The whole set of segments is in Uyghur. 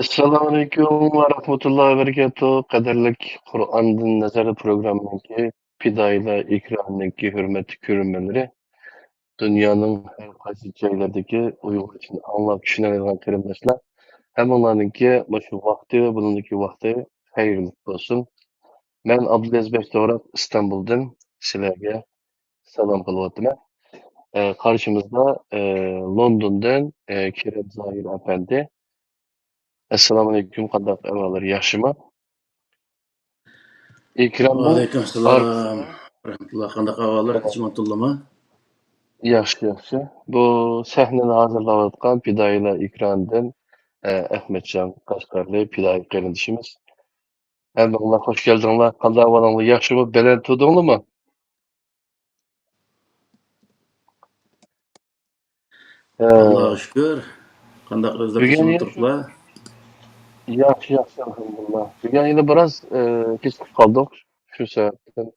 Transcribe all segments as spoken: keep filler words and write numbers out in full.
ئەسسالامۇئەلەيكۇم ۋە رەھمەتۇللاھى ۋە بەرىكاتۇھ. قەدىرلىك قۇرئاندىن نەزەر پروگراممىنىڭكى پىدائىيلار ئېكرانىنىڭكى ھۆرمەتلىك كۆرۈرمەنلىرى، دۇنيانىڭ ھەر قايسى جايلىرىدىكى ئۇيغۇرچىنى ئاڭلاپ چۈشىنەلەيدىغان قېرىنداشلار، ھەممىڭلارنىڭكى مۇشۇ ۋاقتى ۋە بۇنىڭدىكى ۋاقتى خەيرلىك بولسۇن. مەن ئابدۇلئەزىز بەكتوغرا ئىستانبۇلدىن سىلەرگە سالام قىلىۋاتىمەن. ئە، قارشىمىزدا، ئە، لوندوندىن، ئە، كېرەم زاھىر ئەپەندى. ئەسسالامۇئەلەيكۇم، قانداق ئەھۋاللار، ياخشىمۇ؟ ئىكراممۇ؟ ۋەئەلەيكۇم ئەسسالام. رەھمەتۇللا، قانداق ئەھۋاللار؟ ئە، ئىچىمەن تولىمۇ؟ ياخشى، ياخشى. بۇ سەھنىنى ھازىرلاۋاتقان پىدائىيلار ئېكرانىدىن، ئە، ئەخمەتجان قەشقەرلى پىدائىي قېرىندىشىمىز. ھەممىڭلار خوش كەلدىڭلار. قانداق ئەھۋالىڭلار؟ ياخشىمۇ؟ بەلەن تۇردۇڭلارمۇ؟ ئە، ئاللاغا شۈكۈر. قانداق ئۆزلەر بۈگۈن تۇرۇپلا؟ ياخشى، ياخشى، ئەلھەمدۇلىللا. بۈگۈن يەنە بىراز، ئە، كېچىكىپ قالدۇق. شۇ سەۋەبتىن،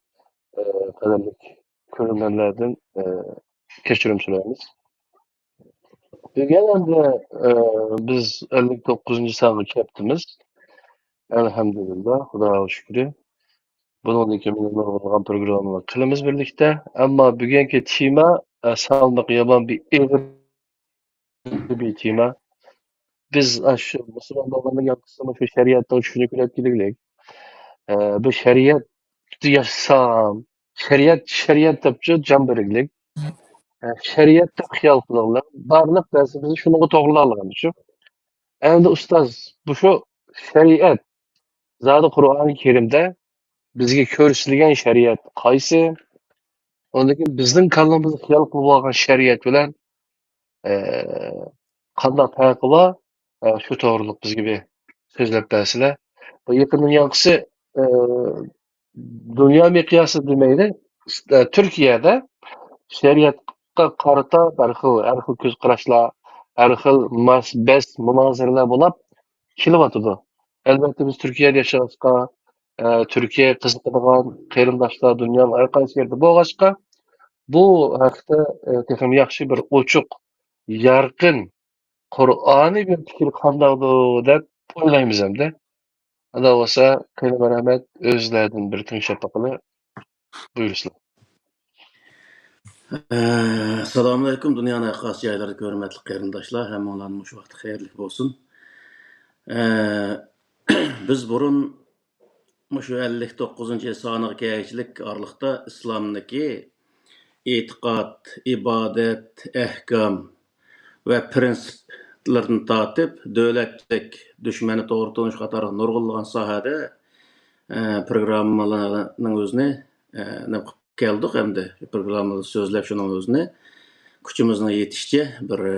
ئە، قەدىرلىك كۆرۈرمەنلەردىن، ئە، كەچۈرۈم سورايمىز. بۈگۈن ئەمدى، ئە، بىز ئەللىك توققۇزىنچى سانغا كەپتىمىز. ئەلھەمدۇلىللا، خۇداغا شۈكرى. بۇنىڭدىن كېيىن يەنە نۇرغۇنلىغان پروگراممىلار قىلىمىز بىرلىكتە. ئەمما بۈگۈنكى تېما، ئە، سالمىقى يامان بىر ئېغىر بىر تېما. بىز ئاشۇ مۇسۇلمان بولغاندىن كېيىن قىسمى شۇ شەرىئەتنىڭ چۈشىنىكى بىلەپ كېلىگلىك. ئە، بىر شەرىئەتتە ياشىسام، شەرىئەت، شەرىئەت دەپچۇ جان بېرىگلىك. ئە، شەرىئەت دەپ خىيال قىلىڭلار. بارلىق دەرسىمىزنى شۇنىڭغا توغرىلاۋالغان شۇ. ئەمدى ئۇستاز، بۇ شۇ شەرىئەت، زادى قۇرئانى كەرىمدە بىزگە كۆرسىتىلگەن شەرىئەت قايسى؟ ئۇندىن كېيىن بىزنىڭ كاللىمىزدا خىيال قىلىپ بولغان شەرىئەت بىلەن، ئە، قانداق پەرقى بار؟ ئە، شۇ توغرىلىق بىزگە بىر سۆزلەپ بەرسىلە. بۇ يېقىندىن يانقىسى، ئە، دۇنيا مىقياسىدا دېمەيلى، ئە، تۈركىيەدە شەرىئەتقە قارىتا ھەر خىل، ھەر خىل كۆز قاراشلار، ھەر خىل ماس-، بەس مۇنازىرىلەر بولۇپ كېلىۋاتىدۇ. ئەلۋەتتە، بىز تۈركىيەدە ياشاۋاتقان، ئە، تۈركىيەگە قىزىقىدىغان قېرىنداشلار دۇنيانىڭ ھەر قايسى يېرىدە بولغاچقا، بۇ ھەقتە، ئە، تېخىمۇ ياخشى بىر ئوچۇق، يارقىن، قۇرئانىي بىر پىكىر قانداقدۇ دەپ ئويلايمىز ئەمدى. ئۇنداق بولسا، قېنى مەرھەمەت، ئۆزلەردىن بىر تىڭشاپ باقىلى. بۇيرۇسىلەر. ئەسسالامۇئەلەيكۇم، دۇنيانىڭ ھەر قايسى جايلىرىدا كۆرۈرمەنلىك قېرىنداشلار، ھەممىڭلارنى مۇشۇ ۋاقىت خەيرلىك بولسۇن. ئە، بىز بۇرۇن مۇشۇ ئەللىك توققۇزىنچى سانىغا كەلگۈچىلىك ئارىلىقتا ئىسلامدىكى ئېتىقاد، ئىبادەت، ئەھكام ۋە پىرىنسىپلىرىدىن تارتىپ، دۆلەتلىك دۈشمەننى توغرا تونۇش قاتارلىق نۇرغۇنلىغان ساھەدە، ئە، پروگراممىلارنىڭ ئۆزىنى، ئە، نېمە قىلىپ كەلدۇق ئەمدى. پروگراممىدا سۆزلەپ شۇنىڭ ئۆزىنى كۈچىمىزنىڭ يېتىشىچە بىر، ئە،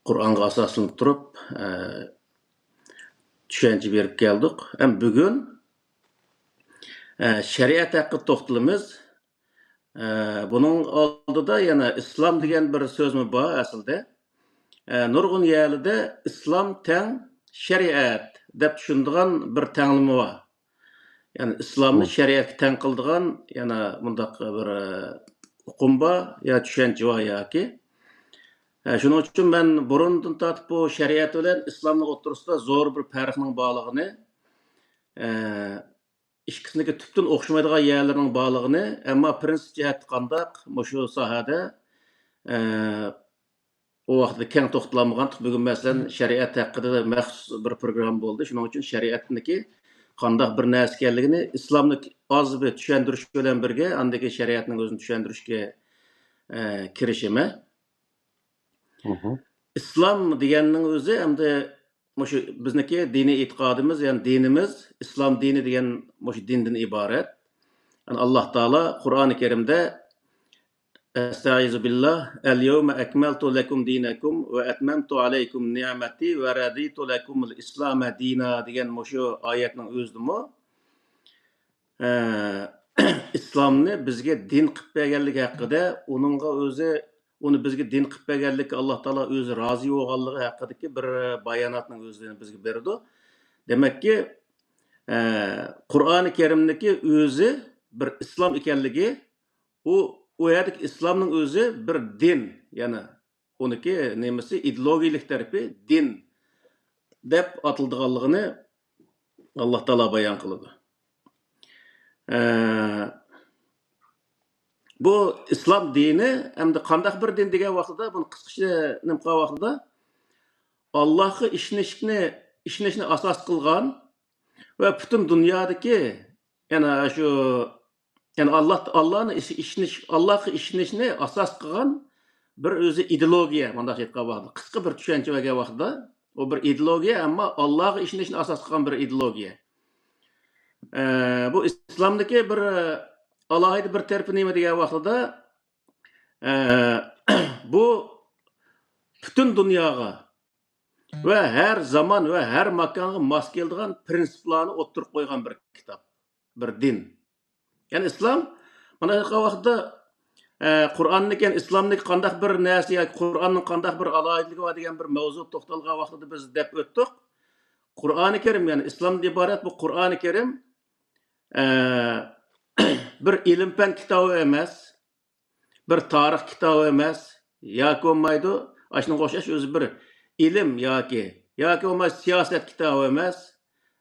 قۇرئانغا ئاساسلىنىپ تۇرۇپ، ئە، چۈشەنچە بېرىپ كەلدۇق. ھەم بۈگۈن، ئە، شەرىئەت ھەققىدە توختىلىمىز. ئە، بۇنىڭ ئالدىدا يەنە ئىسلام دېگەن بىر سۆزمۇ بار ئەسلىدە. ئە، نۇرغۇن يەرلىدە ئىسلام تەڭ شەرىئەت دەپ چۈشىنىدىغان بىر تەڭلىمە بار. يەنى ئىسلامنى مم. شەرىئەتكە تەڭ قىلىدىغان يەنە مۇنداق بىر، ئە، ئۇقۇم بار يا چۈشەنچە بار ياكى. ئە، شۇنىڭ ئۈچۈن مەن بۇرۇندىن تارتىپ بۇ شەرىئەت بىلەن ئىسلامنىڭ ئوتتۇرىسىدا زور بىر پەرقنىڭ بارلىقىنى، ئە، ئىككىسىنىڭكى تۈپتىن ئوخشىمايدىغان يەرلىرىنىڭ بارلىقىنى، ئەمما پىرىنسىپ جەھەتتە قانداق مۇشۇ ساھەدە، ئە، ئۇ ۋاقىتتا كەڭ توختىلالمىغانتۇق. بۈگۈن، مەسىلەن، شەرىئەت ھەققىدە مەخسۇس بىر پروگرامما بولدى. شۇنىڭ ئۈچۈن شەرىئەتنىڭكى قانداق بىر نەرسە ئىكەنلىكىنى ئىسلامنى ئاز بىر چۈشەندۈرۈش بىلەن بىرگە، ئاندىن كېيىن شەرىئەتنىڭ ئۆزىنى چۈشەندۈرۈشكە، ئە، كىرىشىمەن. مهم. ئىسلام دېگەننىڭ ئۆزى ئەمدى مۇشۇ بىزنىڭكى دىنىي ئېتىقادىمىز، يەنى دىنىمىز، ئىسلام دىنى دېگەن مۇشۇ دىندىن ئىبارەت. يەنى ئاللا تائالا قۇرئانى كەرىمدە، ئەستەئىزۇ بىللا، ئەل يەۋمە ئەكمەلتۇ لەكۇم دىنەكۇم ۋە ئەتمەمتۇ ئەلەيكۇم نىئمەتى ۋە رەزىتۇ لەكۇمۇل ئىسلامە دىنا دېگەن مۇشۇ ئايەتنىڭ ئۆزىدىمۇ، ئە، ئىسلامنى بىزگە دىن قىلىپ بەرگەنلىكى ھەققىدە، ئۇنىڭغا ئۆزى، ئۇنى بىزگە دىن قىلىپ بەرگەنلىككە ئاللا تائالا ئۆزى رازى بولغانلىقى ھەققىدىكى بىر باياناتنىڭ ئۆزىنى بىزگە بېرىدۇ. دېمەككى، ئە، قۇرئانى كەرىمنىكى ئۆزى بىر ئىسلام ئىكەنلىكى، ئۇ، ئۇ يەردىكى ئىسلامنىڭ ئۆزى بىر دىن، يەنى ئۇنىڭكى نېمىسى، ئىدېئولوگىيەلىك تەرىپى دىن. دەپ ئاتىلىدىغانلىقىنى ئاللا تائالا بايان قىلىدۇ. ئە، بۇ ئىسلام دىنى ئەمدى قانداق بىر دىن دېگەن ۋاقتىدا، بۇنى قىسقىچە نېمە قىلغان ۋاقتىدا، ئاللاھقا ئىشىنىشنى، ئىشىنىشنى ئاساس قىلغان ۋە پۈتۈن دۇنيادىكى، يەنى شۇ، يەنى ئاللا، ئاللانى ئىش-، ئىشىنىش، ئاللاھقا ئىشىنىشنى ئاساس قىلغان بىر ئۆزى ئىدېئولوگىيە، مۇنداق ئېيتقان ۋاقتىدا، قىسقا بىر چۈشەنچە بەرگەن ۋاقتىدا، ئۇ بىر ئىدېئولوگىيە، ئەمما ئاللاغا ئىشىنىشنى ئاساس قىلغان بىر ئىدېئولوگىيە. ئە، بۇ ئىسلامدىكى بىر، ئە، ئالاھىدە بىر تەرىپى نېمە دېگەن ۋاقتىدا، ئە، بۇ پۈتۈن دۇنياغا ۋە ھەر زامان ۋە ھەر ماكانغا ماس كېلىدىغان پىرىنسىپلارنى ئوتتۇرىغا قويغان بىر كىتاب، بىر دىن. يەنى ئىسلام، مانا شۇ ۋاقىتتا، ئە، قۇرئاندىكى، يەنى ئىسلامدىكى قانداق بىر نەرسە ياكى قۇرئاننىڭ قانداق بىر ئالاھىدىلىكى بار دېگەن بىر مەۋزۇ توختالغان ۋاقتىدا بىز دەپ ئۆتتۇق. قۇرئانى كەرىم، يەنى ئىسلامدىن ئىبارەت بۇ قۇرئانى كەرىم، ئە، بىر ئىلىم پەن كىتابى ئەمەس، بىر تارىخ كىتابى ئەمەس، ياكى بولمايدۇ، ئاشۇنىڭغا ئوخشاش ئۆزى بىر ئىلىم ياكى، ياكى بولماي سىياسەت كىتابى ئەمەس،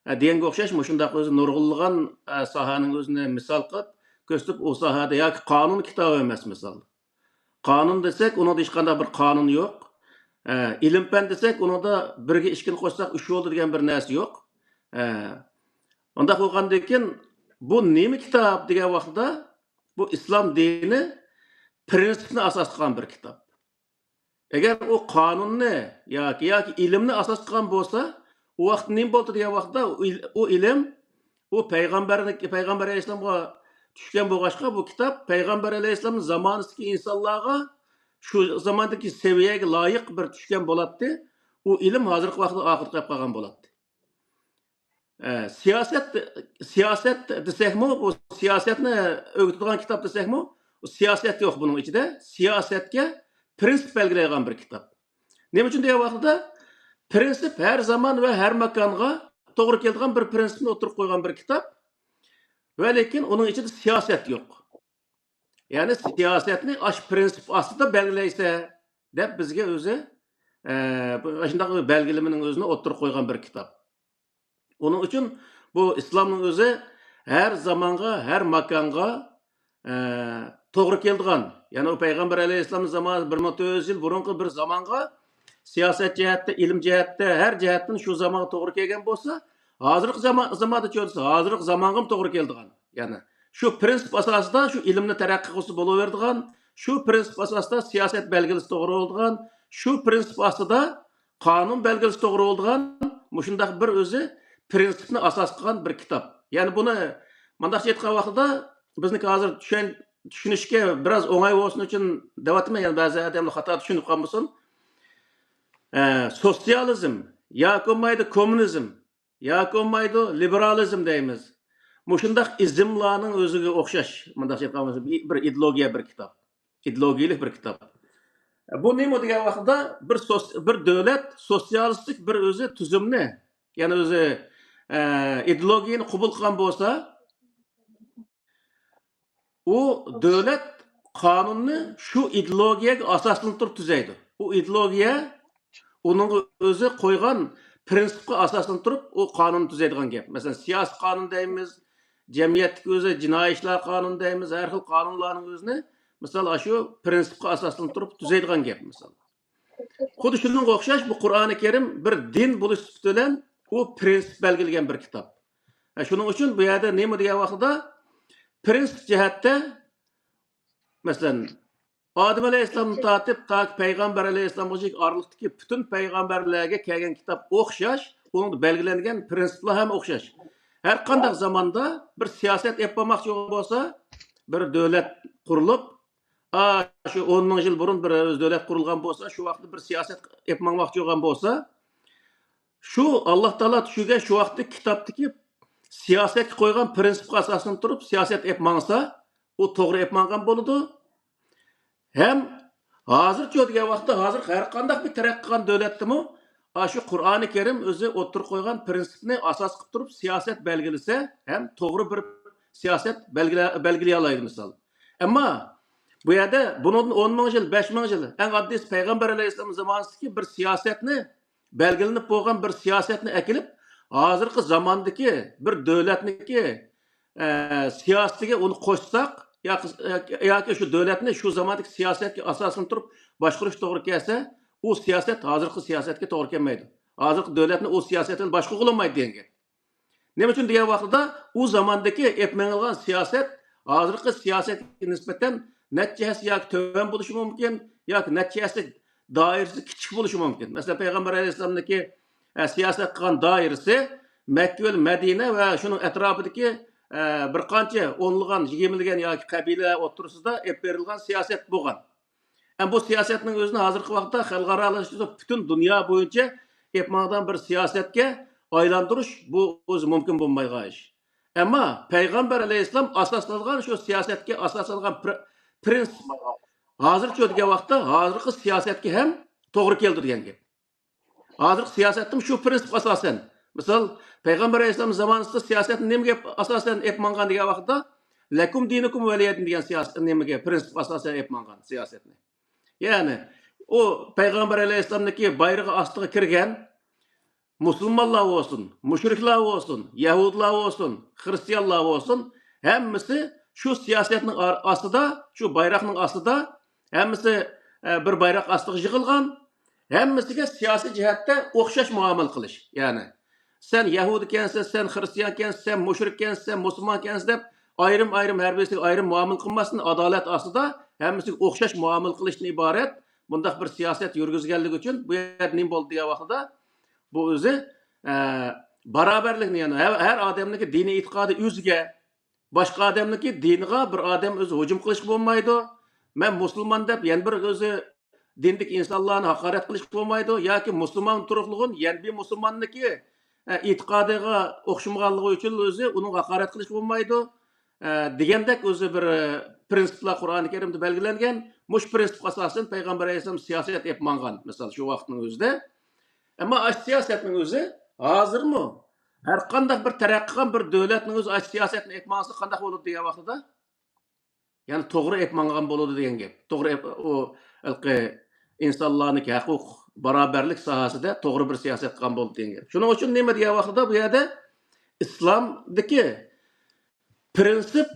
ئە، دېگەنگە ئوخشاش مۇشۇنداق ئۆزى نۇرغۇنلىغان، ئە، ساھەنىڭ ئۆزىنى مىسال قىلىپ كۆرسىتىپ، ئۇ ساھەدە ياكى قانۇن كىتابى ئەمەس، مىسال. قانۇن دېسەك، ئۇنىڭدا ھېچقانداق بىر قانۇن يوق. ئە، ئىلىم پەن دېسەك، ئۇنىڭدا بىرگە ئىككىنى قوشساق ئۈچ بولىدۇ دېگەن بىر نەرسە يوق. ئە، ئۇنداق بولغاندىن كېيىن، بۇ نېمە كىتاب دېگەن ۋاقىتتا، بۇ ئىسلام دىنى پرىنسىپنى ئاساس قىلغان بىر كىتاب. ئەگەر ئۇ قانۇننى ياكى، ياكى ئىلىمنى ئاساس قىلغان بولسا، ئۇ ۋاقىتتا نېمە بولدى دېگەن ۋاقىتتا، ئۇ ئىل-، ئۇ ئىلىم، ئۇ پەيغەمبەرنىڭ، پەيغەمبەر ئەلەيھىسسالامغا چۈشكەن بولغاچقا، بۇ كىتاب پەيغەمبەر ئەلەيھىسسالامنىڭ زامانىسىدىكى ئىنسانلارغا شۇ زاماندىكى سەۋىيەگە لايىق بىر چۈشكەن بولاتتى. ئۇ ئىلىم ھازىرقى ۋاقىتتا ئاخىرقى قېلىپ قالغان بولاتتى. ئە، سىياسەت، سىياسەت دېسەكمۇ، بۇ سىياسەتنى ئۆگىتىدىغان كىتاب دېسەكمۇ، سىياسەت يوق بۇنىڭ ئىچىدە. سىياسەتكە پرىنسىپ بەلگىلەيدىغان بىر كىتاب. نېمە ئۈچۈن دېگەن ۋاقتىدا، پرىنسىپ ھەر زامان ۋە ھەر ماكانغا توغرا كېلىدىغان بىر پرىنسىپنى ئوتتۇرىغا قويغان بىر كىتاب. ۋە لېكىن ئۇنىڭ ئىچىدە سىياسەت يوق. يەنى سىياسەتنى ئاشۇ پرىنسىپ ئاستىدا بەلگىلەيسەن دەپ بىزگە ئۆزى، ئە، بۇ، شۇنداق بىر بەلگىلىمىنىڭ ئۆزىنى ئوتتۇرىغا قويغان بىر كىتاب. ئۇنىڭ ئۈچۈن بۇ ئىسلامنىڭ ئۆزى ھەر زامانغا، ھەر ماكانغا، ئە، توغرا كېلىدىغان، يەنى ئۇ پەيغەمبەر ئەلەيھىسسالام زامانى بىر مىڭ تۆت يۈز يىل بۇرۇنقى بىر زامانغا سىياسەت جەھەتتە، ئىلىم جەھەتتە، ھەر جەھەتتىن شۇ زامانغا توغرا كەلگەن بولسا، ھازىرقى زامان، زاماندا چۆرىسى، ھازىرقى زامانغىمۇ توغرا كېلىدىغان. يەنى شۇ پرىنسىپ ئاساسىدا شۇ ئىلىمنى تەرەققىي قىلسا بولۇۋېرىدىغان، شۇ پرىنسىپ ئاساسىدا سىياسەت بەلگىلىسە توغرا بولىدىغان، شۇ پرىنسىپ ئاستىدا قانۇن بەلگىلىسە توغرا بولىدىغان، مۇشۇنداق بىر ئۆزى پرىنسىپنى ئاساس قىلغان بىر كىتاب. يەنى بۇنى مۇنداقچە ئېيتقان ۋاقتىدا، بىزنىڭكى ھازىر چۈشەن-، چۈشىنىشكە بىراز ئوڭاي بولسۇن ئۈچۈن دەۋاتىمەن، يەنى بەزى ئادەملەر خاتا چۈشىنىپ قالمىسۇن. ئە، سوتسىيالىزم ياكى بولمايدۇ كوممۇنىزم ياكى بولمايدۇ لىبېرالىزم دەيمىز. مۇشۇنداق ئىزملارنىڭ ئۆزىگە ئوخشاش، مۇنداق ئېيتقان بولسا، بىر ئىدېئولوگىيە بىر كىتاب. ئىدېئولوگىيەلىك بىر كىتاب. بۇ نېمە دېگەن ۋاقىتتا، بىر سوس-، بىر دۆلەت سوتسىيالىستىك بىر ئۆزى تۈزۈمنى، يەنى ئۆزى، ئە، ئىدېئولوگىيەنى قوبۇل قىلغان بولسا، ئۇ دۆلەت قانۇننى شۇ ئىدېئولوگىيەگە ئاساسلىنىپ تۇرۇپ تۈزەيدۇ. ئۇ ئىدېئولوگىيە ئۇنىڭ ئۆزى قويغان پرىنسىپقا ئاساسلىنىپ تۇرۇپ، ئۇ قانۇن تۈزەيدىغان گەپ. مەسىلەن، سىياسىي قانۇن دەيمىز، جەمئىيەتتىكى ئۆزى جىنايى ئىشلار قانۇنى دەيمىز، ھەر خىل قانۇنلارنىڭ ئۆزىنى، مىسال، ئاشۇ پرىنسىپقا ئاساسلىنىپ تۇرۇپ تۈزەيدىغان گەپ، مىسال. خۇددى شۇنىڭغا ئوخشاش، بۇ قۇرئانى كەرىم بىر دىن بولۇش سۈپىتى بىلەن ئۇ پرىنسىپ بەلگىلىگەن بىر كىتاب. ھە، شۇنىڭ ئۈچۈن بۇ يەردە نېمە دېگەن ۋاقتىدا، پرىنسىپ جەھەتتە، مەسىلەن، ئادەم ئەلەيھىسسالامدىن تارتىپ تاكى پەيغەمبەر ئەلەيھىسسالامغىچە ئارىلىقتىكى پۈتۈن پەيغەمبەرلەرگە كەلگەن كىتاب ئوخشاش، ئۇنىڭدا بەلگىلەنگەن پرىنسىپلار ھەم ئوخشاش. ھەر قانداق زاماندا بىر سىياسەت ئېلىپ بارماقچى بولغان بولسا، بىر دۆلەت قۇرۇلۇپ، ئا، شۇ ئون مىڭ يىل بۇرۇن بىر دۆلەت قۇرۇلغان بولسا، شۇ ۋاقىتتا بىر سىياسەت ئېلىپ ماڭماقچى بولغان بولسا، شۇ ئاللا تائالا چۈشۈرگەن شۇ ۋاقىتتا كىتابتىكى سىياسەتكە قويغان پرىنسىپقا ئاساسلىنىپ تۇرۇپ سىياسەت ئېلىپ ماڭسا، ئۇ توغرا ئېلىپ ماڭغان بولىدۇ. ھەم ھازىرچۇ دېگەن ۋاقىتتا، ھازىر ھەر قانداق بىر تەرەققىي قىلغان دۆلەتتىمۇ، ئاشۇ قۇرئانى كەرىم ئۆزى ئوتتۇرىغا قويغان پرىنسىپنى ئاساس قىلىپ تۇرۇپ سىياسەت بەلگىلىسە، ھەم توغرا بىر سىياسەت بەلگىلە-، بەلگىلىيەلەيدۇ، مىسال. ئەمما بۇ يەردە بۇنىڭدىن ئون مىڭ يىل، بەش مىڭ يىل، ئەڭ ئاددىيسى پەيغەمبەر ئەلەيھىسسالام زامانىسىدىكى بىر سىياسەتنى بەلگىلىنىپ بولغان بىر سىياسەتنى ئەكېلىپ، ھازىرقى زاماندىكى بىر دۆلەتنىڭكى، ئە، سىياسىتىگە ئۇنى قوشساق، ياكى، ياكى شۇ دۆلەتنى شۇ زاماندىكى سىياسەتكە ئاساسلىنىپ تۇرۇپ باشقۇرۇش توغرا كەلسە، ئۇ سىياسەت ھازىرقى سىياسەتكە توغرا كەلمەيدۇ. ھازىرقى دۆلەتنى ئۇ سىياسەت بىلەن باشقۇرغىلى بولمايدۇ دېگەن گەپ. نېمە ئۈچۈن دېگەن ۋاقتىدا، ئۇ زاماندىكى ئېلىپ مېڭىلغان سىياسەت ھازىرقى سىياسەتكە نىسبەتەن نەچچە ھەسسە ياكى تۆۋەن بولۇشى مۇمكىن، ياكى نەچچە ھەسسە دائىرىسى كىچىك بولۇشى مۇمكىن. مەسىلەن، پەيغەمبەر ئەلەيھىسسالامنىڭكى، ئە، سىياسەت قىلغان دائىرىسى مەككە ۋە مەدىنە ۋە شۇنىڭ ئەتراپىدىكى، ئە، بىر قانچە ئونلىغان، يىگىرمىلىگەن ياكى قەبىلە ئوتتۇرىسىدا ئېلىپ بېرىلغان سىياسەت بولغان. ئەمما بۇ سىياسەتنىڭ ئۆزىنى ھازىرقى ۋاقىتتا خەلقئارالاشتۇرۇپ، پۈتۈن دۇنيا بويىچە ئېلىپ ماڭىدىغان بىر سىياسەتكە ئايلاندۇرۇش، بۇ ئۆزى مۇمكىن بولمايدىغان ئىش. ئەمما پەيغەمبەر ئەلەيھىسسالام ئاساسلانغان شۇ سىياسەتكە ئاساسلانغان پىر-، پرىنسىپ ھازىرچە دېگەن ۋاقىتتا ھازىرقى سىياسەتكە ھەم توغرا كېلىدۇ دېگەن گەپ. ھازىرقى سىياسەتتىمۇ شۇ پرىنسىپقا ئاساسەن. مىسال، پەيغەمبەر ئەلەيھىسسالام زامانىسىدا سىياسەتنى نېمىگە ئاساسەن ئېلىپ ماڭغان دېگەن ۋاقىتتا، لەكۇم دىنۇكۇم ۋەلىيەدىن دېگەن سىياسەت نېمىگە، پرىنسىپقا ئاساسەن ئېلىپ ماڭغان سىياسەتنى. يەنى، ئۇ پەيغەمبەر ئەلەيھىسسالامنىڭكى بايرىقى ئاستىغا كىرگەن مۇسۇلمانلار بولسۇن، مۇشرىكلار بولسۇن، يەھۇدىيلار بولسۇن، خىرىستىيانلار بولسۇن، ھەممىسى شۇ سىياسەتنىڭ ئار-، ئاستىدا، شۇ بايراقنىڭ ئاستىدا، ھەممىسى، ئە، بىر بايراق ئاستىغا يىغىلغان، ھەممىسىگە سىياسىي جەھەتتە ئوخشاش مۇئامىلە قىلىش. يەنى، سەن يەھۇدىيكەنسەن، سەن خىرىستىيانكەنسەن، سەن مۇشرىككەنسەن، سەن مۇسۇلمانكەنسەن دەپ ئايرىم-ئايرىم ھەر بىرسىگە ئايرىم مۇئامىلە قىلماستىن، ئادالەت ئاستىدا ھەممىسىگە ئوخشاش مۇئامىلە قىلىشتىن ئىبارەت بۇنداق بىر سىياسەت يۈرگۈزگەنلىكى ئۈچۈن بۇ يەردە نېمە بولدى دېگەن ۋاقتىدا، بۇ ئۆزى، ئە، باراۋەرلىكنى، يەنى ھەر، ھەر ئادەمنىڭكى دىنىي ئېتىقادى ئۆزگە، باشقا ئادەمنىڭكى دىنىغا بىر ئادەم ئۆزى ھۇجۇم قىلىشقا بولمايدۇ. مەن مۇسۇلمان دەپ يەنە بىر ئۆزى دىندىكى ئىنسانلارنى ھاقارەت قىلىشقا بولمايدۇ. ياكى مۇسۇلمان تۇرۇقلۇقىنى يەنە بىر مۇسۇلماننىڭكى، ئە، ئېتىقادىغا ئوخشىمىغانلىقى ئۈچۈن ئۆزى ئۇنىڭغا ھاقارەت قىلىشقا بولمايدۇ. ئە، دېگەندەك ئۆزى بىر، ئە، پرىنسىپلار قۇرئانى كەرىمدە بەلگىلەنگەن. مۇشۇ پرىنسىپقا ئاساسەن پەيغەمبەر ئەلەيھىسسالام سىياسەت ئېلىپ ماڭغان، مىسال، شۇ ۋاقىتنىڭ ئۆزىدە. ئەمما ئاشۇ سىياسەتنىڭ ئۆزى ھازىرمۇ ھەر قانداق بىر تەرەققىي قىلغان بىر دۆلەتنىڭ ئۆزى ئاشۇ سىياسەتنى ئېلىپ ماڭسا قانداق بولىدۇ دېگەن ۋاقتىدا، يەنى توغرا ئېلىپ ماڭغان بولىدۇ دېگەن گەپ. توغرا ئېلىپ، ئۇ ھېلىقى ئىنسانلارنىڭكى ھەقۇق باراۋەرلىك ساھەسىدە توغرا بىر سىياسەت قىلغان بولىدۇ دېگەن گەپ. شۇنىڭ ئۈچۈن نېمە دېگەن ۋاقتىدا بۇ يەردە ئىسلامدىكى پرىنسىپ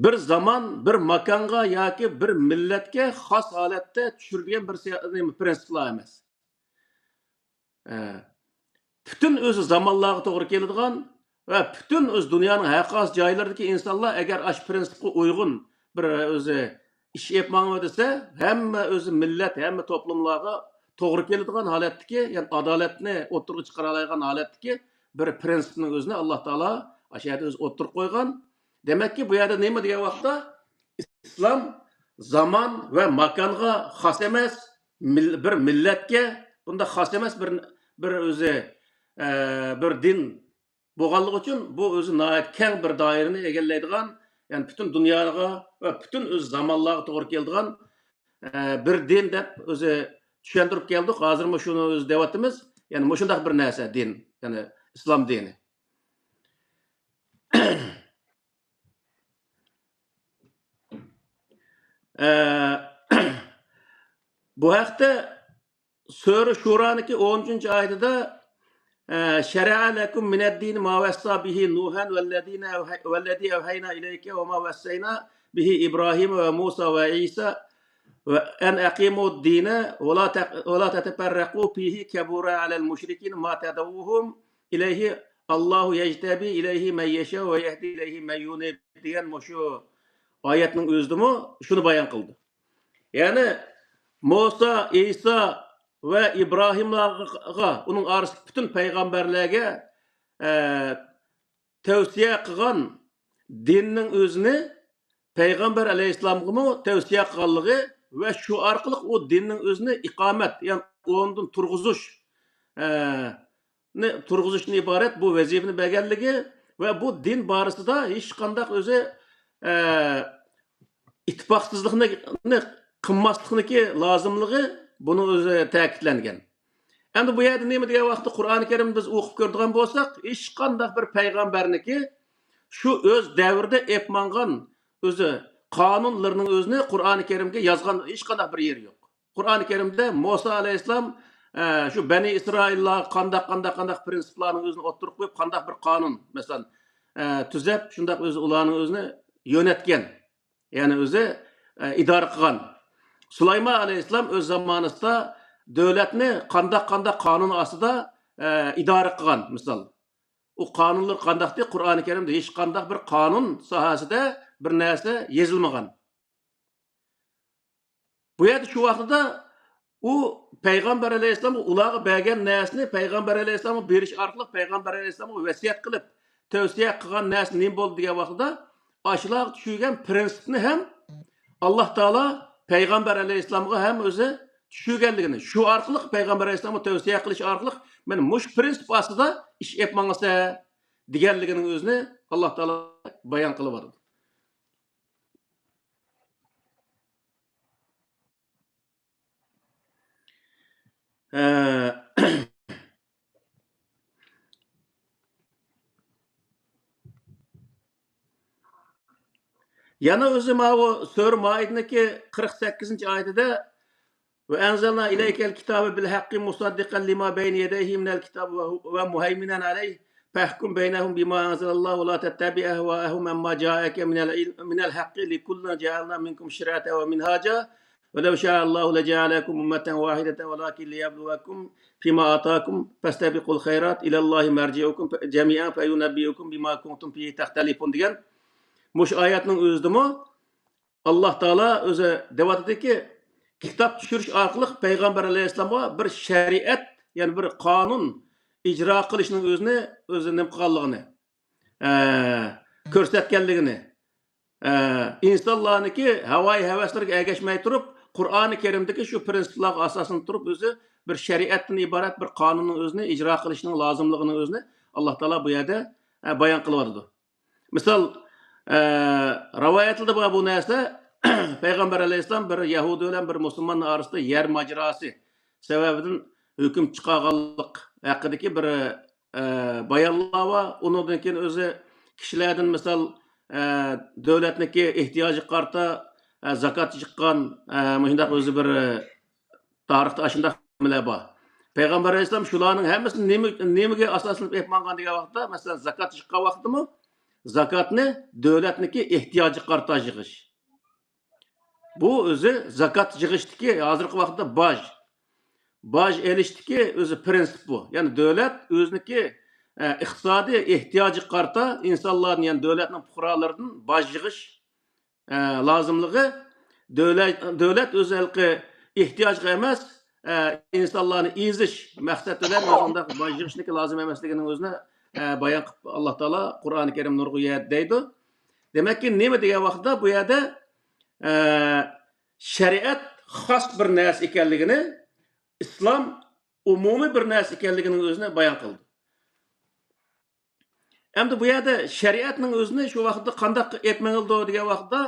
بىر زامان، بىر ماكانغا ياكى بىر مىللەتكە خاس ھالەتتە چۈشۈرۈلگەن بىر سىيا-، نېمە، پرىنسىپلار ئەمەس. ئە، پۈتۈن ئۆزى زامانلارغا توغرا كېلىدىغان ۋە پۈتۈن ئۆزى دۇنيانىڭ ھەر قايسى جايلىرىدىكى ئىنسانلار ئەگەر ئاشۇ پرىنسىپقا ئۇيغۇن بىر ئۆزى ئىش ئېلىپ ماڭىۋاتسا، ھەممە ئۆزى مىللەت، ھەممە توپلۇملارغا توغرا كېلىدىغان ھالەتتىكى، يەنى ئادالەتنى ئوتتۇرىغا چىقىرالايدىغان ھالەتتىكى بىر پرىنسىپنىڭ ئۆزىنى ئاللا تائالا ئاشۇ يەردە ئۆزى ئوتتۇرىغا قويغان. دېمەككى، بۇ يەردە نېمە دېگەن ۋاقىتتا، ئىسلام زامان ۋە ماكانغا خاس ئەمەس، مىل-، بىر مىللەتكە بۇنداق خاس ئەمەس بىر، بىر ئۆزى، ئە، بىر دىن بولغانلىقى ئۈچۈن بۇ ئۆزى ناھايىتى كەڭ بىر دائىرىنى ئىگىلەيدىغان، يەنى پۈتۈن دۇنياغا ۋە پۈتۈن ئۆزى زامانلارغا توغرا كېلىدىغان، ئە، بىر دىن دەپ ئۆزى چۈشەندۈرۈپ كەلدۇق. ھازىرمۇ شۇنى ئۆزى دەۋاتىمىز. يەنى مۇشۇنداق بىر نەرسە دىن، يەنى ئىسلام دىنى. ئە، بۇ ھەقتە سۈرە شۇرانىڭكى ئون ئۈچىنچى ئايىتىدە، ئە، شەرەئە لەكۇم مىنەددىنى ما ۋەسسا بىھى نۇھەن ۋەللەزىنە ئەۋھەي-، ۋەللەزى ئەۋھەينا ئىلەيكە ۋە ما ۋەسسەينا بىھى ئىبراھىمە ۋە مۇسا ۋە ئىسا ۋە ئەن ئەقىمۇد دىنە ۋە لا تەق-، ۋە لا تەتەپەررەقۇ فىھى كەبۇرە ئەلەل مۇشرىكىنە ما تەدئۇھۇم ئىلەيھى ئاللاھۇ يەجتەبى ئىلەيھى مەن يەشا ۋە يەھدى ئىلەيھى مەن يۇنىب دېگەن مۇشۇ ئايەتنىڭ ئۆزىدىمۇ شۇنى بايان قىلدى. يەنى مۇسا، ئىسا ۋە ئىبراھىملارغا، ئۇنىڭ ئارىسىدىكى پۈتۈن پەيغەمبەرلەرگە، ئە، تەۋسىيە قىلغان دىننىڭ ئۆزىنى پەيغەمبەر ئەلەيھىسسالامغىمۇ تەۋسىيە قىلغانلىقى ۋە شۇ ئارقىلىق ئۇ دىننىڭ ئۆزىنى ئىقامەت، يەنى ئورنىدىن تۇرغۇزۇش، ئە، نى تۇرغۇزۇشتىن ئىبارەت بۇ ۋەزىپىنى بەرگەنلىكى ۋە بۇ دىن بارىسىدا ھېچقانداق ئۆزى، ئە، ئىتتىپاقسىزلىقنى قىلماسلىقنىكى لازىملىقى بۇنىڭ ئۆزى تەكىتلەنگەن. ئەمدى بۇ يەردە نېمە دېگەن ۋاقىتتا قۇرئانى كەرىمنى بىز ئوقۇپ كۆرىدىغان بولساق، ھېچقانداق بىر پەيغەمبەرنىكى شۇ ئۆز دەۋرىدە ئېلىپ ماڭغان ئۆزى قانۇنلىرىنىڭ ئۆزىنى قۇرئانى كەرىمگە يازغان ھېچقانداق بىر يېرى يوق. قۇرئانى كەرىمدە مۇسا ئەلەيھىسسالام، ئە، شۇ بەنى ئىسرائىللار قانداق، قانداق، قانداق پىرىنسىپلارنى ئۆزىنى ئوتتۇرىغا قويۇپ، قانداق بىر قانۇن، مەسىلەن، ئە، تۈزەپ، شۇنداق ئۆزى ئۇلارنى ئۆزىنى يۆنەتكەن. يەنى ئۆزى، ئە، ئىدارە قىلغان. سۇلايمان ئەلەيھىسسالام ئۆز زامانىسىدا دۆلەتنى قانداق، قانداق قانۇن ئاستىدا، ئە، ئىدارە قىلغان، مىسال. ئۇ قانۇنلىرى قانداقتى؟ قۇرئانى كەرىمدە ھېچقانداق بىر قانۇن ساھەسىدە بىر نەرسە يېزىلمىغان. بۇ يەردە شۇ ۋاقتىدا ئۇ پەيغەمبەر ئەلەيھىسسالامغا ئۇلارغا بەرگەن نەرسىنى پەيغەمبەر ئەلەيھىسسالامغا بېرىش ئارقىلىق پەيغەمبەر ئەلەيھىسسالامغا ۋەسىيەت قىلىپ، تەۋسىيە قىلغان نەرسە نېمە بولدى دېگەن ۋاقتىدا، ئاشۇلارغا چۈشۈرگەن پىرىنسىپنى ھەم ئاللا تائالا پەيغەمبەر ئەلەيھىسسالامغا ھەم ئۆزى چۈشۈرگەنلىكىنى، شۇ ئارقىلىق پەيغەمبەر ئەلەيھىسسالامغا تەۋسىيە قىلىش ئارقىلىق، مانا مۇشۇ پىرىنسىپ ئاستىدا ئىش ئېلىپ ماڭىسەن دېگەنلىكىنىڭ ئۆزىنى ئاللا تائالا بايان قىلىۋاتىدۇ. ئە، يەنە ئۆزى ماۋۇ سۈرە مائىدىنىڭكى قىرىق سەككىزىنچى ئايىتىدە، وأنزلنا إليك الكتاب بالحق مصدقا لما بين يديه من الكتاب وهو-، ومهيمنا عليه فاحكم بينهم بما أنزل الله ولا تتبع أهواءهم عما جاءك من العلم، من الحق لكل جعلنا منكم شرعة ومنهاجا ولو شاء الله لجعلكم أمة واحدة ولكن ليبلوكم فيما آتاكم فاستبقوا الخيرات إلى الله مرجعكم جميعا فينبئكم بما كنتم فيه تختلفون دېگەن مۇشۇ ئايەتنىڭ ئۆزىدىمۇ ئاللا تائالا ئۆزى دەۋاتىدۇكى، كىتاب چۈشۈرۈش ئارقىلىق پەيغەمبەر ئەلەيھىسسالامغا بىر شەرىئەت، يەنى بىر قانۇن ئىجرا قىلىشنىڭ ئۆزىنى، ئۆزى نېمە قىلغانلىقىنى، ئە، كۆرسەتكەنلىكىنى، ئە، ئىنسانلارنىڭكى ھاۋايى ھەۋەسلىرىگە ئەگەشمەي تۇرۇپ، قۇرئانى كەرىمدىكى شۇ پىرىنسىپلارغا ئاساسلىنىپ تۇرۇپ، ئۆزى بىر شەرىئەتتىن ئىبارەت بىر قانۇننىڭ ئۆزىنى ئىجرا قىلىشنىڭ لازىملىقىنىڭ ئۆزىنى ئاللا تائالا بۇ يەردە، ئە، بايان قىلىۋاتىدۇ. مىسال، ئە، رىۋايەتلىرىدە بار بۇ نەرسە، پەيغەمبەر ئەلەيھىسسالام بىر يەھۇدىي بىلەن بىر مۇسۇلماننىڭ ئارىسىدا يەر ماجىراسى سەۋەبىدىن ھۆكۈم چىقارغانلىق ھەققىدىكى بىر، ئە، بايانلار بار. ئۇنىڭدىن كېيىن ئۆزى كىشىلەردىن مىسال، ئە، دۆلەتنىڭكى ئېھتىياجىغا قارىتا، ئە، زاكات يىغقان، ئە، مۇشۇنداق ئۆزى بىر، ئە، تارىختا ئاشۇنداق نېمىلەر بار. پەيغەمبەر ئەلەيھىسسالام شۇلارنىڭ ھەممىسىنى نېمە، نېمىگە ئاساسلىنىپ ئېلىپ ماڭغان دېگەن ۋاقىتتا، مەسىلەن، زاكات يىغقان ۋاقتىمۇ زاكاتنى دۆلەتنىڭكى ئېھتىياجىغا قارىتا يىغىش. بۇ ئۆزى زاكات يىغىشتىكى ھازىرقى ۋاقىتتا باج. باج ئېلىشتىكى ئۆزى پىرىنسىپ بۇ. يەنى دۆلەت ئۆزىنىڭكى، ئە، ئىقتىسادىي ئېھتىياجىغا قارىتا ئىنسانلاردىن، يەنى دۆلەتنىڭ پۇقرالىرىدىن باج يىغىش ئە، لازىملىقى، دۆلەت، دۆلەت ئۆزى ھېلىقى ئېھتىياجغا ئەمەس، ئە، ئىنسانلارنى ئېزىش مەقسەت بىلەن ئۇنداق باج يىغىشنىڭكى لازىم ئەمەسلىكىنىڭ ئۆزىنى، ئە، بايان قىلىپ، ئاللا تائالا قۇرئانى كەرىم نۇرغۇن يەردە دەيدۇ. دېمەككى، نېمە دېگەن ۋاقىتتا بۇ يەردە، ئە، شەرىئەت خاس بىر نەرسە ئىكەنلىكىنى، ئىسلام ئومۇمىي بىر نەرسە ئىكەنلىكىنىڭ ئۆزىنى بايان قىلدى. ئەمدى بۇ يەردە شەرىئەتنىڭ ئۆزىنى شۇ ۋاقىتتا قانداق ئېلىپ مېڭىلىدۇ دېگەن ۋاقىتتا،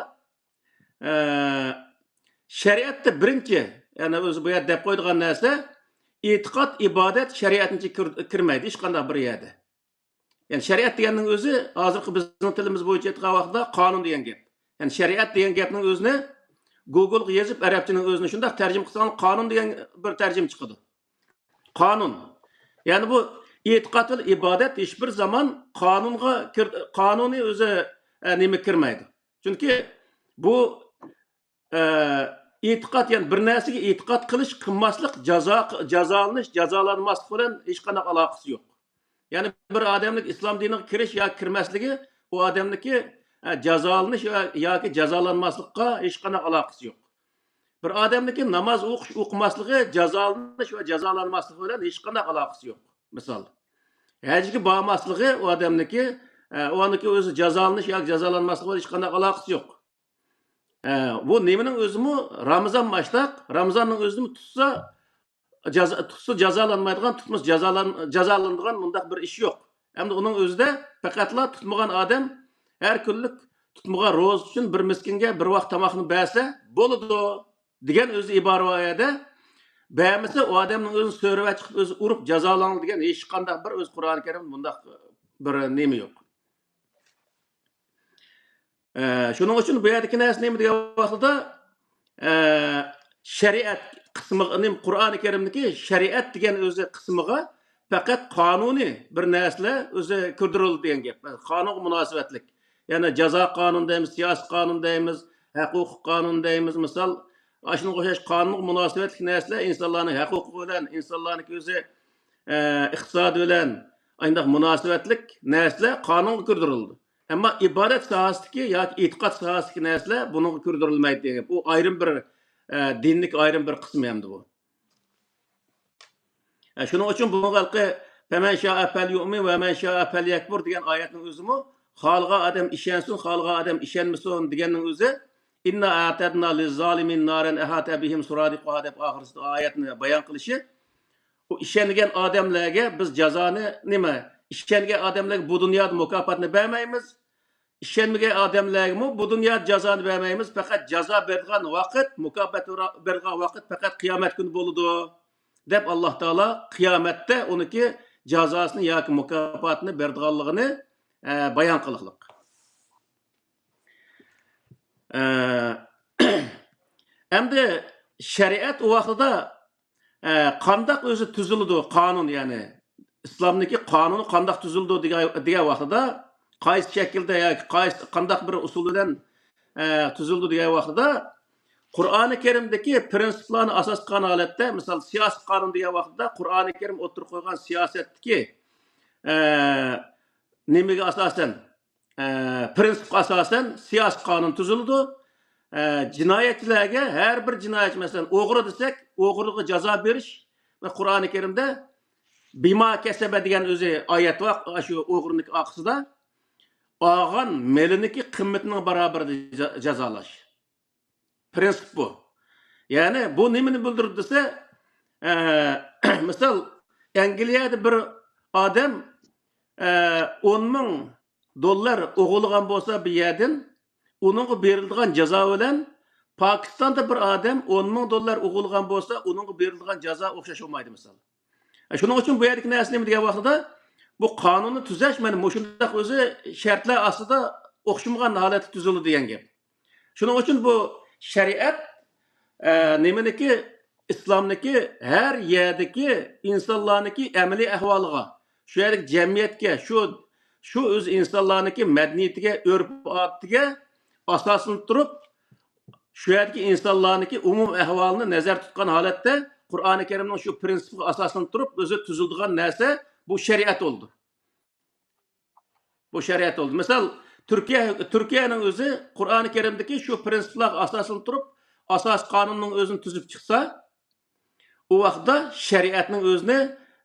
ئە، شەرىئەتتە بىرىنچى، يەنى ئۆزى بۇ يەردە دەپ قويىدىغان نەرسە، ئېتىقاد، ئىبادەت شەرىئەتنىڭ ئىچىگە كىر-، كىرمەيدۇ ھېچقانداق بىر يەردە. يەنى شەرىئەت دېگەننىڭ ئۆزى ھازىرقى بىزنىڭ تىلىمىز بويىچە ئېيتقان ۋاقىتتا قانۇن دېگەن گەپ. يەنى شەرىئەت دېگەن گەپنىڭ ئۆزىنى گوگولغا يېزىپ، ئەرەبچىنىڭ ئۆزىنى شۇنداق تەرجىمە قىلساڭ، قانۇن دېگەن بىر تەرجىمە چىقىدۇ. قانۇن. يەنى بۇ ئېتىقاد ۋە ئىبادەت ھېچبىر زامان قانۇنغا كىر-، قانۇنىي ئۆزى، ئە، نېمە كىرمەيدۇ. چۈنكى بۇ، ئە، ئېتىقاد، يەنى بىر نەرسىگە ئېتىقاد قىلىش، قىلماسلىق، جازا، جازالىنىش، جازالانماسلىق بىلەن ھېچقانداق ئالاقىسى يوق. يەنى بىر ئادەمنىڭ ئىسلام دىنىغا كىرىش ياكى كىرمەسلىكى ئۇ ئادەمنىڭكى، ئە، جازالىنىش ۋە ياكى جازالانماسلىققا ھېچقانداق ئالاقىسى يوق. بىر ئادەمنىڭكى ناماز ئوقۇش، ئوقۇماسلىقى جازالىنىش ۋە جازالانماسلىقى بىلەن ھېچقانداق ئالاقىسى يوق. مىسال، ھەجگە بارماسلىقى ئۇ ئادەمنىڭكى، ئە، ئۇ ئادەمنىڭكى ئۆزى جازالىنىش ياكى جازالانماسلىقى بىلەن ھېچقانداق ئالاقىسى يوق. ئە، بۇ نېمىنىڭ ئۆزىمۇ، رامىزانمۇ ئاشتاق، رامىزاننىڭ ئۆزىمۇ تۇتسا، جازا، تۇتسا جازالانمايدىغان، تۇتمىسا جازالان-، جازالىنىدىغان مۇنداق بىر ئىش يوق. ئەمدى ئۇنىڭ ئۆزىدە پەقەتلا تۇتمىغان ئادەم ھەر كۈنلۈك تۇتمىغان روزا ئۈچۈن بىر مىسكىنگە بىر ۋاق تاماقنى بەرسە بولىدۇ دېگەن ئۆزى ئىبارە بار ئۇ يەردە. بەرمىسە، ئۇ ئادەمنىڭ ئۆزىنى سۆرىۋە چىقىپ، ئۆزى ئۇرۇپ جازالاڭ دېگەن ھېچقانداق بىر ئۆزى قۇرئانى كەرىمدە بۇنداق بىر نېمە يوق. ئە، شۇنىڭ ئۈچۈن بۇ يەردىكى نەرسە نېمە دېگەن ۋاقتىدا، ئە، شەرىئەت، قىسمىغا، نېمە، قۇرئانى كەرىمدىكى شەرىئەت دېگەن ئۆزى قىسمىغا پەقەت قانۇنىي بىر نەرسىلەر ئۆزى كىردۈرۈلدى دېگەن گەپ. قانۇنغا مۇناسىۋەتلىك. يەنى جازا قانۇن دەيمىز، سىياسىي قانۇن دەيمىز، ھەق ھوقۇق قانۇن دەيمىز. مىسال، ئاشۇنىڭغا ئوخشاش قانۇنغا مۇناسىۋەتلىك نەرسىلەر ئىنسانلارنىڭ ھەق ھوقۇقى بىلەن، ئىنسانلارنىڭكى ئۆزى، ئە، ئىقتىسادى بىلەن، ئانداق مۇناسىۋەتلىك نەرسىلەر قانۇنغا كىردۈرۈلىدۇ. ئەمما ئىبادەت ساھەسىدىكى ياكى ئېتىقاد ساھەسىدىكى نەرسىلەر بۇنىڭغا كىردۈرۈلمەيدۇ دېگەن گەپ. ئۇ ئايرىم بىر، ئە، دىندىكى ئايرىم بىر قىسمى ئەمدى بۇ. ئە، شۇنىڭ ئۈچۈن بۇنىڭغا ھېلىقى «فمن شاء فليؤمن ومن شاء فليكفر» دېگەن ئايەتنىڭ ئۆزىمۇ خالىغان ئادەم ئىشەنسۇن، خالىغان ئادەم ئىشەنمىسۇن دېگەننىڭ ئۆزى «إنا أعتدنا للظالمين نارا أحاط بهم سرادقها» دەپ ئاخىرسىدا ئايەتنى بايان قىلىشى، ئۇ ئىشەنگەن ئادەملەرگە بىز جازانى نېمە؟ ئىشەنگەن ئادەملەرگە بۇ دۇنيادا مۇكاپاتنى بەرمەيمىز. ئىشەنمىگەن ئادەملەرگىمۇ بۇ دۇنيادا جازانى بەرمەيمىز. پەقەت جازا بېرىدىغان ۋاقىت، مۇكاپات بېرىدىغان ۋاقىت پەقەت قىيامەت كۈنى بولىدۇ، دەپ ئاللا تائالا قىيامەتتە ئۇنىڭكى جازاسىنى ياكى مۇكاپاتىنى بېرىدىغانلىقىنى، ئە، بايان قىلغلىق. ئە، ئەمدى شەرىئەت ئۇ ۋاقتىدا، ئە، قانداق ئۆزى تۈزۈلىدۇ قانۇن، يەنى ئىسلامنىڭكى قانۇنى قانداق تۈزۈلىدۇ دېگەن، دېگەن ۋاقتىدا، قايسى شەكىلدە ياكى قايسى، قانداق بىر ئۇسۇل بىلەن، ئە، تۈزۈلىدۇ دېگەن ۋاقتىدا، قۇرئانى كەرىمدىكى پرىنسىپلارنى ئاساس قىلغان ھالەتتە، مىسال، سىياسىي قانۇن دېگەن ۋاقتىدا قۇرئانى كەرىم ئوتتۇرىغا قويغان سىياسەتتىكى، ئە، نېمىگە ئاساسەن، ئە، پرىنسىپقا ئاساسەن سىياسىي قانۇن تۈزۈلىدۇ. ئە، جىنايەتچىلەرگە، ھەر بىر جىنايەتچى، مەسىلەن، ئوغرى دېسەك، ئوغرىغا جازا بېرىش ۋە قۇرئانى كەرىمدە «بىما كەسەبە» دېگەن ئۆزى ئايەت بار، شۇ ئوغرىنىڭ ئارقىسىدا، ئالغان مېلىنىڭكى قىممىتىنىڭ بارابىرىدە جا-، جازالاش. پرىنسىپ بۇ. يەنى بۇ نېمىنى بىلدۈرىدۇ دېسە، ئە، مىسال، ئەنگلىيەدە بىر ئادەم، ئە، ئون مىڭ دوللار ئوغرىلىغان بولسا بىر يەردىن، ئۇنىڭغا بېرىلىدىغان جازا بىلەن پاكىستاندا بىر ئادەم ئون مىڭ دوللار ئوغرىلىغان بولسا، ئۇنىڭغا بېرىلىدىغان جازا ئوخشاش بولمايدۇ، مىسال. شۇنىڭ ئۈچۈن بۇ يەردىكى نەرسە نېمە دېگەن ۋاقتىدا، بۇ قانۇننى تۈزەش مانا مۇشۇنداق ئۆزى شەرتلەر ئاستىدا ئوخشىمىغان ھالەتتە تۈزۈلىدۇ دېگەن گەپ. شۇنىڭ ئۈچۈن بۇ شەرىئەت، ئە، نېمىنىكى، ئىسلامنىكى ھەر يەردىكى ئىنسانلارنىڭكى ئەمەلىي ئەھۋالىغا، شۇ يەردىكى جەمئىيەتكە، شۇ، شۇ ئۆز ئىنسانلارنىڭكى مەدەنىيىتىگە، ئۆرپ-ئادىتىگە ئاساسلىنىپ تۇرۇپ، شۇ يەردىكى ئىنسانلارنىڭكى ئومۇمىي ئەھۋالىنى نەزەردە تۇتقان ھالەتتە، قۇرئانى كەرىمنىڭ شۇ پرىنسىپىغا ئاساسلىنىپ تۇرۇپ ئۆزى تۈزۈلىدىغان نەرسە بۇ شەرىئەت بولىدۇ. بۇ شەرىئەت بولىدۇ. مىسال، تۈركىيە، تۈركىيەنىڭ ئۆزى قۇرئانى كەرىمدىكى شۇ پرىنسىپلارغا ئاساسلىنىپ تۇرۇپ، ئاساسىي قانۇننىڭ ئۆزىنى تۈزۈپ چىقسا، ئۇ ۋاقىتتا شەرىئەتنىڭ ئۆزىنى،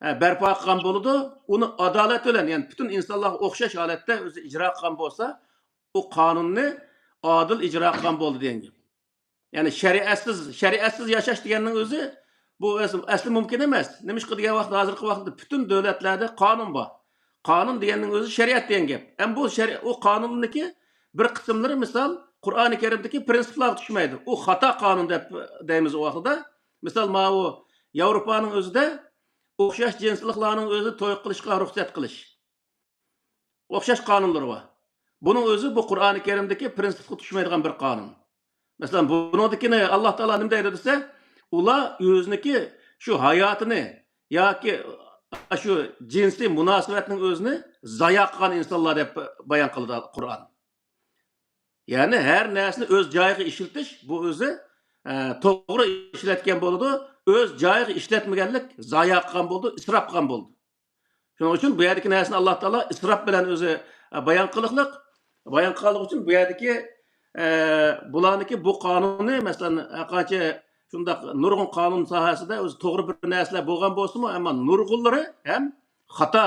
ئە، بەرپا قىلغان بولىدۇ. ئۇنى ئادالەت بىلەن، يەنى پۈتۈن ئىنسانلارغا ئوخشاش ھالەتتە ئۆزى ئىجرا قىلغان بولسا، ئۇ قانۇننى ئادىل ئىجرا قىلغان بولدى دېگەن گەپ. يەنى شەرىئەتسىز، شەرىئەتسىز ياشاش دېگەننىڭ ئۆزى بۇ ئەس-، ئەسلى مۇمكىن ئەمەس. نېمىشقا دېگەن ۋاقىتتا، ھازىرقى ۋاقىتتا پۈتۈن دۆلەتلەردە قانۇن بار. قانۇن دېگەننىڭ ئۆزى شەرىئەت دېگەن گەپ. ئەمما بۇ شەرىئەت، ئۇ قانۇننىڭكى بىر قىسىملىرى، مىسال، قۇرئانى كەرىمدىكى پرىنسىپلارغا چۈشمەيدۇ. ئۇ خاتا قانۇن دەپ دەيمىز ئۇ ۋاقتىدا. مىسال، ماۋۇ ياۋروپانىڭ ئۆزىدە ئوخشاش جىنسلىقلارنىڭ ئۆزى توي قىلىشقا رۇخسەت قىلىش. ئوخشاش قانۇنلىرى بار. بۇنىڭ ئۆزى بۇ قۇرئانى كەرىمدىكى پرىنسىپقا چۈشمەيدىغان بىر قانۇن. مەسىلەن، بۇنىڭدىكىنى ئاللا تائالا نېمە دەيدۇ دېسە، ئۇلار ئۆزىنىڭكى شۇ ھاياتىنى ياكى شۇ جىنسىي مۇناسىۋەتنىڭ ئۆزىنى زايا قىلغان ئىنسانلار دەپ بايان قىلىدۇ قۇرئان. يەنى ھەر نەرسىنى ئۆز جايىغا ئىشلىتىش، بۇ ئۆزى، ئە، توغرا ئىشلەتكەن بولىدۇ، ئۆز جايىغا ئىشلەتمىگەنلىك زايا قىلغان بولىدۇ، ئىسراپ قىلغان بولىدۇ. شۇنىڭ ئۈچۈن بۇ يەردىكى نەرسىنى ئاللا تائالا ئىسراپ بىلەن ئۆزى، ئە، بايان قىلىقلىق، بايان قىلغانلىقى ئۈچۈن بۇ يەردىكى، ئە، بۇلارنىڭكى بۇ قانۇنى، مەسىلەن، ھەرقانچە شۇنداق نۇرغۇن قانۇن ساھەسىدە ئۆزى توغرا بىر نەرسىلەر بولغان بولسىمۇ، ئەمما نۇرغۇنلىرى ھەم خاتا.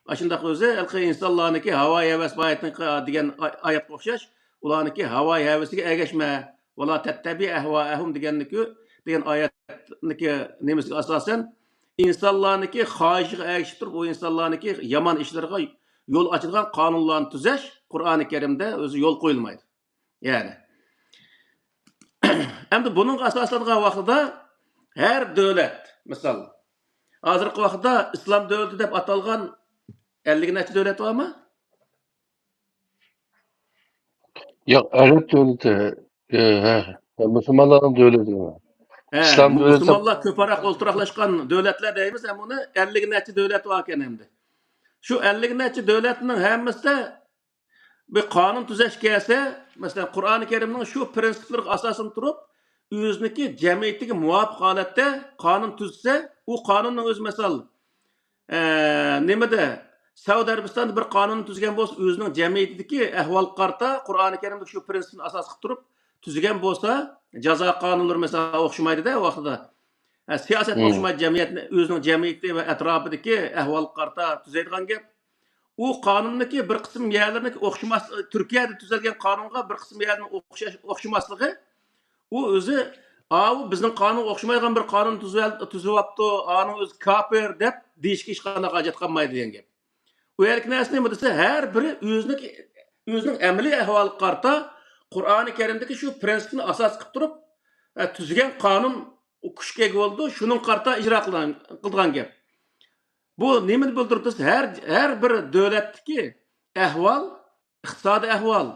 ئاشۇنداق ئۆزى ھېلىقى ئىنسانلارنىڭكى ھاۋايى ھەۋەس بايىتىنى دېگەن ئاي-، ئايەتكە ئوخشاش، ئۇلارنىڭكى ھاۋايى ھەۋىسىگە ئەگەشمە، ۋەلا تەتتەبىئ ئەھۋائەھۇم دېگەننىكى، دېگەن ئايەتنىكى نېمىسىگە ئاساسەن، ئىنسانلارنىڭكى خاھىشىغا ئەگىشىپ تۇرۇپ، ئۇ ئىنسانلارنىڭكى يامان ئىشلىرىغا يول ئاچىدىغان قانۇنلارنى تۈزەش قۇرئانى كەرىمدە ئۆزى يول قويۇلمايدۇ. يەنى. ئەمدى بۇنىڭغا ئاساسلانغان ۋاقتىدا ھەر دۆلەت، مىسال، ھازىرقى ۋاقىتتا ئىسلام دۆلىتى دەپ ئاتالغان ئەللىك نەچچە دۆلەت بارمۇ؟ ياق، ئەرەب دۆلىتى، ئە، ھە، مۇسۇلمانلارنىڭ دۆلىتى. ھە، ئىسلام دۆلىتى. مۇسۇلمانلار كۆپرەك ئولتۇراقلاشقان دۆلەتلەر دەيمىز، ھەم ئۇنى ئەللىك نەچچە دۆلەت باركەن ئەمدى. شۇ ئەللىك نەچچە دۆلەتنىڭ ھەممىسىدە بىر قانۇن تۈزەش كەلسە، مەسىلەن، قۇرئانى كەرىمنىڭ شۇ پىرىنسىپلىرىغا ئاساسەن تۇرۇپ، ئۆزىنىڭكى جەمئىيىتىگە مۇۋاپىق ھالەتتە قانۇن تۈزسە، ئۇ قانۇننىڭ ئۆزى، مىسال، ئە، نېمىدە، سەئۇدى ئەرەبىستاندا بىر قانۇن تۈزگەن بولسا، ئۆزىنىڭ جەمئىيىتىدىكى ئەھۋالغا قارىتا، قۇرئانى كەرىمدىكى شۇ پىرىنسىپنى ئاساس قىلىپ تۇرۇپ تۈزگەن بولسا، جازا قانۇنلىرى، مىسال، ئوخشىمايدۇ-دە، ۋاقتىدا. ھە، سىياسەت ئوخشىمايدۇ، جەمئىيەتنى، ئۆزىنىڭ جەمئىيىتى ۋە ئەتراپىدىكى ئەھۋالغا قارىتا تۈزەيدىغان گەپ. ئۇ قانۇننىڭكى بىر قىسىم يەرلىرىنىڭكى ئوخشىماس، تۈركىيەدە تۈزۈلگەن قانۇنغا بىر قىسىم يەرنىڭ ئوخشاش، ئوخشىماسلىقى، ئۇ ئۆزى، «ئاۋۇ بىزنىڭ قانۇنغا ئوخشىمايدىغان بىر قانۇن تۈزۈۋەل-، تۈزۈۋاپتۇ، ئانىڭ ئۆزى كاپىر» دەپ دېيىشكە ھېچقانداق ھاجەت قالمايدۇ دېگەن گەپ. ئۇ يەردىكى نەرسە نېمە دېسە، ھەر بىرى ئۆزىنىڭ، ئۆزىنىڭ ئەمەلىي ئەھۋالىغا قارىتا قۇرئانى كەرىمدىكى شۇ پىرىنسىپنى ئاساس قىلىپ تۇرۇپ، ئە، تۈزگەن قانۇن ئۇ كۈچكە ئىگە بولىدۇ، شۇنىڭغا قارىتا ئىجرا قىلغان، قىلىدىغان گەپ. بۇ نېمىنى بىلدۈرىدۇ دېسە، ھەر، ھەر بىر دۆلەتتىكى ئەھۋال، ئىقتىسادىي ئەھۋال،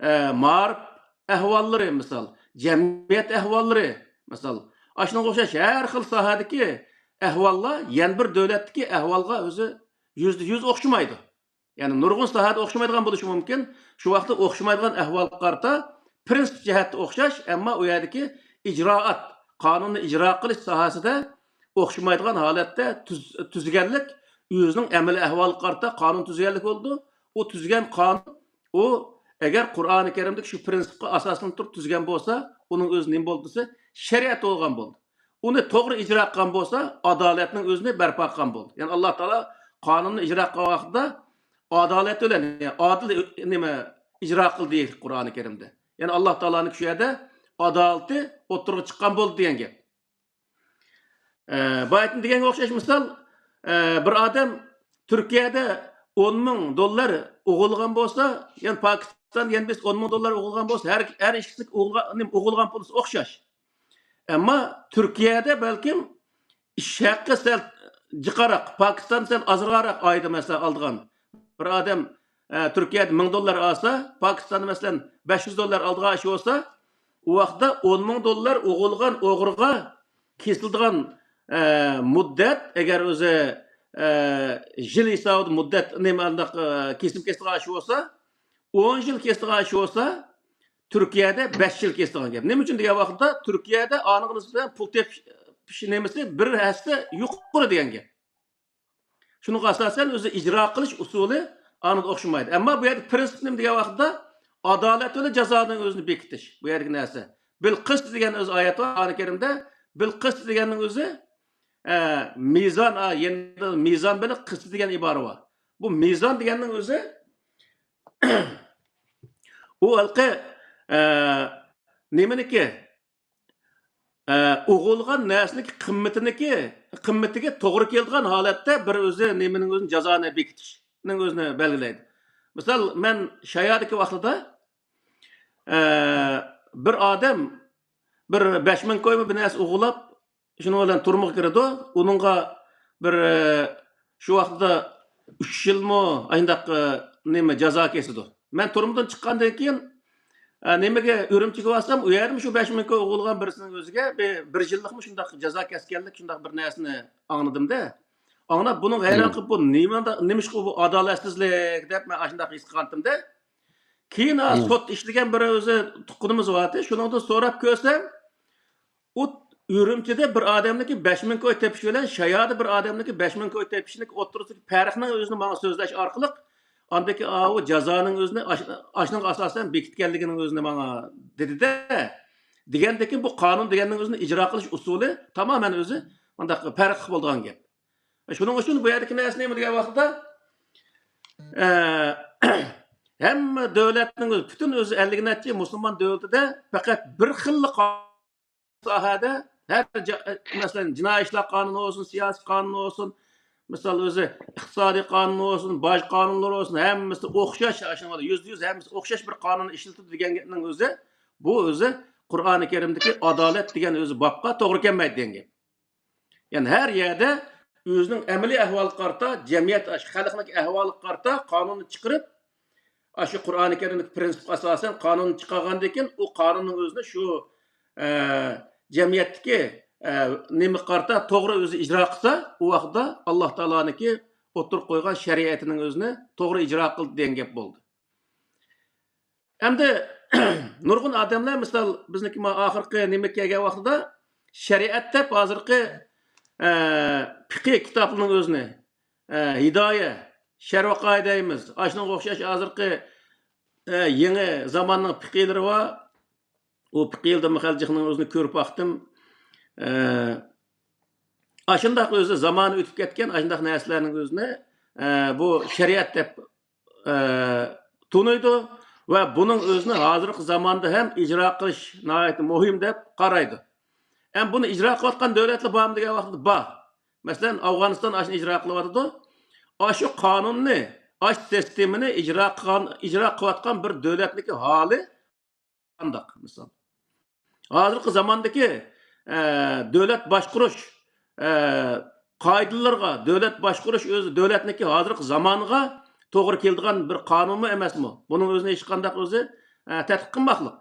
ئە، مائارىپ ئەھۋاللىرى، مىسال، جەمئىيەت ئەھۋاللىرى، مىسال، ئاشۇنىڭغا ئوخشاش ھەر خىل ساھەدىكى ئەھۋاللار يەنە بىر دۆلەتتىكى ئەھۋالغا ئۆزى يۈزدە يۈز ئوخشىمايدۇ. يەنى نۇرغۇن ساھەدە ئوخشىمايدىغان بولۇشى مۇمكىن. شۇ ۋاقىتتا ئوخشىمايدىغان ئەھۋالغا قارىتا پىرىنسىپ جەھەتتە ئوخشاش، ئەمما ئۇ يەردىكى ئىجرائات، قانۇننى ئىجرا قىلىش ساھەسىدە ئوخشىمايدىغان ھالەتتە تۈز-، تۈزگەنلىك، ئۆزىنىڭ ئەمەلىي ئەھۋالىغا قارىتا قانۇن تۈزگەنلىك بولىدۇ. ئۇ تۈزگەن قانۇن، ئۇ ئەگەر قۇرئانى كەرىمدىكى شۇ پىرىنسىپقا ئاساسلىنىپ تۇرۇپ تۈزگەن بولسا، ئۇنىڭ ئۆزى نېمە بولدى دېسە، شەرىئەت بولغان بولدى. ئۇنى توغرا ئىجرا قىلغان بولسا، ئادالەتنىڭ ئۆزىنى بەرپا قىلغان بولدى. يەنى ئاللا تائالا قانۇننى ئىجرا قىلغان ۋاقتىدا ئادالەت بىلەن، يەنى ئادىل، نېمە، ئىجرا قىلدى قۇرئانى كەرىمدە. يەنى ئاللا تائالانىڭ شۇ يەردە ئادالىتى ئوتتۇرىغا چىققان بولدى دېگەن گەپ. ئە، بايىتىن دېگەنگە ئوخشاش مىسال، ئە، بىر ئادەم تۈركىيەدە ئون مىڭ دوللار ئوغرىلىغان بولسا، يەنى پاكىستان يەنە بىرسى ئون مىڭ دوللار ئوغرىلىغان بولسا، ھەر، ھەر ئىككىسىنىڭ ئوغرىلىغان، نېمە، ئوغرىلىغان پۇلى ئوخشاش. ئەمما تۈركىيەدە بەلكىم ئىش ھەققى سەل جىقراق، پاكىستاندا سەل ئازراقراق ئايدا، مەسىلەن، ئالىدىغان. بىر ئادەم، ئە، تۈركىيەدە مىڭ دوللار ئالسا، پاكىستاندا، مەسىلەن، بەش يۈز دوللار ئالىدىغان ئىش بولسا، ئۇ ۋاقىتتا ئون مىڭ دوللار ئوغرىلىغان ئوغرىغا كېسىلىدىغان، ئە، مۇددەت، ئەگەر ئۆزى، ئە، يىل ھېسابىدا مۇددەت، نېمە، ئانداق، ئە، كېسىم كېسىدىغان ئىش بولسا، ئون يىل كېسىدىغان ئىش بولسا، تۈركىيەدە بەش يىل كېسىدىغان گەپ. نېمە ئۈچۈن دېگەن ۋاقىتتا، تۈركىيەدە ئانىڭغا نىسبەتەن پۇل تېپىش، تېپىش نېمىسى بىر ھەسسە يۇقىرى دېگەن گەپ. شۇنىڭغا ئاساسەن ئۆزى ئىجرا قىلىش ئۇسۇلى ئانىدا ئوخشىمايدۇ. ئەمما بۇ يەردە پىرىنسىپ نېمە دېگەن ۋاقىتتا، ئادالەت بىلەن جازانىڭ ئۆزىنى بېكىتىش. بۇ يەردىكى نەرسە. بىل قىست دېگەن ئۆزى ئايەت بار قۇرئانى كەرىمدە. بىل قىست دېگەننىڭ ئۆزى، ئە، مىزان، ئا، يەنە مىزان بىلەن قىست دېگەن ئىبارە بار. بۇ مىزان دېگەننىڭ ئۆزى ئۇ ھېلىقى، ئە، نېمىنىكى؟ ئە، ئوغرىلىغان نەرسىنىڭ قىممىتىنىكى، قىممىتىگە توغرا كېلىدىغان ھالەتتە بىر ئۆزى نېمىنىڭ ئۆزىنى، جازانى بېكىتىشنىڭ ئۆزىنى بەلگىلەيدۇ. مىسال، مەن شايادىكى ۋاقتىدا، ئە، بىر ئادەم بىر بەش مىڭ كويمۇ بىر نەرسە ئوغرىلاپ، شۇنىڭ بىلەن تۈرمىگە كىرىدۇ. ئۇنىڭغا بىر، ئە، شۇ ۋاقتىدا ئۈچ يىلمۇ ئاينداق، ئە، نېمە، جازا كېسىدۇ. مەن تۈرمىدىن چىققاندىن كېيىن، ئە، نېمىگە، ئۈرۈمچىگە بارسام، ئۇ يەردىمۇ شۇ بەش مىڭ كوي ئوغرىلىغان بىرسىنىڭ ئۆزىگە بىر، بىر يىللىقمۇ شۇنداق جازا كەسكەنلىك، شۇنداق بىر نەرسىنى ئاڭلىدىم-دە. ئاڭلاپ، بۇنىڭغا ھەيران قېلىپ، بۇ نېمە، نېمىشقا بۇ ئادالەتسىزلىك دەپ، مەن ئاشۇنداق ھېس قىلغانتىم-دە. كېيىن، ئا، سوت ئىشلىگەن بىر ئۆزى تۇغقىنىمىز بارتى. شۇنىڭدىن سوراپ كۆرسەم، ئۇ ئۈرۈمچىدە بىر ئادەمنىڭكى بەش مىڭ كوي تېپىش بىلەن شايادە بىر ئادەمنىڭكى بەش مىڭ كوي تېپىشنىڭ ئوتتۇرىسىدىكى پەرقنىڭ ئۆزىنى ماڭا سۆزلەش ئارقىلىق، ئاندىكى ئاۋۇ جازانىڭ ئۆزىنى ئاش-، ئاشۇنىڭغا ئاساسەن بېكىتكەنلىكىنىڭ ئۆزىنى ماڭا دېدى-دە. دېگەندىكىن بۇ قانۇن دېگەننىڭ ئۆزىنى ئىجرا قىلىش ئۇسۇلى تامامەن ئۆزى مۇنداق پەرقلىق بولىدىغان گەپ. شۇنىڭ ئۈچۈن بۇ يەردىكى نەرسە نېمە دېگەن ۋاقىتتا، ئە، ھەممە دۆلەتنىڭ ئۆزى، پۈتۈن ئۆزى ئەللىك نەچچە مۇسۇلمان دۆلىتىدە پەقەت بىر خىللا قا-، ساھەدە ھەر جا-، مەسىلەن، جىنايى ئىشلار قانۇنى بولسۇن، سىياسىي قانۇن بولسۇن، مىسال، ئۆزى ئىقتىسادىي قانۇن بولسۇن، باج قانۇنلىرى بولسۇن، ھەممىسى ئوخشاش، شۇنىڭ يۈزدە يۈز ھەممىسى ئوخشاش بىر قانۇن ئىشلىتىدۇ دېگەننىڭ ئۆزى، بۇ ئۆزى قۇرئانى كەرىمدىكى ئادالەت دېگەن ئۆزى بابقا توغرا كەلمەيدۇ دېگەن گەپ. يەنى ھەر يەردە ئۆزىنىڭ ئەمەلىي ئەھۋالىغا قارىتا، جەمئىيەت، ئاشۇ خەلقنىڭ ئەھۋالىغا قارىتا قانۇننى چىقىرىپ، ئاشۇ قۇرئانى كەرىمدىكى پىرىنسىپقا ئاساسەن قانۇننى چىقارغاندىن كېيىن، ئۇ قانۇننىڭ ئۆزىنى شۇ، ئە، جەمئىيەتتىكى، ئە، نېمىگە قارىتا توغرا ئۆزى ئىجرا قىلسا، ئۇ ۋاقىتتا ئاللا تائالانىڭكى ئوتتۇرىغا قويغان شەرىئەتىنىڭ ئۆزىنى توغرا ئىجرا قىلدى دېگەن گەپ بولدى. ئەمدى نۇرغۇن ئادەملەر، مىسال، بىزنىڭكى ما ئاخىرقى نېمە كەلگەن ۋاقتىدا شەرىئەت دەپ ھازىرقى، ئە، پىقى كىتابلىرىنىڭ ئۆزىنى، ئە، ھىدايە، شەرۋەقايە دەيمىز. ئاشۇنىڭغا ئوخشاش ھازىرقى، ئە، يېڭى زاماننىڭ پىقىلىرى بار. ئۇ پىقىلدا مىخەلجىقنىڭ ئۆزىنى كۆرۈپ باقتىم. ئە، ئاشۇنداق ئۆزى زامانى ئۆتۈپ كەتكەن ئاشۇنداق نەرسىلەرنىڭ ئۆزىنى، ئە، بۇ شەرىئەت دەپ، ئە، تونۇيدۇ ۋە بۇنىڭ ئۆزىنى ھازىرقى زاماندا ھەم ئىجرا قىلىش ناھايىتى مۇھىم دەپ قارايدۇ. ئەم بۇنى ئىجرا قىلىۋاتقان دۆلەتلەر بارمۇ دېگەن ۋاقىتتا بار. مەسىلەن، ئافغانىستان ئاشۇنى ئىجرا قىلىۋاتىدۇ. ئاشۇ قانۇننى، ئاشۇ سىستېمىنى ئىجرا قىلغان، ئىجرا قىلىۋاتقان بىر دۆلەتنىڭكى ھالى قانداق، مىسال؟ ھازىرقى زاماندىكى، ئە، دۆلەت باشقۇرۇش، ئە، قائىدىلىرىغا، دۆلەت باشقۇرۇش ئۆزى دۆلەتنىڭكى ھازىرقى زامانىغا توغرا كېلىدىغان بىر قانۇنمۇ ئەمەسمۇ؟ بۇنىڭ ئۆزىنى ھېچقانداق ئۆزى، ئە، تەتقىق قىلماقلىق.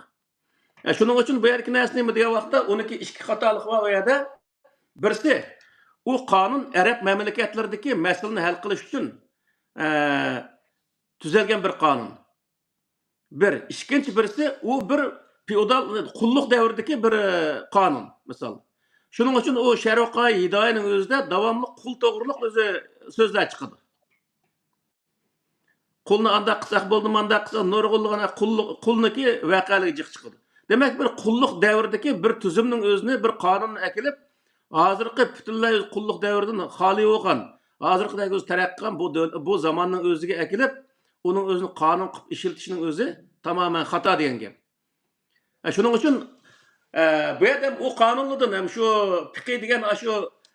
ئە، شۇنىڭ ئۈچۈن بۇ يەردىكى نەرسە نېمە دېگەن ۋاقىتتا، ئۇنىڭكى ئىككى خاتالىقى بار ئۇ يەردە. بىرسى، ئۇ قانۇن ئەرەب مەملىكەتلىرىدىكى مەسىلىنى ھەل قىلىش ئۈچۈن، ئە، تۈزەلگەن بىر قانۇن. بىر. ئىككىنچى بىرسى، ئۇ بىر فېئودال، قۇللۇق دەۋرىدىكى بىر، ئە، قانۇن، مىسال. شۇنىڭ ئۈچۈن ئۇ شەرۋەقايە ھىدايىنىڭ ئۆزىدە داۋاملىق قۇل توغرۇلۇق ئۆزى سۆزلەر چىقىدۇ. قۇلنى ئانداق قىلساق بولدى، مانداق قىلساق، نۇرغۇنلىغان قۇللۇق، قۇلنىڭكى ۋەقەلىرى جىق چىقىدۇ. دېمەك، بىر قۇللۇق دەۋرىدىكى بىر تۈزۈمنىڭ ئۆزىنى، بىر قانۇننى ئەكېلىپ، ھازىرقى پۈتۈنلەي قۇللۇق دەۋرىدىن خالىي بولغان، ھازىرقىدەك ئۆزى تەرەققىي قىلغان بۇ دۆل-، بۇ زاماننىڭ ئۆزىگە ئەكېلىپ، ئۇنىڭ ئۆزىنى قانۇن قىلىپ ئىشلىتىشنىڭ ئۆزى تامامەن خاتا دېگەن گەپ. ئە، شۇنىڭ ئۈچۈن، ئە، بۇ يەردە ھەم ئۇ قانۇنلاردىن، ھەم شۇ پىقى دېگەن ئاشۇ،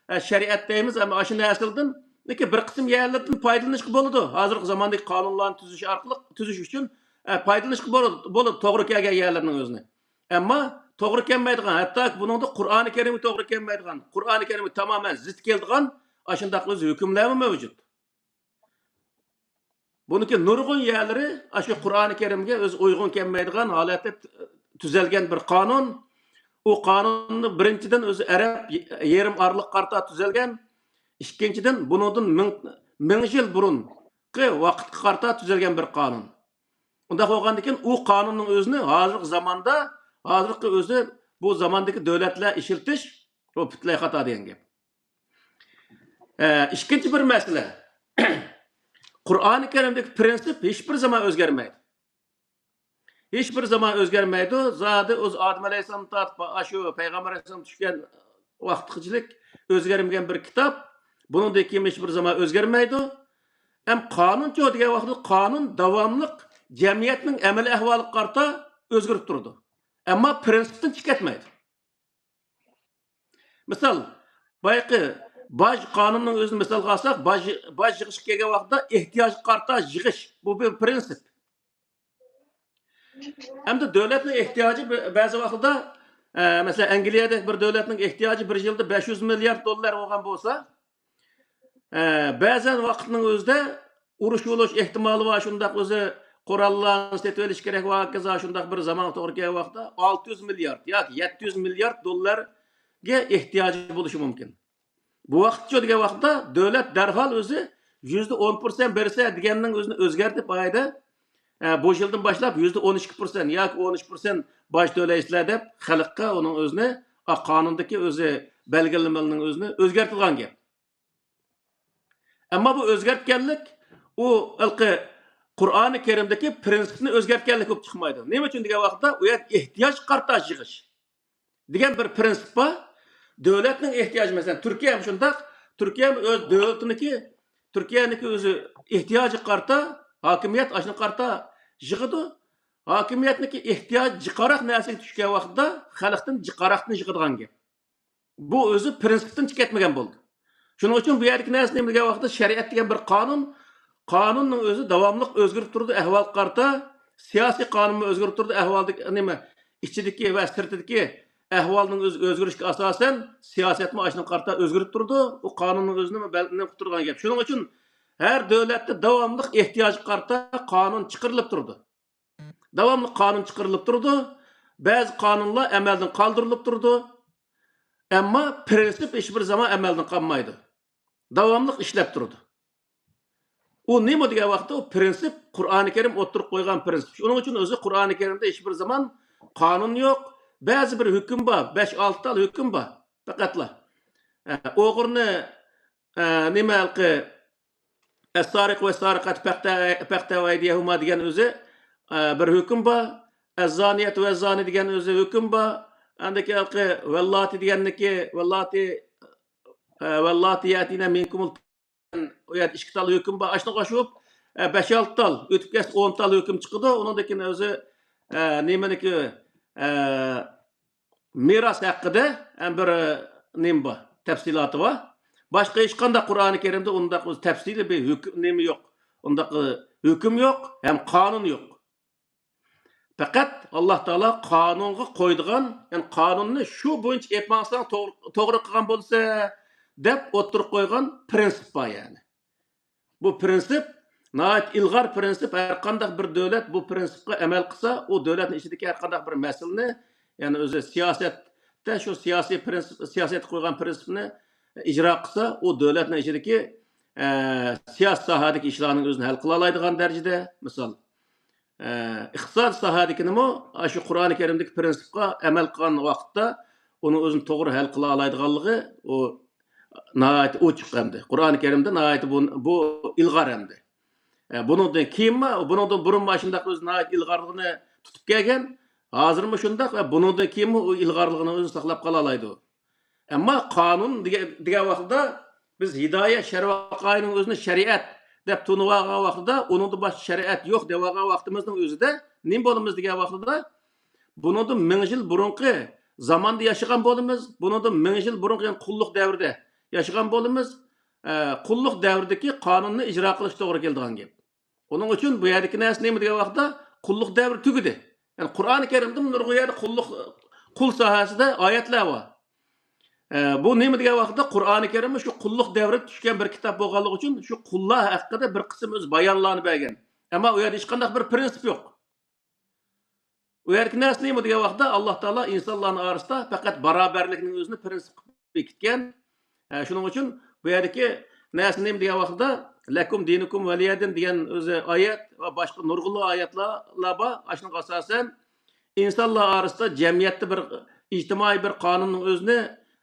ئە، شەرىئەت دەيمىز، ھەم ئاشۇ نەرسىلەردىن، لېكىن بىر قىسىم يەرلەردىن پايدىلىنىشقا بولىدۇ. ھازىرقى زاماندىكى قانۇنلارنى تۈزۈش ئارقىلىق، تۈزۈش ئۈچۈن، ئە، پايدىلىنىشقا بولىدۇ، بولىدۇ، توغرا كەلگەن يەرلەرنىڭ ئۆزىنى. ئەمما توغرا كەلمەيدىغان، ھەتتاكى بۇنىڭدا قۇرئانى كەرىمگە توغرا كەلمەيدىغان، قۇرئانى كەرىمگە تامامەن زىت كېلىدىغان ئاشۇنداق ئۆز ھۆكۈملەرمۇ مەۋجۇت. بۇنىڭكى نۇرغۇن يەرلىرى ئاشۇ قۇرئانى كەرىمگە ئۆزى ئۇيغۇن كەلمەيدىغان ھالەتتە تۈزەلگەن بىر قانۇن. ئۇ قانۇننى بىرىنچىدىن ئۆزى ئەرەب يېرىم ئارىلىققا قارىتا تۈزەلگەن، ئىككىنچىدىن بۇنىڭدىن مىڭ، مىڭ يىل بۇرۇنقى ۋاقىتقا قارىتا تۈزەلگەن بىر قانۇن. ئۇنداق بولغاندىكىن ئۇ قانۇننىڭ ئۆزىنى ھازىرقى زاماندا، ھازىرقى ئۆزى بۇ زاماندىكى دۆلەتلەر ئىشلىتىش، بۇ پۈتۈنلەي خاتا دېگەن گەپ. ئە، ئىككىنچى بىر مەسىلە. قۇرئانى كەرىمدىكى پىرىنسىپ ھېچ بىر زامان ئۆزگەرمەيدۇ. ھېچ بىر زامان ئۆزگەرمەيدۇ. زادى ئۆزى ئادەم ئەلەيھىسسالامدىن تارتىپ، ئاشۇ پەيغەمبەر ئەلەيھىسسالام چۈشكەن ۋاقىتقىچىلىك ئۆزگەرمىگەن بىر كىتاب. بۇنىڭدىن كېيىن ھېچ بىر زامان ئۆزگەرمەيدۇ. ئەم قانۇنچۇ دېگەن ۋاقىتتا قانۇن داۋاملىق جەمئىيەتنىڭ ئەمەلىي ئەھۋالىغا قارىتا ئۆزگىرىپ تۇرىدۇ. ئەمما پىرىنسىپتىن چىقىپ كەتمەيدۇ. مىسال، بايىقى باج قانۇنىنىڭ ئۆزىنى مىسالغا ئالساق، باج، باج يىغىشقا كەلگەن ۋاقىتتا ئېھتىياجغا قارىتا يىغىش، بۇ بىر پىرىنسىپ. ئەمدى دۆلەتنىڭ ئېھتىياجى بە-، بەزى ۋاقىتتا، ئە، مەسىلەن، ئەنگلىيەدەك بىر دۆلەتنىڭ ئېھتىياجى بىر يىلدا بەش يۈز مىليارد دوللار بولغان بولسا، ئە، بەزەن ۋاقىتنىڭ ئۆزىدە ئۇرۇش بولۇش ئېھتىمالى بار، شۇنداق ئۆزى قوراللارنى سېتىۋېلىش كېرەك ۋە ھاكازا شۇنداق بىر زامانغا توغرا كەلگەن ۋاقىتتا ئالتە يۈز مىليارد ياكى يەتتە يۈز مىليارد دوللارغا ئېھتىياجى بولۇشى مۇمكىن. بۇ ۋاقىتچۇ دېگەن ۋاقىتتا دۆلەت دەرھال ئۆزى يۈزدە ئون پىرسەنت بېرىسەن دېگەننىڭ ئۆزىنى ئۆزگەرتىپ، ئايدا، ئە، بۇ يىلدىن باشلاپ يۈزدە ئون ئىككى پىرسەنت ياكى ئون ئۈچ پىرسەنت باج تۆلەيسىلەر دەپ خەلققە ئۇنىڭ ئۆزىنى، ئا، قانۇندىكى ئۆزى بەلگىلىمىلىرىنىڭ ئۆزىنى ئۆزگەرتىدىغان گەپ. ئەمما بۇ ئۆزگەرتكەنلىك ئۇ ھېلىقى قۇرئانى كەرىمدىكى پىرىنسىپنى ئۆزگەرتكەنلىك بولۇپ چىقمايدۇ. نېمە ئۈچۈن دېگەن ۋاقىتتا، ئۇ يەردە ئېھتىياجغا قارىتا يىغىش دېگەن بىر پىرىنسىپ بار. دۆلەتنىڭ ئېھتىياجى، مەسىلەن، تۈركىيە ھەم شۇنداق. تۈركىيە ھەم ئۆز دۆلىتىنىڭكى، تۈركىيەنىڭكى ئۆزى ئېھتىياجىغا قارىتا، ھاكىمىيەت ئاشۇنىڭغا قارىتا يىغىدۇ. ھاكىمىيەتنىڭكى ئېھتىياجى جىقراق نەرسىگە چۈشكەن ۋاقتىدا خەلقتىن جىقراقتىن يىغىدىغان گەپ. بۇ ئۆزى پىرىنسىپتىن چىقىپ كەتمىگەن بولدى. شۇنىڭ ئۈچۈن بۇ يەردىكى نەرسە نېمە دېگەن ۋاقىتتا، شەرىئەت دېگەن بىر قانۇن، قانۇننىڭ ئۆزى داۋاملىق ئۆزگىرىپ تۇرىدۇ، ئەھۋالغا قارىتا، سىياسىي قانۇنمۇ ئۆزگىرىپ تۇرىدۇ، ئەھۋالدىكى، نېمە، ئىچىدىكى ۋە سىرتىدىكى ئەھۋالنىڭ ئۆزى ئۆزگىرىشىگە ئاساسەن، سىياسەتمۇ ئاشۇنىڭغا قارىتا ئۆزگىرىپ تۇرىدۇ. ئۇ قانۇننىڭ ئۆزىنى بەلگىلەپ تۇرىدىغان گەپ. شۇنىڭ ئۈچۈن ھەر دۆلەتتە داۋاملىق ئېھتىياجغا قارىتا قانۇن چىقىرىلىپ تۇرىدۇ. داۋاملىق قانۇن چىقىرىلىپ تۇرىدۇ. بەزى قانۇنلار ئەمەلدىن قالدۇرۇلۇپ تۇرىدۇ. ئەمما پرىنسىپ ھېچبىر زامان ئەمەلدىن قالمايدۇ. داۋاملىق ئىشلەپ تۇرىدۇ. ئۇ نېمە دېگەن ۋاقىتتا، ئۇ پرىنسىپ قۇرئانى كەرىم ئوتتۇرىغا قويغان پرىنسىپ. شۇنىڭ ئۈچۈن ئۆزى قۇرئانى كەرىمدە ھېچبىر زامان قانۇن يوق. بەزى بىر ھۆكۈم بار، بەش-ئالتە تال ھۆكۈم بار پەقەتلا. ئە، ئوغرىنى، ئە، نېمە ھېلىقى، ئەسسارىق ۋەسسارىقەت پەقتە-، پەقتەۋەيدىيەھۇما دېگەن ئۆزى، ئە، بىر ھۆكۈم بار. ئەززانىيەت ۋەززانى دېگەن ئۆزى ھۆكۈم بار. ئاندىكى ھېلىقى ۋەللاتى دېگەننىكى، ۋەللاتى، ئە، ۋەللاتى يەتىنە مىنكۇمۇل ئۇ يەردە ئىككى تال ھۆكۈم بار. ئاشۇنىڭغا ئوخشىشىپ، ئە، بەش-ئالتە تال، ئۆتۈپ كەتسە ئون تال ھۆكۈم چىقىدۇ. ئۇنىڭدىن كېيىن ئۆزى، ئە، نېمىنىكى، ئە، مىراس ھەققىدە ھەم بىر، ئە، نېمە بار، تەپسىلاتى بار. باشقا ھېچقانداق قۇرئانى كەرىمدە ئۇنداق ئۆزى تەپسىلىي بىر ھۆكۈم، نېمە يوق. ئۇنداق، ئە، ھۆكۈم يوق ھەم قانۇن يوق. پەقەت ئاللا تائالا قانۇنغا قويىدىغان، يەنى قانۇننى شۇ بويىچە ئېلىپ ماڭساڭ توغرا، توغرا قىلغان بولىسەن، دەپ ئوتتۇرىغا قويغان پرىنسىپ بار يەنى. بۇ پرىنسىپ ناھايىتى ئىلغار پرىنسىپ، ھەر قانداق بىر دۆلەت بۇ پرىنسىپقا ئەمەل قىلسا، ئۇ دۆلەتنىڭ ئىچىدىكى ھەر قانداق بىر مەسىلىنى، يەنى ئۆزى سىياسەتتە شۇ سىياسىي پرىنسىپ، سىياسەتكە قويغان پرىنسىپنى ئىجرا قىلسا، ئۇ دۆلەتنىڭ ئىچىدىكى، ئە، سىياسىي ساھەدىكى ئىشلارنىڭ ئۆزىنى ھەل قىلالايدىغان دەرىجىدە، مىسال، ئە، ئىقتىساد ساھەدىكىنىمۇ ئاشۇ قۇرئانى كەرىمدىكى پرىنسىپقا ئەمەل قىلغان ۋاقىتتا ئۇنىڭ ئۆزىنى توغرا ھەل قىلالايدىغانلىقى ئۇ ناھايىتى ئوچۇق ئەمدى. قۇرئانى كەرىمدە ناھايىتى بۇ، بۇ ئىلغار ئەمدى. ئە، بۇنىڭدىن كېيىنمۇ، بۇنىڭدىن بۇرۇنمۇ ئاشۇنداق ئۆزى ناھايىتى ئىلغارلىقىنى تۇتۇپ كەلگەن، ھازىرمۇ شۇنداق ۋە بۇنىڭدىن كېيىنمۇ ئۇ ئىلغارلىقىنى ئۆزىنى ساقلاپ قالالايدۇ. ئەمما قانۇن دېگەن، دېگەن ۋاقىتتا بىز ھىدايە شەرۋەقايىنىڭ ئۆزىنى شەرىئەت دەپ تونۇۋالغان ۋاقتىدا، ئۇنىڭدىن باشقا شەرىئەت يوق دەۋالغان ۋاقتىمىزنىڭ ئۆزىدە نېمە بولىمىز دېگەن ۋاقتىدا، بۇنىڭدىن مىڭ يىل بۇرۇنقى زاماندا ياشىغان بولىمىز، بۇنىڭدىن مىڭ يىل بۇرۇنقى، يەنى قۇللۇق دەۋرىدە ياشىغان بولىمىز. ئە، قۇللۇق دەۋرىدىكى قانۇننى ئىجرا قىلىش توغرا كېلىدىغان گەپ. ئۇنىڭ ئۈچۈن بۇ يەردىكى نەرسە نېمە دېگەن ۋاقىتتا، قۇللۇق دەۋرى تۈگىدى. يەنى قۇرئانى كەرىمدىمۇ نۇرغۇن يەردە قۇللۇق، قۇل ساھەسىدە ئايەتلەر بار. ئە، بۇ نېمە دېگەن ۋاقىتتا، قۇرئانى كەرىممۇ شۇ قۇللۇق دەۋرىدە چۈشكەن بىر كىتاب بولغانلىقى ئۈچۈن، شۇ قۇللار ھەققىدە بىر قىسىم ئۆزى بايانلارنى بەرگەن. ئەمما ئۇ يەردە ھېچقانداق بىر پرىنسىپ يوق. ئۇ يەردىكى نەرسە نېمە دېگەن ۋاقىتتا، ئاللا تائالا ئىنسانلارنىڭ ئارىسىدا پەقەت باراۋەرلىكنىڭ ئۆزىنى پرىنسىپ قىلىپ بېكىتكەن. ئە، شۇنىڭ ئۈچۈن بۇ يەردىكى نەرسە نېمە دېگەن ۋاقتىدا، لەكۇم دىنۇكۇم ۋەلىيەدىن دېگەن ئۆزى ئايەت ۋە باشقا نۇرغۇنلىغان ئايەتلەر، لەر بار. ئاشۇنىڭغا ئاساسەن، ئىنسانلار ئارىسىدا جەمئىيەتتە بىر ئىجتىمائىي بىر قانۇننىڭ ئۆزىنى،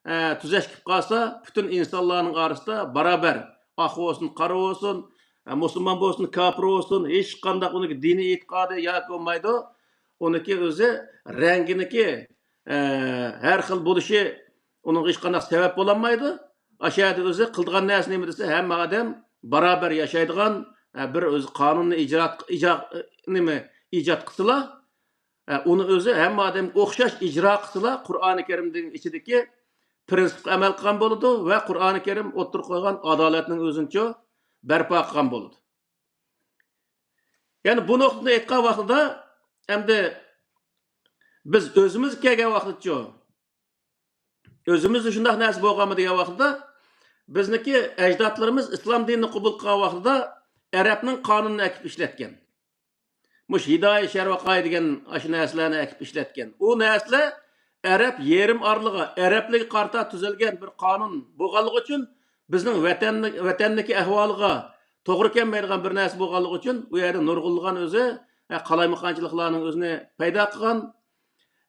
ئە، تۈزەش كېلىپ قالسا، پۈتۈن ئىنسانلارنىڭ ئارىسىدا باراۋەر، ئاق بولسۇن، قارا بولسۇن، ئە، مۇسۇلمان بولسۇن، كاپىر بولسۇن، ھېچقانداق ئۇنىڭكى دىنىي ئېتىقادى ياكى بولمايدۇ. ئۇنىڭكى ئۆزى رەڭگىنىڭكى، ئە، ھەر خىل بولۇشى ئۇنىڭغا ھېچقانداق سەۋەب بولالمايدۇ. ئاشۇ يەردە ئۆزى قىلىدىغان نەرسە نېمە دېسە، ھەممە ئادەم باراۋەر ياشايدىغان، ئە، بىر ئۆزى قانۇننى ئىجرا، ئىجا-، نېمە، ئىجاد قىلسىلا، ئە، ئۇنى ئۆزى ھەممە ئادەمگە ئوخشاش ئىجرا قىلسىلا، قۇرئانى كەرىمنىڭ ئىچىدىكى پرىنسىپقا ئەمەل قىلغان بولىدۇ ۋە قۇرئانى كەرىم ئوتتۇرىغا قويغان ئادالەتنىڭ ئۆزىنىچۇ بەرپا قىلغان بولىدۇ. يەنى بۇ نۇقتىنى ئېيتقان ۋاقتىدا، ئەمدى بىز ئۆزىمىزگە كەلگەن ۋاقتىچۇ، ئۆزىمىزدە شۇنداق نەرسە بولغانمۇ دېگەن ۋاقتىدا، بىزنىڭكى ئەجدادلىرىمىز ئىسلام دىنىنى قوبۇل قىلغان ۋاقتىدا ئەرەبنىڭ قانۇنىنى ئەكىپ ئىشلەتكەن. مۇشۇ ھىدايە شەرۋەقاي دېگەن ئاشۇ نەرسىلەرنى ئەكىپ ئىشلەتكەن. ئۇ نەرسىلەر ئەرەب يېرىم ئارىلىغا، ئەرەبلەرگە قارىتا تۈزۈلگەن بىر قانۇن بولغانلىقى ئۈچۈن، بىزنىڭ ۋەتەننى، ۋەتەندىكى ئەھۋالىغا توغرا كەلمەيدىغان بىر نەرسە بولغانلىقى ئۈچۈن، ئۇ يەردە نۇرغۇنلىغان ئۆزى، ئە، قالايمىقانچىلىقلارنىڭ ئۆزىنى پەيدا قىلغان.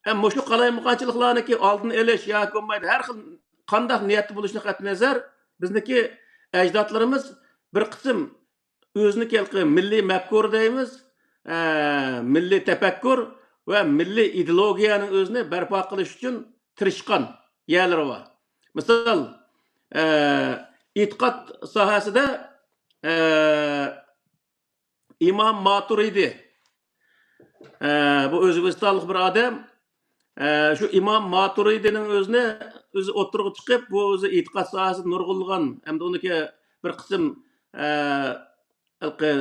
ئە، مۇشۇ قالايمىقانچىلىقلارنىڭكى ئالدىنى ئېلىش ياكى بولمايدۇ، ھەر خىل قانداق نىيەتتە بولۇشىدىن قەتئىينەزەر، بىزنىڭكى ئەجدادلىرىمىز بىر قىسىم ئۆزىنىڭكى ھېلىقى مىللىي مەپكۇر دەيمىز، ئە، مىللىي تەپەككۇر ۋە مىللىي ئىدېئولوگىيەنىڭ ئۆزىنى بەرپا قىلىش ئۈچۈن تىرىشقان يەرلىرى بار. مىسال، ئە، ئېتىقاد ساھەسىدە، ئە، ئىمام ماتۇرىدى، ئە، بۇ ئۆزبېكىستانلىق بىر ئادەم. ئە، شۇ ئىمام ماتۇرىدىنىڭ ئۆزىنى، ئۆزى ئوتتۇرىغا چىقىپ، بۇ ئۆزى ئېتىقاد ساھەسىدە نۇرغۇنلىغان ھەمدە ئۇنىڭكى بىر قىسىم، ئە، ھېلىقى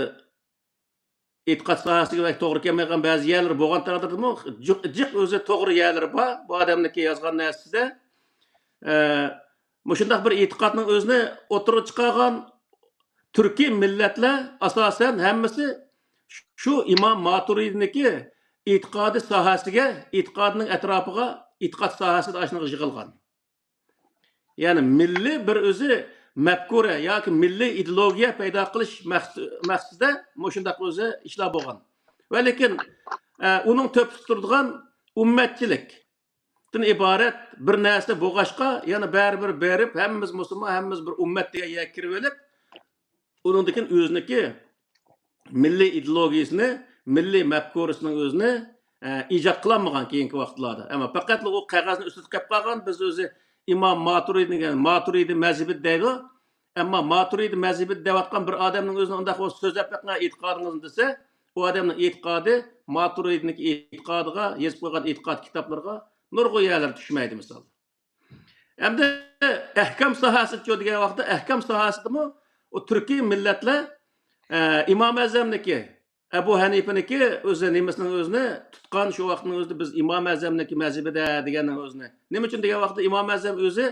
ئېتىقاد ساھەسىگە بەك توغرا كەلمەيدىغان بەزى يەرلىرى بولغان تەقدىردىمۇ، جىق، جىق ئۆزى توغرا يەرلىرى بار بۇ ئادەمنىڭكى يازغان نەرسىسىدە. ئە، مۇشۇنداق بىر ئېتىقادنىڭ ئۆزىنى ئوتتۇرىغا چىقارغان تۈركىي مىللەتلەر ئاساسەن ھەممىسى شۇ ئىمام ماتۇرىدىنىڭكى ئېتىقادى ساھەسىگە، ئېتىقادىنىڭ ئەتراپىغا، ئېتىقاد ساھەسىدە ئاشۇنىڭغا يىغىلغان. يەنى مىللىي بىر ئۆزى مەپكۇرە ياكى مىللىي ئىدېئولوگىيە پەيدا قىلىش مەقس-، مەقسىتىدە مۇشۇنداق ئۆزى ئىشلار بولغان. ۋە لېكىن، ئە، ئۇنىڭ تۆپىسى تۇرىدىغان ئۈممەتچىلىكتىن ئىبارەت بىر نەرسە بولغاچقا، يەنە بەرىبىر بېرىپ، ھەممىمىز مۇسۇلمان، ھەممىمىز بىر ئۈممەت دېگەن يەرگە كىرىۋېلىپ، ئۇنىڭدىن كېيىن ئۆزىنىڭكى مىللىي ئىدېئولوگىيىسىنى، مىللىي مەپكۇرىسىنىڭ ئۆزىنى، ئە، ئىجاد قىلالمىغان كېيىنكى ۋاقىتلاردا. ئەمما پەقەتلا ئۇ قەغەزنىڭ ئۈستىدە قېلىپ قالغان، بىز ئۆزى ئىمام ماتۇرىدى دېگەن، ماتۇرىدى مەزھىپى دەيدۇ. ئەمما ماتۇرىدى مەزھىپى دەۋاتقان بىر ئادەمنىڭ ئۆزىنى ئۇنداق بولسا سۆزلەپ بېقىڭ ئېتىقادىڭىزنى دېسە، ئۇ ئادەمنىڭ ئېتىقادى ماتۇرىدىنىڭ ئېتىقادىغا، يېزىپ قويغان ئېتىقاد كىتابلىرىغا نۇرغۇن يەرلەر چۈشمەيدۇ، مىسال. ئەمدى ئەھكام ساھەسىچۇ دېگەن ۋاقىتتا، ئەھكام ساھەسىدىمۇ ئۇ تۈركىي مىللەتلەر، ئە، ئىمام ئەزەمنىكى، ئەبۇ ھەنىپىنىكى ئۆزى نېمىسىنىڭ ئۆزىنى تۇتقان، شۇ ۋاقىتنىڭ ئۆزىدە بىز ئىمام ئەزەمنىكى مەزھىپىدە دېگەننىڭ ئۆزىنى. نېمە ئۈچۈن دېگەن ۋاقىتتا، ئىمام ئەزەم ئۆزى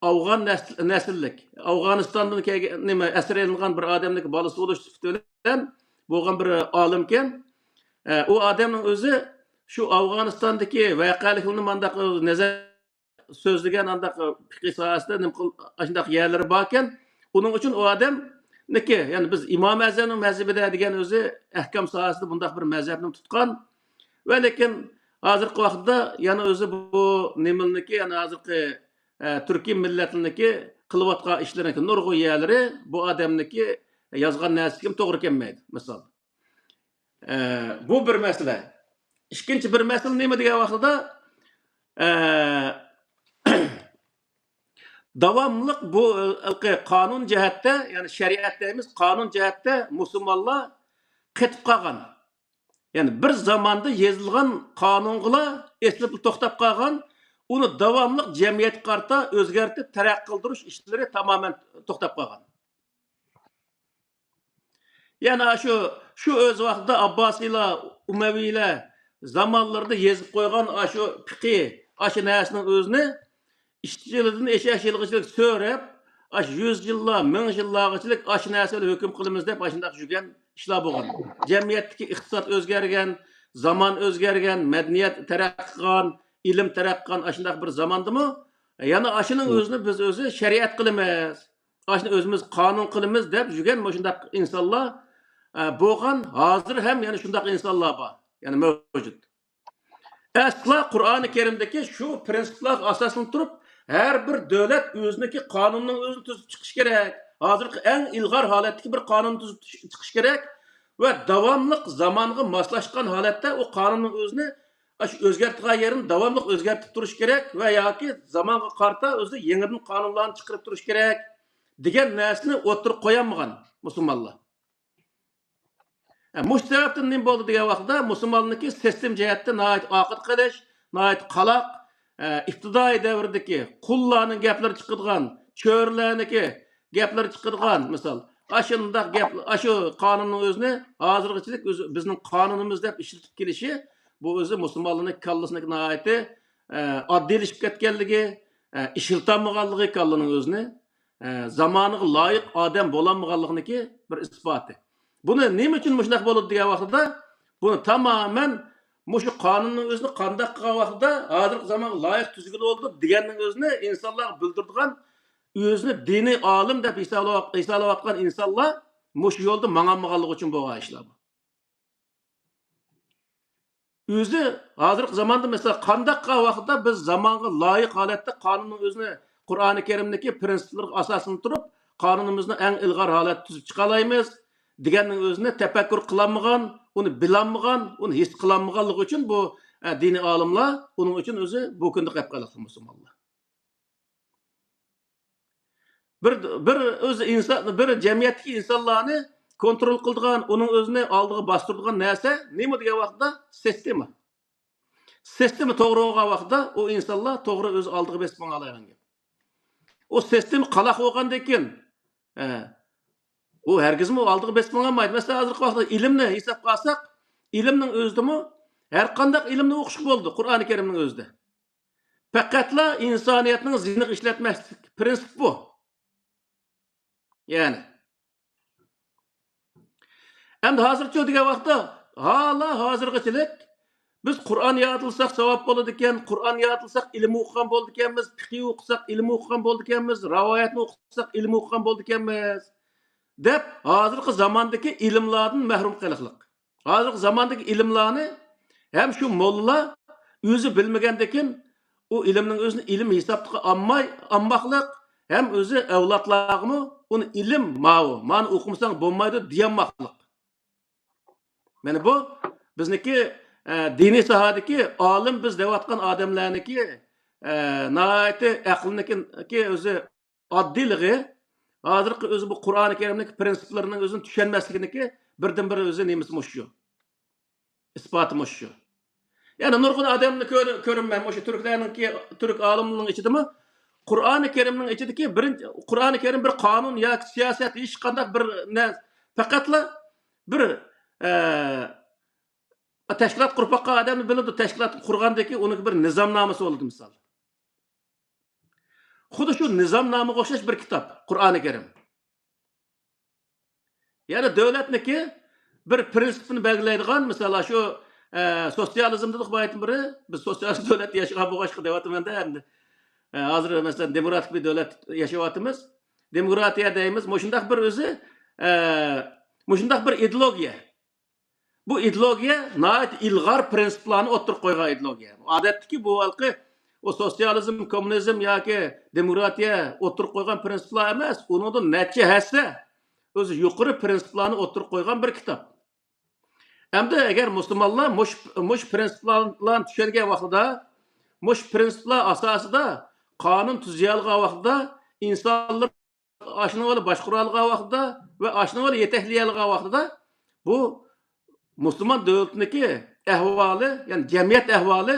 ئافغان نەسل-، نەسىللىك، ئافغانىستاندىن كەلگەن، نېمە، ئەسىر ئېلىنغان بىر ئادەمنىڭ بالىسى بولۇش سۈپىتى بىلەن بولغان بىر ئالىمكەن. ئە، ئۇ ئادەمنىڭ ئۆزى شۇ ئافغانىستاندىكى ۋەقەلىكلەرنى مانداق نەزەر سۆزلىگەن ئانداق پىقىھ ساھەسىدە نېمە قىل-، ئاشۇنداق يەرلىرى باركەن. ئۇنىڭ ئۈچۈن ئۇ ئادەمنىكى، يەنى بىز ئىمام ئەزەمنىڭ مەزھىپىدە دېگەن ئۆزى ئەھكام ساھەسىدە بۇنداق بىر مەزھەپنى تۇتقان. ۋە لېكىن ھازىرقى ۋاقىتتا يەنە ئۆزى بۇ نېمىلنىكى، يەنى ھازىرقى، ئە، تۈركىي مىللەتنىكى قىلىۋاتقان ئىشلىرىنىڭكى نۇرغۇن يەرلىرى بۇ ئادەمنىكى يازغان نەرسىگە توغرا كەلمەيدۇ، مىسال. ئە، بۇ بىر مەسىلە. ئىككىنچى بىر مەسىلە نېمە دېگەن ۋاقتىدا، ئە، داۋاملىق بۇ ھېلىقى قانۇن جەھەتتە، يەنى شەرىئەت دەيمىز، قانۇن جەھەتتە مۇسۇلمانلار قېتىپ قالغان. يەنى بىر زاماندا يېزىلغان قانۇنغىلا ئېسىلىپ توختاپ قالغان، ئۇنى داۋاملىق جەمئىيەتكە قارىتا ئۆزگەرتىپ تەرەققىي قىلدۇرۇش ئىشلىرى تامامەن توختاپ قالغان. يەنى شۇ، شۇ ئۆز ۋاقتىدا ئابباسىيلار، ئۇمەۋىيلەر زامانلىرىدا يېزىپ قويغان ئاشۇ پىقى، ئاشۇ نەرسىنىڭ ئۆزىنى ئىشچىلىدىن ئېشەك يىلغىچىلىك سۆرەپ، ئاشۇ يۈز يىللار، مىڭ يىللارغىچىلىك ئاشۇ نەرسە بىلەن ھۆكۈم قىلىمىز دەپ ئاشۇنداق يۈرگەن ئىشلار بولغان. جەمئىيەتتىكى ئىقتىساد ئۆزگەرگەن، زامان ئۆزگەرگەن، مەدەنىيەت تەرەققىي قىلغان، ئىلىم تەرەققىي قىلغان ئاشۇنداق بىر زاماندىمۇ يەنە ئاشۇنىڭ ئۆزىنى بىز ئۆزى شەرىئەت قىلىمىز، ئاشۇنى ئۆزىمىز قانۇن قىلىمىز دەپ يۈرگەن مۇشۇنداق ئىنسانلار، ئە، بولغان، ھازىر ھەم يەنە شۇنداق ئىنسانلار بار، يەنە مەۋجۇت. ئەسلا قۇرئانى كەرىمدىكى شۇ پىرىنسىپلارغا ئاساسلىنىپ تۇرۇپ، ھەر بىر دۆلەت ئۆزىنىڭكى قانۇنىنىڭ ئۆزىنى تۈزۈپ چىقىشى كېرەك. ھازىرقى ئەڭ ئىلغار ھالەتتىكى بىر قانۇن تۈزۈپ چىقىشى كېرەك ۋە داۋاملىق زامانغا ماسلاشقان ھالەتتە ئۇ قانۇننىڭ ئۆزىنى، ئاشۇ ئۆزگەرتىدىغان يېرىنى داۋاملىق ئۆزگەرتىپ تۇرۇش كېرەك ۋە ياكى زامانغا قارىتا ئۆزى يېڭىدىن قانۇنلارنى چىقىرىپ تۇرۇش كېرەك دېگەن نەرسىنى ئوتتۇرىغا قويالمىغان مۇسۇلمانلار. ئە، مۇشۇ سەۋەبتىن نېمە بولدى دېگەن ۋاقىتتا، مۇسۇلماننىڭكى سىستېما جەھەتتە ناھايىتى ئارقىدا قېلىش، ناھايىتى قالاق، ئە، ئىپتىدائىي دەۋردىكى قۇللارنىڭ گەپلىرى چىقىدىغان، چۆرىلەرنىڭكى گەپلىرى چىقىدىغان، مىسال، ئاشۇنداق گەپ، ئاشۇ قانۇننىڭ ئۆزىنى ھازىرغىچىلىك ئۆزى بىزنىڭ قانۇنىمىز دەپ ئىشلىتىپ كېلىشى، بۇ ئۆزى مۇسۇلمانلارنىڭ كاللىسىنىڭكى ناھايىتى، ئە، ئاددىيلىشىپ كەتكەنلىكى، ئە، ئىشلىتالمىغانلىقى كاللىنىڭ ئۆزىنى، ئە، زامانىغا لايىق ئادەم بولالمىغانلىقىنىڭكى بىر ئىسپاتى. بۇنى نېمە ئۈچۈن مۇشۇنداق بولىدۇ دېگەن ۋاقتىدا، بۇنى تامامەن مۇشۇ قانۇننىڭ ئۆزىنى قانداق قىلغان ۋاقتىدا ھازىرقى زامانغا لايىق تۈزگىلى بولىدۇ دېگەننىڭ ئۆزىنى ئىنسانلارغا بىلدۈرىدىغان، ئۆزىنى دىنىي ئالىم دەپ ھېسابلاۋات-، ھېسابلاۋاتقان ئىنسانلار مۇشۇ يولدا ماڭالمىغانلىقى ئۈچۈن بولغان ئىشلار بۇ. ئۆزى ھازىرقى زاماندا، مەسىلەن، قانداق قىلغان ۋاقىتتا بىز زامانغا لايىق ھالەتتە قانۇننىڭ ئۆزىنى، قۇرئانى كەرىمدىكى پىرىنسىپلىرىغا ئاساسلىنىپ تۇرۇپ، قانۇنىمىزنى ئەڭ ئىلغار ھالەتتە تۈزۈپ چىقالايمىز دېگەننىڭ ئۆزىنى تەپەككۇر قىلالمىغان، ئۇنى بىلالمىغان، ئۇنى ھېس قىلالمىغانلىقى ئۈچۈن بۇ، ئە، دىنىي ئالىملار ئۇنىڭ ئۈچۈن ئۆزى بۇ كۈندە قېلىپ قالدى مۇسۇلمانلار. بىر، بىر ئۆزى ئىنسان، بىر جەمئىيەتتىكى ئىنسانلارنى كونترول قىلىدىغان، ئۇنىڭ ئۆزىنى ئالدىغا باستۇرىدىغان نەرسە نېمە دېگەن ۋاقىتتا، سىستېما. سىستېما توغرا بولغان ۋاقىتتا ئۇ ئىنسانلار توغرا ئۆزى ئالدىغا بېسىپ ماڭالايدىغان گەپ. ئۇ سىستېما قالاق بولغاندىن كېيىن، ئە، ئۇ ھەرگىزمۇ ئالدىغا بېسىپ ماڭالمايدۇ. مەسىلەن، ھازىرقى ۋاقىتتا ئىلىمنى ھېسابقا ئالساق، ئىلىمنىڭ ئۆزىدىمۇ ھەر قانداق ئىلىمنى ئوقۇشقا بولىدۇ، قۇرئانى كەرىمنىڭ ئۆزىدە. پەقەتلا ئىنسانىيەتنىڭ زىيىنىغا ئىشلەتمەسلىك پىرىنسىپ بۇ. يەنى. ئەمدى ھازىرچۇ دېگەن ۋاقىتتا، ھالا ھازىرغىچىلىك بىز قۇرئان يادلىساق ساۋاب بولىدىكەن، قۇرئان يادلىساق ئىلىم ئوقۇغان بولىدىكەنمىز، پىقىھ ئوقۇساق ئىلىم ئوقۇغان بولىدىكەنمىز، راۋايەتنى ئوقۇساق ئىلىم ئوقۇغان بولىدىكەنمىز، دەپ ھازىرقى زاماندىكى ئىلىملاردىن مەھرۇم قېلىقلىق. ھازىرقى زاماندىكى ئىلىملارنى ھەم شۇ موللا ئۆزى بىلمىگەندىكىن، ئۇ ئىلىمنىڭ ئۆزىنى ئىلىم ھېسابلىققا ئالماي، ئالماقلىق، ھەم ئۆزى ئەۋلادلارغىمۇ ئۇنى ئىلىم ماۋۇ، مانى ئوقۇمىساڭ بولمايدۇ دېيەلمەقلىق. مانا بۇ بىزنىڭكى، ئە، دىنىي ساھەدىكى ئالىم بىز دەۋاتقان ئادەملەرنىڭكى، ئە، ناھايىتى ئەقلىنىڭكى ئۆزى ئاددىيلىقى، ھازىرقى ئۆزى بۇ قۇرئانى كەرىمنىڭ پرىنسىپلىرىنىڭ ئۆزىنى چۈشەنمەسلىكىنىڭكى بىردىنبىر ئۆزى نېمىسى مۇشۇ شۇ. ئىسپاتى مۇشۇ شۇ. يەنى نۇرغۇن ئادەمنى كۆر-، كۆرىمەن، مۇشۇ تۈركلەرنىڭكى، تۈرك ئالىملىرىنىڭ ئىچىدىمۇ قۇرئانى كەرىمنىڭ ئىچىدىكى بىرىنچى، قۇرئانى كەرىم بىر قانۇن ياكى سىياسەت، ھېچقانداق بىر نە-، پەقەتلا بىر، ئە، تەشكىلات قۇرۇپ باققان ئادەمنى بىلىدۇ، تەشكىلات قۇرغاندىكى ئۇنىڭ بىر نىزامنامىسى بولىدۇ، مىسال. خۇددى شۇ نىزامنامىغا ئوخشاش بىر كىتاب، قۇرئانى كەرىم. يەنى دۆلەتنىكى بىر پرىنسىپنى بەلگىلەيدىغان، مىسال، شۇ، ئە، سوتسىيالىزم دېدۇق بايىتىن بىرى، بىز سوتسىيالىست دۆلەتتە ياشىغان بولغاچقا دەۋاتىمەن-دە ئەمدى. ئە، ھازىر، مەسىلەن، دېموكراتىك بىر دۆلەتتە ياشاۋاتىمىز. دېموكراتىيە دەيمىز، مۇشۇنداق بىر ئۆزى، ئە، مۇشۇنداق بىر ئىدېئولوگىيە. بۇ ئىدېئولوگىيە ناھايىتى ئىلغار پرىنسىپلارنى ئوتتۇرىغا قويغان ئىدېئولوگىيە. ئادەتتىكى بۇ ھالقى ئۇ سوتسىيالىزم، كوممۇنىزم ياكى دېموكراتىيە ئوتتۇرىغا قويغان پرىنسىپلار ئەمەس، ئۇنىڭدىن نەچچە ھەسسە ئۆزى يۇقىرى پرىنسىپلارنى ئوتتۇرىغا قويغان بىر كىتاب. ئەمدى ئەگەر مۇسۇلمانلار مۇش-، مۇشۇ پرىنسىپلارنى چۈشەنگەن ۋاقتىدا، مۇشۇ پرىنسىپلار ئاساسىدا قانۇن تۈزىيەلىگەن ۋاقتىدا، ئىنسانلار ئاشۇنىڭ بىلەن باشقۇرالىغان ۋاقتىدا ۋە ئاشۇنىڭ بىلەن يېتەكلىيەلىگەن ۋاقتىدا بۇ مۇسۇلمان دۆلىتىنىڭكى ئەھۋالى، يەنى جەمئىيەت ئەھۋالى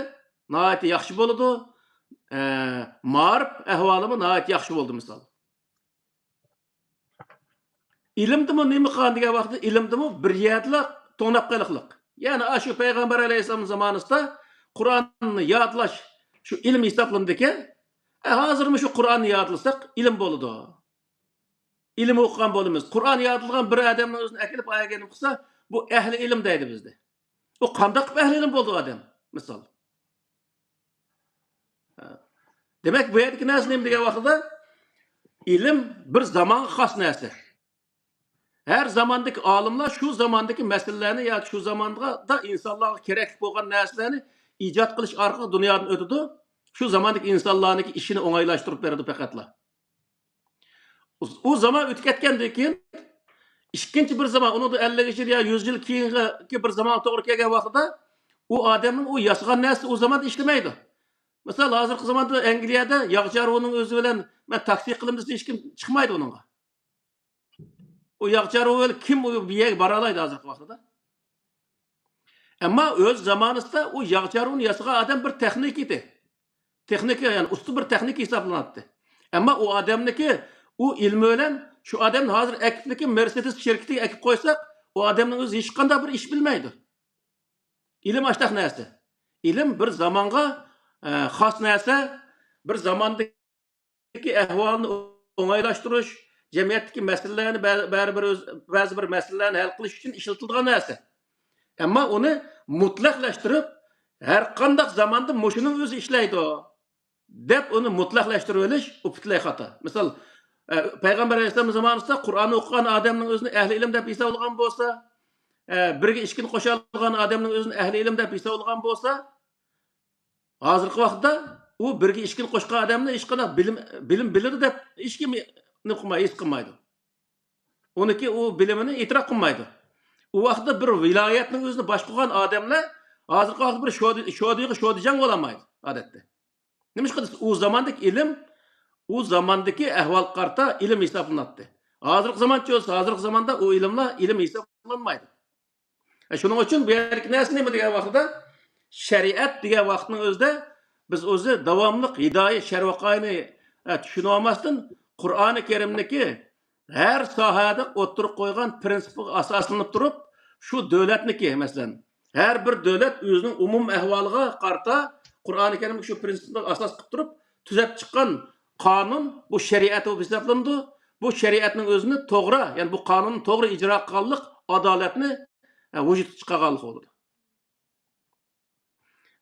ناھايىتى ياخشى بولىدۇ. ئە، مائارىپ ئەھۋالىمۇ ناھايىتى ياخشى بولىدۇ، مىسال. ئىلىمدىمۇ نېمە قىلغان دېگەن ۋاقىتتا، ئىلىمدىمۇ بىر يەردىلا توڭلاپ قېلىقلىق. يەنى ئاشۇ پەيغەمبەر ئەلەيھىسسالام زامانىسىدا قۇرئاننى يادلاش شۇ ئىلىم ھېسابلىنىدىكەن. ئە، ھازىرمۇ شۇ قۇرئاننى يادلىساق ئىلىم بولىدۇ. ئىلىم ئوقۇغان بولىمىز. قۇرئان يادلىغان بىر ئادەمنىڭ ئۆزىنى ئەكېلىپ ئايەگە نېمە قىلسا، بۇ ئەھلى ئىلىم دەيدۇ بىزدە. ئۇ قانداق قىلىپ ئەھلى ئىلىم بولىدۇ ئادەم؟ مىسال. ھە. دېمەك، بۇ يەردىكى نەرسە نېمە دېگەن ۋاقتىدا، ئىلىم بىر زامانغا خاس نەرسە. ھەر زاماندىكى ئالىملار شۇ زاماندىكى مەسىلىلەرنى ياكى شۇ زاماندا ئىنسانلارغا كېرەكلىك بولغان نەرسىلەرنى ئىجاد قىلىش ئارقىلىق دۇنيادىن ئۆتىدۇ. شۇ زاماندىكى ئىنسانلارنىڭكى ئىشىنى ئوڭايلاشتۇرۇپ بېرىدۇ پەقەتلا. ئۇ زامان ئۆتۈپ كەتكەندىن كېيىن، ئىككىنچى بىر زامان، ئۇنىڭدىن ئەللىك يىل يا يۈز يىل كېيىنكى بىر زامانغا توغرا كەلگەن ۋاقتىدا، ئۇ ئادەمنىڭ ئۇ ياسىغان نەرسىسى ئۇ زاماندا ئىشلىمەيدۇ. مىسال، ھازىرقى زاماندا ئەنگلىيەدە ياغ چارۋىنىڭ ئۆزى بىلەن مەن تاكسى قىلىمەن دېسە، ھېچكىم چىقمايدۇ ئۇنىڭغا. ئۇ ياغ چارۋا بىلەن كىم ئۇ بۇ يەرگە بارالايدۇ ھازىرقى ۋاقتىدا؟ ئەمما ئۆز زامانىسىدا ئۇ ياغ چارۋىنى ياسىغان ئادەم بىر تېخنىك ئىدى. تېخنىكا، يەنى ئۇستا بىر تېخنىك ھېسابلىناتتى. ئەمما ئۇ ئادەمنىكى ئۇ ئىلمى بىلەن شۇ ئادەمنى ھازىر ئەكىپلىكى مېرسېدېس شىركىتىگە ئەكىپ قويساق، ئۇ ئادەمنىڭ ئۆزى ھېچقانداق بىر ئىش بىلمەيدۇ. ئىلىم ئاشتاق نەرسە. ئىلىم بىر زامانغا، ئە، خاس نەرسە، بىر زاماندا ئەھۋالنى ئوڭايلاشتۇرۇش، جەمئىيەتتىكى مەسىلىلەرنى بە-، بەرىبىر ئۆز-، بەزى بىر مەسىلىلەرنى ھەل قىلىش ئۈچۈن ئىشلىتىلىدىغان نەرسە. ئەمما ئۇنى مۇتلەقلەشتۈرۈپ، ھەر قانداق زاماندا مۇشۇنىڭ ئۆزى ئىشلەيدۇ، دەپ ئۇنى مۇتلەقلەشتۈرۈۋېلىش، ئۇ پۈتۈنلەي خاتا. مىسال، ئە، پەيغەمبەر ئەلەيھىسسالام زامانىسىدا قۇرئاننى ئوقۇغان ئادەمنىڭ ئۆزىنى ئەھلى ئىلىم دەپ ھېسابلىغان بولسا، ئە، بىرگە ئىككىنى قوشالىغان ئادەمنىڭ ئۆزىنى ئەھلى ئىلىم دەپ ھېسابلىغان بولسا، ھازىرقى ۋاقىتتا ئۇ بىرگە ئىككىنى قوشقان ئادەمنى ھېچقانداق بىلىم، بىلىم بىلىدۇ دەپ ھېچكىم نېمە قىلماي، ھېس قىلمايدۇ. ئۇنىڭكى ئۇ بىلىمىنى ئېتىراپ قىلمايدۇ. ئۇ ۋاقىتتا بىر ۋىلايەتنىڭ ئۆزىنى باشقۇرغان ئادەملەر ھازىرقى ۋاقىتتا بىر شودى-، شودىغا شودىجاڭ بولالمايدۇ ئادەتتە. نېمىشقا دېسە، ئۇ زاماندىكى ئىلىم، ئۇ زاماندىكى ئەھۋالغا قارىتا ئىلىم ھېسابلىناتتى. ھازىرقى زامانچە بولسا، ھازىرقى زاماندا ئۇ ئىلىملار ئىلىم ھېسابلانمايدۇ. ئە، شۇنىڭ ئۈچۈن بۇ يەردىكى نەرسە نېمە دېگەن ۋاقتىدا، شەرىئەت دېگەن ۋاقىتنىڭ ئۆزىدە بىز ئۆزى داۋاملىق ھىدايە شەرۋەقايىنى، ئە، چۈشىنىۋالماستىن، قۇرئانى كەرىمنىكى ھەر ساھەدە ئوتتۇرىغا قويغان پرىنسىپىغا ئاساسلىنىپ تۇرۇپ، شۇ دۆلەتنىكى، مەسىلەن، ھەر بىر دۆلەت ئۆزىنىڭ ئومۇمىي ئەھۋالىغا قارىتا قۇرئانى كەرىمگە شۇ پرىنسىپلارغا ئاساس قىلىپ تۇرۇپ تۈزەپ چىققان قانۇن، بۇ شەرىئەت بولۇپ ھېسابلىنىدۇ. بۇ شەرىئەتنىڭ ئۆزىنى توغرا، يەنى بۇ قانۇننى توغرا ئىجرا قىلغانلىق، ئادالەتنى، ئە، ۋۇجۇدقا چىقارغانلىق بولىدۇ.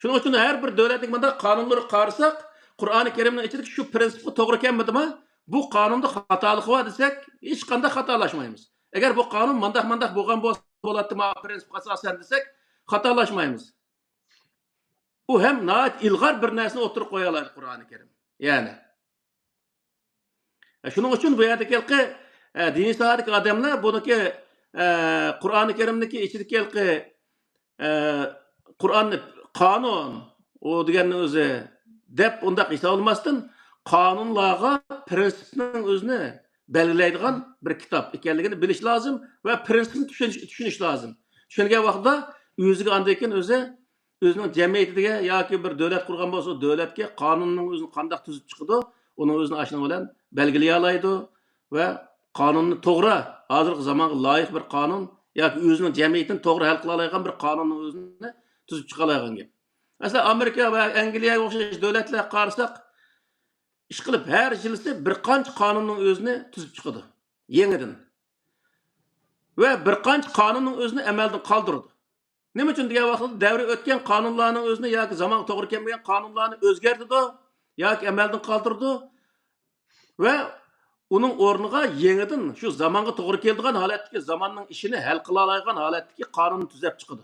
شۇنىڭ ئۈچۈن ھەر بىر دۆلەتنىڭ مۇنداق قانۇنلىرىغا قارىساق، قۇرئانى كەرىمنىڭ ئىچىدىكى شۇ پرىنسىپقا توغرا كەلمىدىما، بۇ قانۇندا خاتالىقى بار دېسەك، ھېچقانداق خاتالاشمايمىز. ئەگەر بۇ قانۇن مانداق مانداق بولغان بولسا بولاتتىما، پرىنسىپقا ئاساسەن دېسەك، خاتالاشمايمىز. ئۇ ھەم ناھايىتى ئىلغار بىر نەرسىنى ئوتتۇرىغا قويالايدۇ قۇرئانى كەرىم. يەنى. شۇنىڭ ئۈچۈن بۇ يەردىكى ھېلىقى، ئە، دىنىي ساھەدىكى ئادەملەر بۇنىڭكى، ئە، قۇرئانى كەرىمدىكى ئىچىدىكى ھېلىقى، ئە، قۇرئاننى قانۇن، ئۇ دېگەننىڭ ئۆزى دەپ ئۇنداق ھېسابلىماستىن، قانۇنلارغا پرىنسىپنىڭ ئۆزىنى بەلگىلەيدىغان بىر كىتاب ئىكەنلىكىنى بىلىش لازىم ۋە پرىنسىپنى چۈشىنىش، چۈشىنىش لازىم. چۈشەنگەن ۋاقتىدا ئۆزىگە ئاندىن كېيىن ئۆزى ئۆزىنىڭ جەمئىيىتىگە ياكى بىر دۆلەت قۇرغان بولسا، دۆلەتكە قانۇننىڭ ئۆزىنى قانداق تۈزۈپ چىقىدۇ، ئۇنىڭ ئۆزىنى ئاشۇنىڭ بىلەن بەلگىلىيەلەيدۇ ۋە قانۇننى توغرا، ھازىرقى زامانغا لايىق بىر قانۇن ياكى ئۆزىنىڭ جەمئىيىتىنى توغرا ھەل قىلالايدىغان بىر قانۇننىڭ ئۆزىنى تۈزۈپ چىقالايدىغان گەپ. مەسىلەن، ئامېرىكا ۋە ئەنگلىيەگە ئوخشاش دۆلەتلەرگە قارىساق، ئىشقىلىپ ھەر يىلسى بىر قانچە قانۇننىڭ ئۆزىنى تۈزۈپ چىقىدۇ يېڭىدىن. ۋە بىر قانچە قانۇننىڭ ئۆزىنى ئەمەلدىن قالدۇرىدۇ. نېمە ئۈچۈن دېگەن ۋاقىتتا دەۋرى ئۆتكەن قانۇنلارنىڭ ئۆزىنى ياكى زامانغا توغرا كەلمىگەن قانۇنلارنى ئۆزگەرتىدۇ ياكى ئەمەلدىن قالدۇرىدۇ ۋە ئۇنىڭ ئورنىغا يېڭىدىن شۇ زامانغا توغرا كېلىدىغان ھالەتتىكى، زاماننىڭ ئىشىنى ھەل قىلالايدىغان ھالەتتىكى قانۇننى تۈزەپ چىقىدۇ.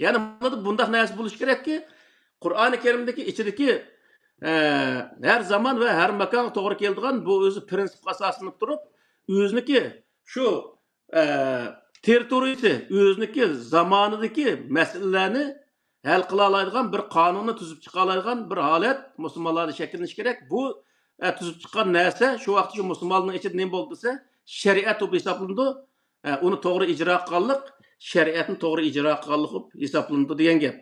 يەنى بۇنىڭدا بۇنداق نەرسە بولۇشى كېرەككى، قۇرئانى كەرىمدىكى ئىچىدىكى، ئە، ھەر زامان ۋە ھەر ماكانغا توغرا كېلىدىغان بۇ ئۆزى پرىنسىپقا ئاساسلىنىپ تۇرۇپ، ئۆزىنىڭكى شۇ، ئە، تېررىتورىيىسى، ئۆزىنىڭكى زامانىدىكى مەسىلىلەرنى ھەل قىلالايدىغان بىر قانۇننى تۈزۈپ چىقالايدىغان بىر ھالەت مۇسۇلمانلاردا شەكىللىنىشى كېرەك. بۇ، ئە، تۈزۈپ چىققان نەرسە شۇ ۋاقىتتا شۇ مۇسۇلمانلارنىڭ ئىچىدە نېمە بولدى دېسە، شەرىئەت بولۇپ ھېسابلىنىدۇ. ئە، ئۇنى توغرا ئىجرا قىلغانلىق، شەرىئەتنى توغرا ئىجرا قىلغانلىق بولۇپ ھېسابلىنىدۇ دېگەن گەپ.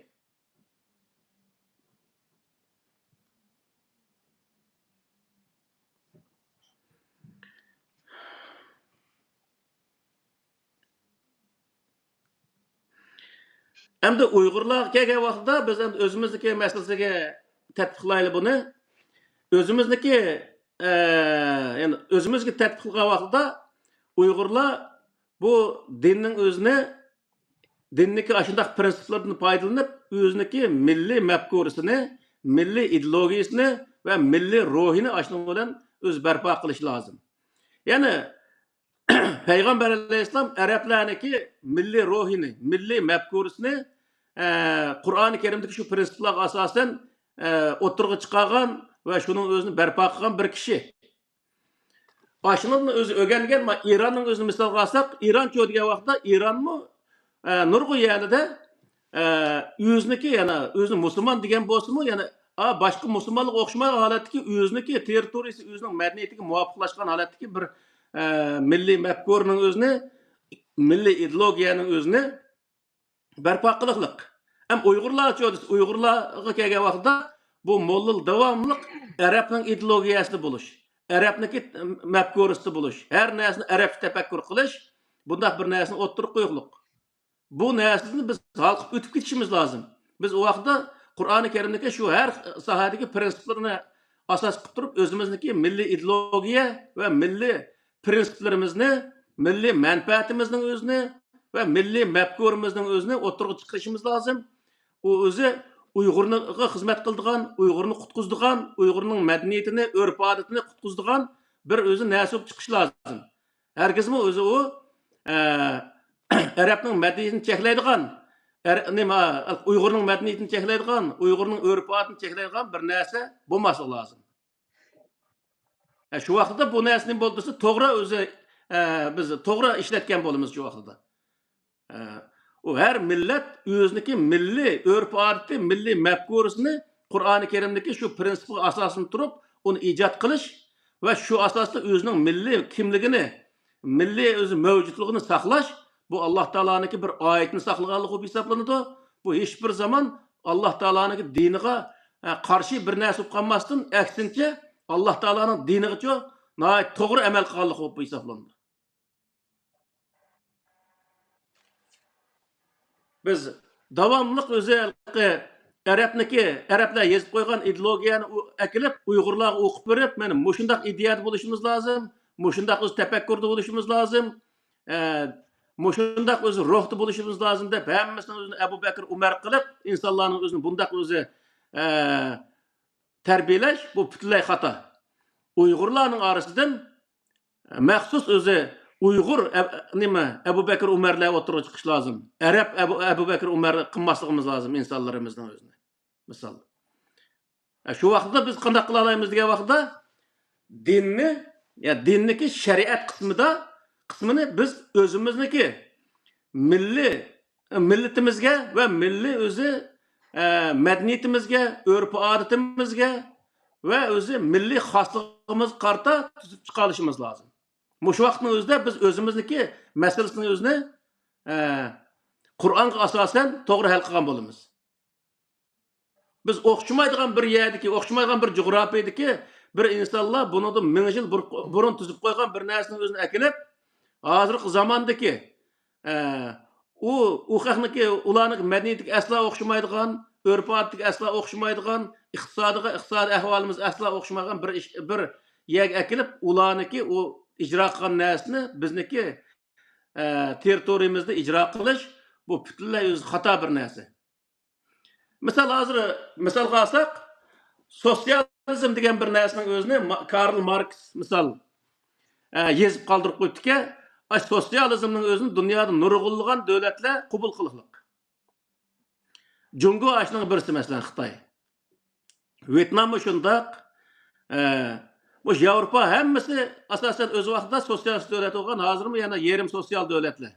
ئەمدى ئۇيغۇرلارغا كەلگەن ۋاقتىدا بىز ئەمدى ئۆزىمىزنىڭكى مەسىلىسىگە تەتبىقلايلى بۇنى. ئۆزىمىزنىڭكى، ئە، يەنى ئۆزىمىزگە تەتبىقلىغان ۋاقتىدا ئۇيغۇرلار بۇ دىننىڭ ئۆزىنى، دىننىڭكى ئاشۇنداق پرىنسىپلىرىدىن پايدىلىنىپ، ئۆزىنىڭكى مىللىي مەپكۇرىسىنى، مىللىي ئىدېئولوگىيىسىنى ۋە مىللىي روھىنى ئاشۇنىڭ بىلەن ئۆزى بەرپا قىلىشى لازىم. يەنى پەيغەمبەر ئەلەيھىسسالام ئەرەبلەرنىڭكى مىللىي روھىنى، مىللىي مەپكۇرىسىنى، ئە، قۇرئانى كەرىمدىكى شۇ پرىنسىپلارغا ئاساسەن، ئە، ئوتتۇرىغا چىقارغان ۋە شۇنىڭ ئۆزىنى بەرپا قىلغان بىر كىشى. ئاشۇنىڭدىن ئۆزى ئۆگەنگەن، ما، ئىراننىڭ ئۆزىنى مىسالغا ئالساق، ئىرانچۇ دېگەن ۋاقىتتا ئىرانمۇ، ئە، نۇرغۇن يەرلىدە، ئە، ئۆزىنىڭكى، يەنە ئۆزىنى مۇسۇلمان دېگەن بولسىمۇ، يەنە، ئا، باشقا مۇسۇلمانلارغا ئوخشىمىغان ھالەتتىكى ئۆزىنىڭكى تېررىتورىيىسى، ئۆزىنىڭ مەدەنىيىتىگە مۇۋاپىقلاشقان ھالەتتىكى بىر، ئە، مىللىي مەپكۇرىنىڭ ئۆزىنى، مىللىي ئىدېئولوگىيەنىڭ ئۆزىنى بەرپا قىلىقلىق. ئەم ئۇيغۇرلارچۇ دېسە، ئۇيغۇرلارغا كەلگەن ۋاقتىدا بۇ موللا داۋاملىق ئەرەبنىڭ ئىدېئولوگىيەسىدە بولۇش، ئەرەبنىڭكى مەپكۇرىسىدا بولۇش، ھەر نەرسىنى ئەرەبچە تەپەككۇر قىلىش، بۇنداق بىر نەرسىنى ئوتتۇرىغا قويۇقلۇق. بۇ نەرسىدىن بىز ھالقىپ ئۆتۈپ كېتىشىمىز لازىم. بىز ئۇ ۋاقىتتا قۇرئانى كەرىمدىكى شۇ ھەر ساھەدىكى پرىنسىپلىرىنى ئاساس قىلىپ تۇرۇپ، ئۆزىمىزنىڭكى مىللىي ئىدېئولوگىيە ۋە مىللىي پرىنسىپلىرىمىزنى، مىللىي مەنپەئەتىمىزنىڭ ئۆزىنى ۋە مىللىي مەپكۇرىمىزنىڭ ئۆزىنى ئوتتۇرىغا چىقىرىشىمىز لازىم. ئۇ ئۆزى ئۇيغۇرغا خىزمەت قىلىدىغان، ئۇيغۇرنى قۇتقۇزىدىغان، ئۇيغۇرنىڭ مەدەنىيىتىنى، ئۆرپ-ئادىتىنى قۇتقۇزىدىغان بىر ئۆزى نەرسە بولۇپ چىقىشى لازىم. ھەرگىزمۇ ئۆزى ئۇ، ئە، ئەرەبنىڭ مەدەنىيىتىنى چەكلەيدىغان، ئەر-، نېمە، ئۇيغۇرنىڭ مەدەنىيىتىنى چەكلەيدىغان، ئۇيغۇرنىڭ ئۆرپ-ئادىتىنى چەكلەيدىغان بىر نەرسە بولماسلىقى لازىم. ئە، شۇ ۋاقىتتا بۇ نەرسە نېمە بولدى دېسە، توغرا ئۆزى، ئە، بىز توغرا ئىشلەتكەن بولىمىز شۇ ۋاقتىدا. ئە، ئۇ ھەر مىللەت ئۆزىنىڭكى مىللىي ئۆرپ-ئادىتى، مىللىي مەپكۇرىسىنى قۇرئانى كەرىمدىكى شۇ پرىنسىپىغا ئاساسلىنىپ تۇرۇپ، ئۇنى ئىجاد قىلىش ۋە شۇ ئاساستا ئۆزىنىڭ مىللىي كىملىكىنى، مىللىي ئۆزى مەۋجۇتلۇقىنى ساقلاش، بۇ ئاللا تائالانىڭكى بىر ئايىتىنى ساقلىغانلىق بولۇپ ھېسابلىنىدۇ. بۇ ھېچبىر زامان ئاللا تائالانىڭكى دىنىغا، ئە، قارشى بىر نەرسە بولۇپ قالماستىن، ئەكسىنچە، ئاللا تائالانىڭ دىنىغىچۇ ناھايىتى توغرا ئەمەل قىلغانلىق بولۇپ ھېسابلىنىدۇ. بىز داۋاملىق ئۆزى ھېلىقى ئەرەبنىكى، ئەرەبلەر يېزىپ قويغان ئىدېئولوگىيەنى ئۇ-، ئەكېلىپ، ئۇيغۇرلارغا ئوقۇپ بېرىپ، مانا مۇشۇنداق ئىدىيەدە بولۇشىمىز لازىم، مۇشۇنداق ئۆز تەپەككۇردا بولۇشىمىز لازىم، ئە، مۇشۇنداق ئۆزى روھتا بولۇشىمىز لازىم دەپ، ھەممىسىنىڭ ئۆزىنى ئەبۇ بەكرى ئۇمەر قىلىپ، ئىنسانلارنىڭ ئۆزىنى بۇنداق ئۆزى، ئە، تەربىيەلەش، بۇ پۈتۈنلەي خاتا. ئۇيغۇرلارنىڭ ئارىسىدىن مەخسۇس ئۆزى ئۇيغۇر ئەب-، نېمە، ئەبۇ بەكرى ئۇمەرلەر ئوتتۇرىغا چىقىش لازىم. ئەرەب ئەبۇ، ئەبۇ بەكرى ئۇمەر قىلماسلىقىمىز لازىم ئىنسانلىرىمىزنىڭ ئۆزىنى. مىسال. ئە، شۇ ۋاقىتتا بىز قانداق قىلالايمىز دېگەن ۋاقىتتا، دىننى، يا دىننىكى شەرىئەت قىسمىدا، قىسمىنى بىز ئۆزىمىزنىكى مىللىي، مىللىتىمىزگە ۋە مىللىي ئۆزى، ئە، مەدەنىيىتىمىزگە، ئۆرپ-ئادىتىمىزگە ۋە ئۆزى مىللىي خاسلىقىمىزغا قارىتا تۈزۈپ چىقالىشىمىز لازىم. مۇشۇ ۋاقىتنىڭ ئۆزىدە بىز ئۆزىمىزنىكى مەسىلىسىنى ئۆزىنى، ئە، قۇرئانغا ئاساسەن توغرا ھەل قىلغان بولىمىز. بىز ئوخشىمايدىغان بىر يەردىكى، ئوخشىمايدىغان بىر جۇغراپىيەدىكى بىر ئىنسانلار بۇنىڭدىن مىڭ يىل بۇر-، بۇرۇن تۈزۈپ قويغان بىر نەرسىنىڭ ئۆزىنى ئەكېلىپ، ھازىرقى زاماندىكى، ئە، ئۇ، ئۇ خەقنىڭكى، ئۇلارنىڭكى مەدەنىيىتىگە ئەسلا ئوخشىمايدىغان، ئۆرپ-ئادىتىگە ئەسلا ئوخشىمايدىغان، ئىقتىسادىغا، ئىقتىسادىي ئەھۋالىمىز ئەسلا ئوخشىمايدىغان بىر ئىش، بىر يەرگە ئەكېلىپ، ئۇلارنىڭكى ئۇ ئىجرا قىلغان نەرسىنى بىزنىڭكى، ئە، تېررىتورىيىمىزدا ئىجرا قىلىش، بۇ پۈتۈنلەي ئۆزى خاتا بىر نەرسە. مىسال، ھازىر مىسالغا ئالساق، سوتسىيالىزم دېگەن بىر نەرسىنىڭ ئۆزىنى ما-، كارل ماركس، مىسال، ئە، يېزىپ قالدۇرۇپ قويۇپتىكەن، ئاشۇ سوتسىيالىزمنىڭ ئۆزىنى دۇنيادا نۇرغۇنلىغان دۆلەتلەر قوبۇل قىلغانلىق. جۇڭگو ئاشۇنىڭ بىرسى، مەسىلەن، خىتاي. ۋيېتناممۇ شۇنداق. ئە، مۇشۇ ياۋروپا ھەممىسى ئاساسەن ئۆز ۋاقتىدا سوتسىيالىست دۆلەت بولغان، ھازىرمۇ يەنە يېرىم سوتسىيال دۆلەتلەر.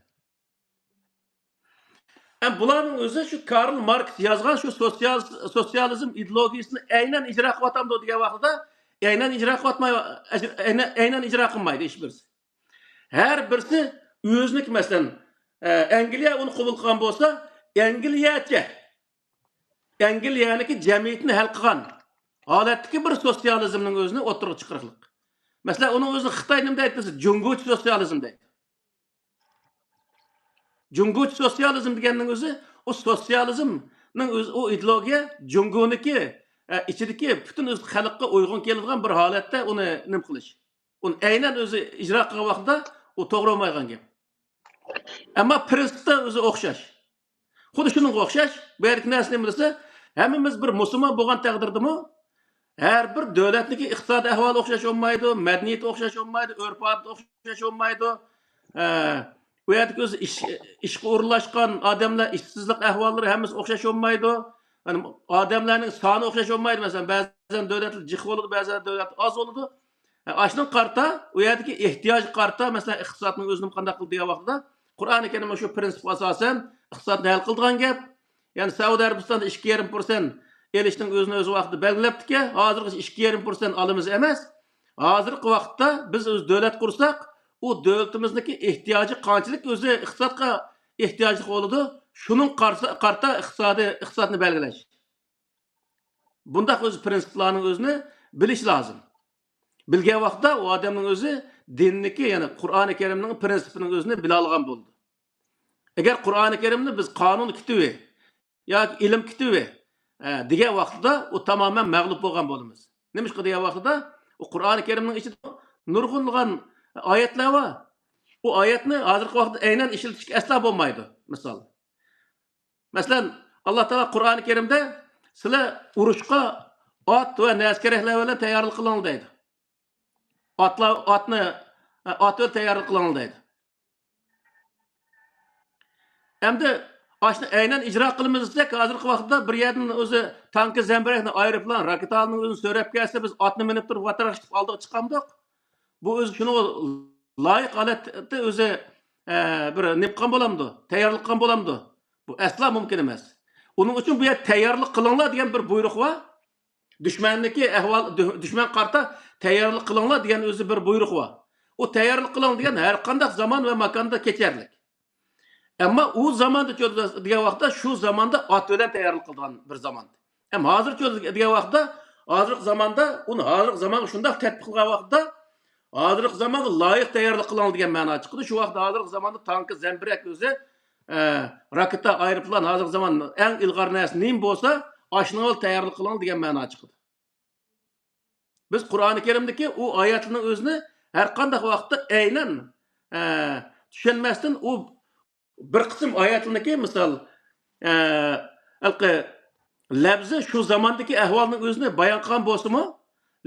ئە، بۇلارنىڭ ئۆزى شۇ كارل ماركس يازغان شۇ سوتسىيال-، سوتسىيالىزم ئىدېئولوگىيىسىنى ئەينەن ئىجرا قىلىۋاتامدۇ دېگەن ۋاقتىدا، ئەينەن ئىجرا قىلىۋاتماي، ئەينەن، ئەينەن ئىجرا قىلمايدۇ ھېچ بىرسى. ھەر بىرسى ئۆزىنىڭكى، مەسىلەن، ئە، ئەنگلىيە ئۇنى قوبۇل قىلغان بولسا، ئەنگلىيەچە، ئەنگلىيەنىڭكى جەمئىيىتىنى ھەل قىلغان ھالەتتىكى بىر سوتسىيالىزمنىڭ ئۆزىنى ئوتتۇرىغا چىقىرىقلىق. مەسىلەن، ئۇنىڭ ئۆزىنى خىتاي نېمە دەيدۇ دېسە، جۇڭگوچە سوتسىيالىزم دەيدۇ. جۇڭگوچە سوتسىيالىزم دېگەننىڭ ئۆزى، ئۇ سوتسىيالىزمنىڭ ئۆزى، ئۇ ئىدېئولوگىيە جۇڭگونىڭكى، ئە، ئىچىدىكى پۈتۈن ئۆز خەلققە ئۇيغۇن كېلىدىغان بىر ھالەتتە ئۇنى نېمە قىلىش. ئۇنى ئەينەن ئۆزى ئىجرا قىلغان ۋاقتىدا ئۇ توغرا بولمايدىغان گەپ. ئەمما پىرىنسىپتا ئۆزى ئوخشاش. خۇددى شۇنىڭغا ئوخشاش، بۇ يەردىكى نەرسە نېمە دېسە، ھەممىمىز بىر مۇسۇلمان بولغان تەقدىردىمۇ، ھەر بىر دۆلەتنىڭكى ئىقتىسادىي ئەھۋالى ئوخشاش بولمايدۇ، مەدەنىيىتى ئوخشاش بولمايدۇ، ئۆرپ-ئادىتى ئوخشاش بولمايدۇ. ئە، ئۇ يەردىكى ئۆزى ئىش، ئىشقا ئورۇنلاشقان ئادەملەر، ئىشسىزلىق ئەھۋاللىرى ھەممىسى ئوخشاش بولمايدۇ. يەنى ئادەملەرنىڭ سانى ئوخشاش بولمايدۇ. مەسىلەن، بەزەن دۆلەتلەر جىق بولىدۇ، بەزەن دۆلەتلەر ئاز بولىدۇ. ئاشۇنىڭغا قارىتا، ئۇ يەردىكى ئېھتىياجغا قارىتا، مەسىلەن، ئىقتىسادنىڭ ئۆزىنى قانداق قىلدى دېگەن ۋاقتىدا، قۇرئانى كەرىم شۇ پىرىنسىپقا ئاساسەن ئىقتىسادنى ھەل قىلىدىغان گەپ. يەنى سەئۇدى ئەرەبىستاندا ئىككى يېرىم پىرسەنت ئېلىشنىڭ ئۆزىنى ئۆز ۋاقتىدا بەلگىلەپتىكەن، ھازىرغىچە ئىككى يېرىم پىرسەنت ئالىمىز ئەمەس. ھازىرقى ۋاقىتتا بىز ئۆز دۆلەت قۇرساق، ئۇ دۆلىتىمىزنىڭكى ئېھتىياجى قانچىلىك ئۆزى ئىقتىسادقا ئېھتىياجلىق بولىدۇ، شۇنىڭ قارسا-، قارىتا ئىقتىسادى، ئىقتىسادنى بەلگىلەش. بۇنداق ئۆزى پىرىنسىپلارنىڭ ئۆزىنى بىلىش لازىم. بىلگەن ۋاقىتتا ئۇ ئادەمنىڭ ئۆزى دىننىكى، يەنى قۇرئانى كەرىمنىڭ پىرىنسىپىنىڭ ئۆزىنى بىلالىغان بولىدۇ. ئەگەر قۇرئانى كەرىمنى بىز قانۇن كىتابى ياكى ئىلىم كىتابى، ئە، دېگەن ۋاقتىدا ئۇ تامامەن مەغلۇپ بولغان بولىمىز. نېمىشقا دېگەن ۋاقتىدا ئۇ قۇرئانى كەرىمنىڭ ئىچىدە نۇرغۇنلىغان ئايەتلەر بار. ئۇ ئايەتنى ھازىرقى ۋاقىتتا ئەينەن ئىشلىتىشكە ئەسلا بولمايدۇ. مىسال. مەسىلەن، ئاللا تائالا قۇرئانى كەرىمدە سىلەر ئۇرۇشقا ئات ۋە نەرسە كېرەكلەر بىلەن تەييارلىق قىلىڭلار دەيدۇ. ئاتلار، ئاتنى، ئات بىلەن تەييارلىق قىلىڭلار دەيدۇ. ئەمدى ئاشۇنى ئەينەن ئىجرا قىلىمىز دېسەك، ھازىرقى ۋاقىتتا بىر يەردىن ئۆزى تانكا، زەمبىرەكنى، ئايروپىلان، راكېتانىڭ ئۆزىنى سۆرەپ كەلسە، بىز ئاتنى مىنىپ تۇرۇپ ۋاتىراق ئىشلىتىپ ئالدىغا چىقامدۇق؟ بۇ ئۆزى شۇنىڭغا لايىق ھالەتتە ئۆزى، ئە، بىر نېمە قىلغان بولامدۇ؟ تەييارلىق قىلغان بولامدۇ؟ بۇ ئەسلا مۇمكىن ئەمەس. ئۇنىڭ ئۈچۈن بۇ يەردە تەييارلىق قىلىڭلار دېگەن بىر بۇيرۇق بار. دۈشمەننىكى ئەھۋال، دۈ-، دۈشمەن قارىتا تەييارلىق قىلىڭلار دېگەن ئۆزى بىر بۇيرۇق بار. ئۇ تەييارلىق قىلىڭ دېگەن ھەر قانداق زامان ۋە ماكاندا كېچەرلىك. ئەمما ئۇ زاماندا چۆ-، دېگەن ۋاقىتتا شۇ زاماندا ئات بىلەن تەييارلىق قىلىدىغان بىر زامان. ئەمما ھازىر چۆ-، دېگەن ۋاقىتتا، ھازىرقى زاماندا ئۇنى ھازىرقى زامانغا شۇنداق تەتبىق قىلغان ۋاقىتتا، ھازىرقى زامانغا لايىق تەييارلىق قىلىڭ دېگەن مەنا چىقىدۇ. شۇ ۋاقىتتا ھازىرقى زاماندا تانكا، زەمبىرەك ئۆزى، ئە، راكېتا، ئايروپىلان، ھازىرقى زامان ئەڭ ئىلغار نەرسە نېمە بولسا، ئاشۇنىڭغا تەييارلىق قىلىڭ دېگەن مەنا چىقىدۇ. بىز قۇرئانى كەرىمدىكى ئۇ ئايەتلەرنىڭ ئۆزىنى ھەر قانداق ۋاقىتتا ئەينەن، ئە، چۈشەنمەستىن، ئۇ بىر قىسىم ئايەتلەرنىكى مىسال، ئە، ھېلىقى لەپزى شۇ زاماندىكى ئەھۋالنىڭ ئۆزىنى بايان قىلغان بولسىمۇ،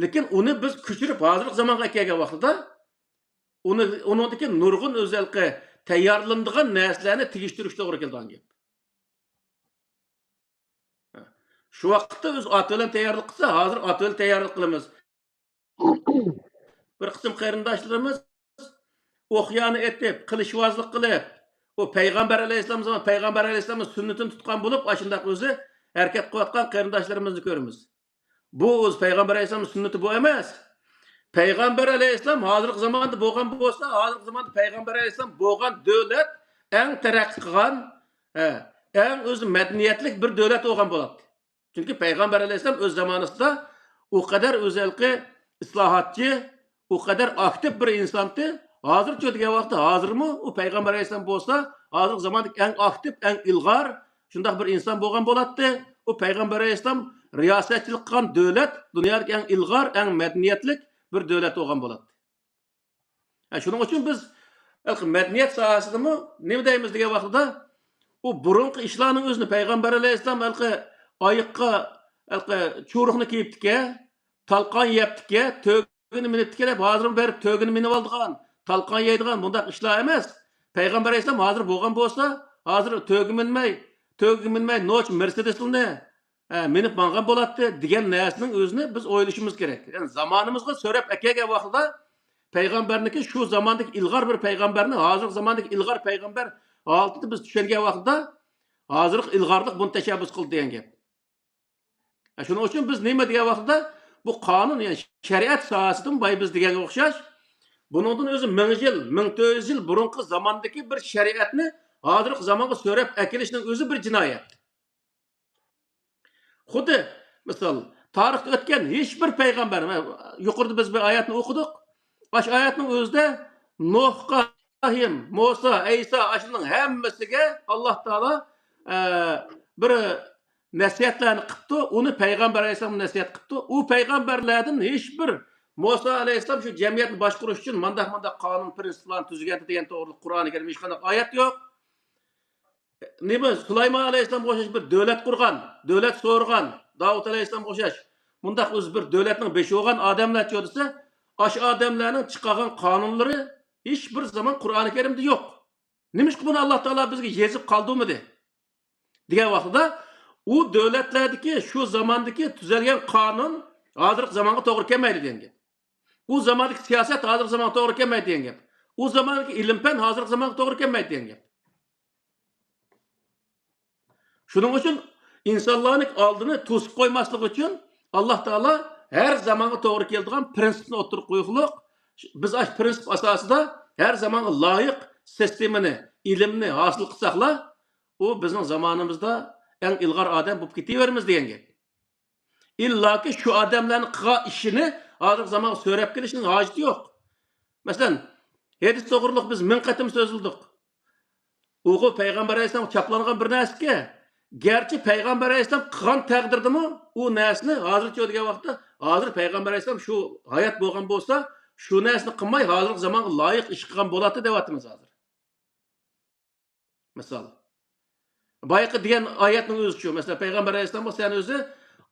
لېكىن ئۇنى بىز كۆچۈرۈپ ھازىرقى زامانغا ئەكەلگەن ۋاقتىدا، ئۇنى، ئۇنىڭدىكى نۇرغۇن ئۆزى ھېلىقى تەييارلىنىدىغان نەرسىلەرنى تېگىشتۈرۈش توغرا كېلىدىغان گەپ. شۇ ۋاقىتتا ئۆزى ئات بىلەن تەييارلىق قىلسا، ھازىر ئات بىلەن تەييارلىق قىلىمىز. بىر قىسىم قېرىنداشلىرىمىز ئوقيانى ئېتىپ، قىلىچۋازلىق قىلىپ، ئۇ پەيغەمبەر ئەلەيھىسسالام زامان، پەيغەمبەر ئەلەيھىسسالامنىڭ سۈننىتىنى تۇتقان بولۇپ، ئاشۇنداق ئۆزى ھەرىكەت قىلىۋاتقان قېرىنداشلىرىمىزنى كۆرىمىز. بۇ ئۆزى پەيغەمبەر ئەلەيھىسسالامنىڭ سۈننىتى بۇ ئەمەس. پەيغەمبەر ئەلەيھىسسالام ھازىرقى زاماندا بولغان بولسا، ھازىرقى زاماندا پەيغەمبەر ئەلەيھىسسالام بولغان دۆلەت ئەڭ تەرەققىي قىلغان، ھە، ئەڭ ئۆزى مەدەنىيەتلىك بىر دۆلەت بولغان بولاتتى. چۈنكى پەيغەمبەر ئەلەيھىسسالام ئۆز زامانىسىدا ئۇ قەدەر ئۆزى ھېلىقى ئىسلاھاتچى، ئۇ قەدەر ئاكتىپ بىر ئىنسانتى. ھازىرچۇ دېگەن ۋاقىتتا، ھازىرمۇ ئۇ پەيغەمبەر ئەلەيھىسسالام بولسا، ھازىرقى زاماندىكى ئەڭ ئاكتىپ، ئەڭ ئىلغار شۇنداق بىر ئىنسان بولغان بولاتتى. ئۇ پەيغەمبەر ئەلەيھىسسالام رىياسەتچىلىك قىلغان دۆلەت دۇنيادىكى ئەڭ ئىلغار، ئەڭ مەدەنىيەتلىك بىر دۆلەت بولغان بولاتتى. ھە، شۇنىڭ ئۈچۈن بىز ھېلىقى مەدەنىيەت ساھەسىدىمۇ نېمە دەيمىز دېگەن ۋاقتىدا، ئۇ بۇرۇنقى ئىشلارنىڭ ئۆزىنى پەيغەمبەر ئەلەيھىسسالام ھېلىقى ئايىققا ھېلىقى چۇرۇقنى كىيىپتىكەن، تالقان يەپتىكەن، تۆگىنى مىنىپتىكەن دەپ ھازىرمۇ بېرىپ تۆگىنى مىنىۋالىدىغان، تالقان يەيدىغان بۇنداق ئىشلار ئەمەس. پەيغەمبەر ئەلەيھىسسالام ھازىر بولغان بولسا، ھازىر تۆگە مىنمەي، تۆگىگە مىنمەي نوچى مېرسېدېسلىرىنى ئە، مىنىپ ماڭغان بولاتتى دېگەن نەرسىنىڭ ئۆزىنى بىز ئويلىشىمىز كېرەك. يەنى زامانىمىزغا سۆرەپ ئەكەلگەن ۋاقتىدا پەيغەمبەرنىڭكى شۇ زاماندىكى ئىلغار بىر پەيغەمبەرنى ھازىرقى زاماندىكى ئىلغار پەيغەمبەر ھالىتىدە بىز چۈشەنگەن ۋاقتىدا ھازىرقى ئىلغارلىق بۇنى تەشەببۇس قىلدى دېگەن گەپ. ئە، شۇنىڭ ئۈچۈن بىز نېمە دېگەن ۋاقتىدا بۇ قانۇن، يەنى شەرىئەت ساھەسىدىمۇ باي بىز دېگەنگە ئوخشاش. بۇنىڭدىن ئۆزى مىڭ يىل، مىڭ تۆت يۈز يىل بۇرۇنقى زاماندىكى بىر شەرىئەتنى ھازىرقى زامانغا سۆرەپ ئەكېلىشنىڭ ئۆزى بىر جىنايەت. خۇددى مىسال، تارىختا ئۆتكەن ھېچ بىر پەيغەمبەر، مانا يۇقىرىدا بىز بىر ئايەتنى ئوقۇدۇق. ئاشۇ ئايەتنىڭ ئۆزىدە نۇھقا، ئىبراھىم، مۇسا، ئەيسا، ئاشۇنىڭ ھەممىسىگە ئاللا تائالا، ئە، بىر نەسىھەتلەرنى قىپتۇ. ئۇنى پەيغەمبەر ئەلەيھىسسالام نەسىھەت قىپتۇ. ئۇ پەيغەمبەرلەردىن ھېچ بىر، مۇسا ئەلەيھىسسالام شۇ جەمئىيەتنى باشقۇرۇش ئۈچۈن مانداق، مانداق قانۇن پرىنسىپلارنى تۈزگەنتى دېگەن توغرىلىق قۇرئانى كەرىم ھېچقانداق ئايەت يوق. نېمە، سۇلايمان ئەلەيھىسسالامغا ئوخشاش بىر دۆلەت قۇرغان، دۆلەت سورىغان، داۋۇت ئەلەيھىسسالامغا ئوخشاش مۇنداق ئۆزى بىر دۆلەتنىڭ بېشى بولغان ئادەملەرچۇ دېسە، ئاشۇ ئادەملەرنىڭ چىقارغان قانۇنلىرى ھېچ بىر زامان قۇرئانى كەرىمدە يوق. نېمىشقا بۇنى ئاللا تائالا بىزگە يېزىپ قالدۇرمىدى دېگەن ۋاقتىدا، ئۇ دۆلەتلەردىكى شۇ زاماندىكى تۈزەلگەن قانۇن ھازىرقى زامانغا توغرا كەلمەيدۇ دېگەن گەپ. ئۇ زاماندىكى سىياسەت ھازىرقى زامانغا توغرا كەلمەيدۇ دېگەن گەپ. ئۇ زاماندىكى ئىلىم-پەن ھازىرقى زامانغا توغرا كەلمەيدۇ دېگەن گەپ. شۇنىڭ ئۈچۈن ئىنسانلارنىڭ ئالدىنى توسۇپ قويماسلىق ئۈچۈن ئاللا تائالا ھەر زامانغا توغرا كېلىدىغان پرىنسىپنى ئوتتۇرىغا قويغۇلۇق. بىز ئاشۇ پرىنسىپ ئاساسىدا ھەر زامانغا لايىق سىستېمىنى، ئىلىمنى ھاسىل قىلساقلا، ئۇ بىزنىڭ زامانىمىزدا ئەڭ ئىلغار ئادەم بولۇپ كېتىۋېرىمىز دېگەن گەپ. ئىللاكى شۇ ئادەملەرنىڭ قىلغان ئىشىنى ھازىرقى زامانغا سۆرەپ كېلىشنىڭ ھاجىتى يوق. مەسىلەن، ھەدىس توغرۇلۇق بىز مىڭ قېتىم سۆزلىدۇق. ئۇغۇ پەيغەمبەر ئەلەيھىسسالامغا چاپلانغان بىر نەرسىكەن. گەرچە پەيغەمبەر ئەلەيھىسسالام قىلغان تەقدىردىمۇ، ئۇ نەرسىنى ھازىرچۇ دېگەن ۋاقىتتا، ھازىر پەيغەمبەر ئەلەيھىسسالام شۇ ھايات بولغان بولسا، شۇ نەرسىنى قىلماي، ھازىرقى زامانغا لايىق ئىش قىلغان بولاتتى دەۋاتىمىز ھازىر. مىسال. بايىقى دېگەن ئايەتنىڭ ئۆزىچۇ، مەسىلەن، پەيغەمبەر ئەلەيھىسسالامغا سەن ئۆزى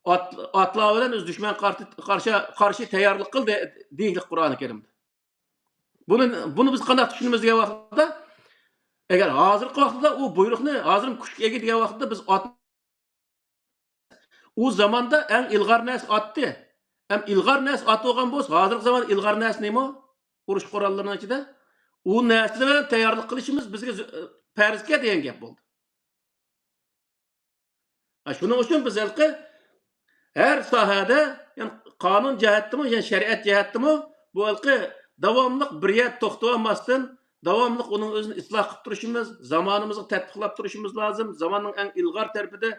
ئات-، ئاتلار بىلەن ئۆزى دۈشمەنگە قارشى، قارشى، قارشى تەييارلىق قىل دە-، دېيىلدى قۇرئانى كەرىمدە. بۇنى، بۇنى بىز قانداق چۈشىنىمىز دېگەن ۋاقىتتا، ئەگەر ھازىرقى ۋاقىتتا ئۇ بۇيرۇقنى ھازىر كۈچكە ئىگە دېگەن ۋاقىتتا بىز ئات-، ئۇ زاماندا ئەڭ ئىلغار نەرسە ئاتتى. ئەم ئىلغار نەرسە ئات بولغان بولسا، ھازىرقى زامان ئىلغار نەرسە نېمە؟ ئۇرۇش قوراللىرىنىڭ ئىچىدە. ئۇ نەرسىلەر بىلەن تەييارلىق قىلىشىمىز بىزگە زۆ-، پەرزكەن دېگەن گەپ بولدى. ھە، شۇنىڭ ئۈچۈن بىز ھېلىقى ھەر ساھەدە، يەنى قانۇن جەھەتتىمۇ، يەنى شەرىئەت جەھەتتىمۇ بۇ ھېلىقى داۋاملىق بىر يەردە توختىۋالماستىن، داۋاملىق ئۇنىڭ ئۆزىنى ئىسلاھ قىلىپ تۇرۇشىمىز، زامانىمىزغا تەتبىقلاپ تۇرۇشىمىز لازىم. زاماننىڭ ئەڭ ئىلغار تەرىپىدە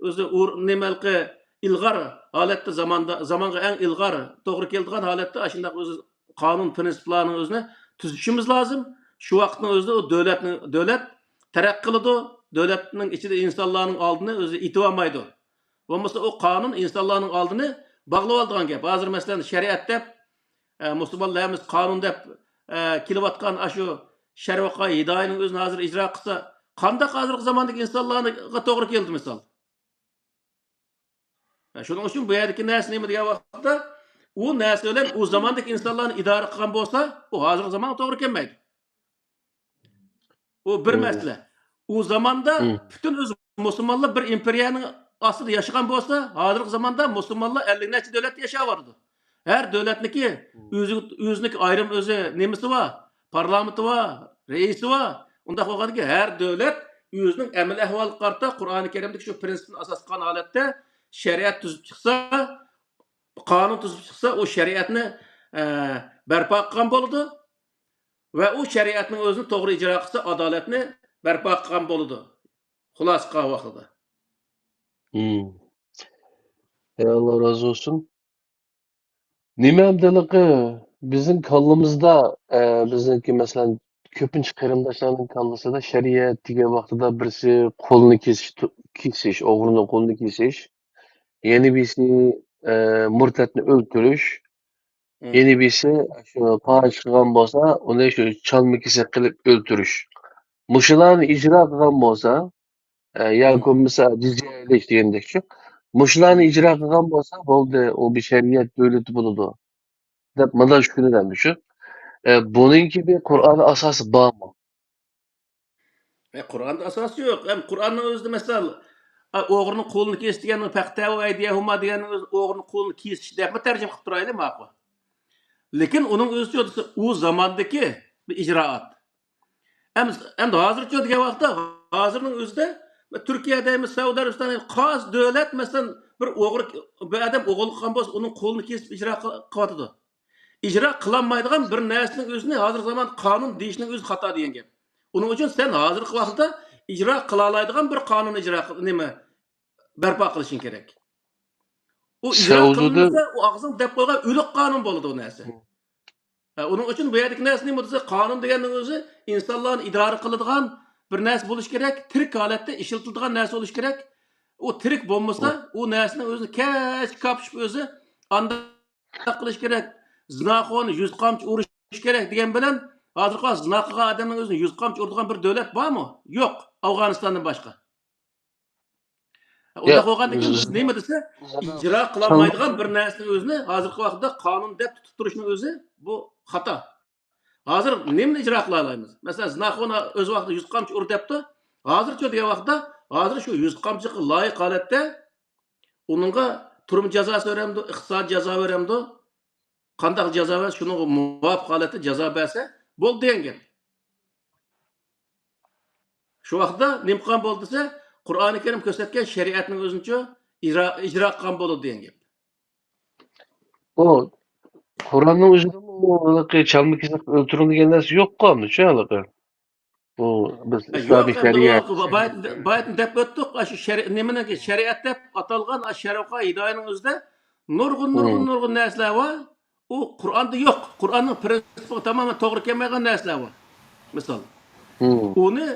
ئۆزى ئۇر-، نېمە ھېلىقى ئىلغار ھالەتتە زاماندا، زامانغا ئەڭ ئىلغار توغرا كېلىدىغان ھالەتتە ئاشۇنداق ئۆزى قانۇن پرىنسىپلارنىڭ ئۆزىنى تۈزۈشىمىز لازىم. شۇ ۋاقىتنىڭ ئۆزىدە ئۇ دۆلەتنى، دۆلەت تەرەققىي قىلىدۇ، دۆلەتنىڭ ئىچىدە ئىنسانلارنىڭ ئالدىنى ئۆزى ئېتىۋالمايدۇ. بولمىسا ئۇ قانۇن ئىنسانلارنىڭ ئالدىنى باغلىۋالىدىغان گەپ. ھازىر مەسىلەن شەرىئەت دەپ، ئە، مۇسۇلمانلار ھەممىسى قانۇن دەپ، ئە، كېلىۋاتقان ئاشۇ شەرۋەقە ھىدايىنىڭ ئۆزىنى ھازىر ئىجرا قىلسا، قانداق ھازىرقى زاماندىكى ئىنسانلارغا توغرا كېلىدۇ مىسال؟ ھە، شۇنىڭ ئۈچۈن بۇ يەردىكى نەرسە نېمە دېگەن ۋاقىتتا، ئۇ نەرسە بىلەن ئۇ زاماندىكى ئىنسانلارنى ئىدارە قىلغان بولسا، ئۇ ھازىرقى زامانغا توغرا كەلمەيدۇ. ئۇ بىر مەسىلە. ئۇ زاماندا پۈتۈن ئۆزى مۇسۇلمانلار بىر ئىمپېرىيەنىڭ ئاستىدا ياشىغان بولسا، ھازىرقى زاماندا مۇسۇلمانلار ئەللىك نەچچە دۆلەتتە ياشاۋاتىدۇ. ھەر دۆلەتنىكى ئۆزى، ئۆزىنىڭكى ئايرىم ئۆزى نېمىسى بار، پارلامېنتى بار، رەئىسى بار. ئۇنداق بولغاندىكىن ھەر دۆلەت ئۆزىنىڭ ئەمەل ئەھۋالىغا قارىتا قۇرئانى كەرىمدىكى شۇ پرىنسىپنى ئاساس قىلغان ھالەتتە شەرىئەت تۈزۈپ چىقسا، قانۇن تۈزۈپ چىقسا، ئۇ شەرىئەتنى، ئە، بەرپا قىلغان بولىدۇ ۋە ئۇ شەرىئەتنىڭ ئۆزىنى توغرا ئىجرا قىلسا، ئادالەتنى بەرپا قىلغان بولىدۇ. خۇلاسە قىلغان ۋاقتىدا. مم. ئەي، ئاللا رازى بولسۇن. نېمە ئەمدىلىقى بىزنىڭ كاللىمىزدا، ئە، بىزنىڭكى، مەسىلەن، كۆپىنچە قېرىنداشلارنىڭ كاللىسىدا شەرىئەت دېگەن ۋاقتىدا بىرسى قولىنى كېسىش، كېسىش، ئوغرىنىڭ قولىنى كېسىش، يەنە بىرسى، ئە، مۇرتەتنى ئۆلتۈرۈش، يەنە بىرسى شۇ پاھىشە قىلغان بولسا، ئۇنى شۇ چالما كېسەك قىلىپ ئۆلتۈرۈش. مۇشۇلارنى ئىجرا قىلغان بولسا، ئە، ياكى بولمىسا جىزيە ئېلىش دېگەندەكچۇ. مۇشۇلارنى ئىجرا قىلغان بولسا بولدى، ئۇ بىر شەرىئەت دۆلىتى بولىدۇ، دەپ مۇنداق چۈشىنىدۇ ئەمدى شۇ. ئە، بۇنىڭكى بىر قۇرئاندا ئاساسى بارمۇ؟ ئە، قۇرئاندا ئاساسى يوق. ئەم، قۇرئاننىڭ ئۆزىدە مەسىلەن، ئە، ئوغرىنىڭ قولىنى كېس دېگەننىڭ، فەقتەۋۇ ئەيدىيەھۇما دېگەننىڭ ئۆزى ئوغرىنىڭ قولىنى كېسىش دەپمۇ تەرجىمە قىلىپ تۇرايلى، ماقۇل. لېكىن ئۇنىڭ ئۆزىچۇ دېسە، ئۇ زاماندىكى بىر ئىجرائات. ئەم-، ئەمدى ھازىرچۇ دېگەن ۋاقىتتا، ھازىرنىڭ ئۆزىدە تۈركىيە دەيمىز، سەئۇدى ئەرەبىستان، قايسى دۆلەت، مەسىلەن، بىر ئوغرى، بىر ئادەم ئوغرىلىق قىلغان بولسا، ئۇنىڭ قولىنى كېسىپ ئىجرا قىل-، قىلىۋاتىدۇ. ئىجرا قىلالمايدىغان بىر نەرسىنىڭ ئۆزىنى ھازىرقى زامان قانۇن دېيىشنىڭ ئۆزى خاتا دېگەن گەپ. ئۇنىڭ ئۈچۈن سەن ھازىرقى ۋاقىتتا ئىجرا قىلالايدىغان بىر قانۇن ئىجرا قىل-، نېمە، بەرپا قىلىشىڭ كېرەك. ئۇ ئىجرا قىلىنمىسا، ئۇ ئاغزىڭ دەپ قويغان ئۆلۈك قانۇن بولىدۇ ئۇ نەرسە. ھە، ئۇنىڭ ئۈچۈن بۇ يەردىكى نەرسە نېمە دېسە، قانۇن دېگەننىڭ ئۆزى ئىنسانلارنى ئىدارە قىلىدىغان بىر نەرسە بولۇشى كېرەك، تىرىك ھالەتتە ئىشلىتىلىدىغان نەرسە بولۇشى كېرەك. ئۇ تىرىك بولمىسا، ئۇ نەرسىنىڭ ئۆزىنى كەچ كاپشىپ ئۆزى ئانداق قىلىش كېرەك، زىناخورنى يۈز قامچا ئۇرۇش كېرەك دېگەن بىلەن، ھازىرقى ۋاقىت زىنا قىلغان ئادەمنىڭ ئۆزىنى يۈز قامچا ئۇرىدىغان بىر دۆلەت بارمۇ؟ يوق، ئافغانىستاندىن باشقا. ئۇنداق بولغاندىكىن بىز نېمە دېسە، ئىجرا قىلالمايدىغان بىر نەرسىنىڭ ئۆزىنى ھازىرقى ۋاقىتتا قانۇن دەپ تۇتۇپ تۇرۇشنىڭ ئۆزى بۇ خاتا. ھازىر نېمىنى ئىجرا قىلالايمىز؟ مەسىلەن، زىناخورنى ئۆز ۋاقتىدا يۈز قامچا ئۇر دەپتۇ. ھازىرچۇ دېگەن ۋاقىتتا، ھازىر شۇ يۈز قامچىلىققا لايىق ھالەتتە ئۇنىڭغا تۈرمە جازاسى بېرەمدۇ، ئىقتىسادىي جازا بېرەمدۇ؟ قانداق جازا بەرسە، شۇنىڭغا مۇۋاپىق ھالەتتە جازا بەرسە بولدى دېگەن گەپ. شۇ ۋاقىتتا نېمە قىلغان بولدى دېسە، قۇرئانى كەرىم كۆرسەتكەن شەرىئەتنىڭ ئۆزىنىچۇ ئىجرا، ئىجرا قىلغان بولىدۇ دېگەن گەپ. ئۇ قۇرئاننىڭ ئۆزىدىمۇ ھېلىقى چالما كېسىپ ئۆلتۈرۈڭ دېگەن نەرسە يوققۇ ئاندىچۇ ھېلىقى. بۇ بىز ھە، ئىسلامىي يوق، ئەمدى شەرىئەت. ئۇ بايىتىن، بايىتىن دەپ ئۆتتۇق، ئاشۇ شەرى-، نېمىنىڭكى شەرىئەت دەپ ئاتالغان ئاشۇ شەرىئەت ھىدايەنىڭ ئۆزىدە نۇرغۇن، نۇرغۇن، نۇرغۇن نەرسىلەر بار. ئۇ قۇرئاندا يوق. قۇرئاننىڭ پرىنسىپىغا تامامەن توغرا كەلمەيدىغان نەرسىلەر بار. مىسال، ئۇنى،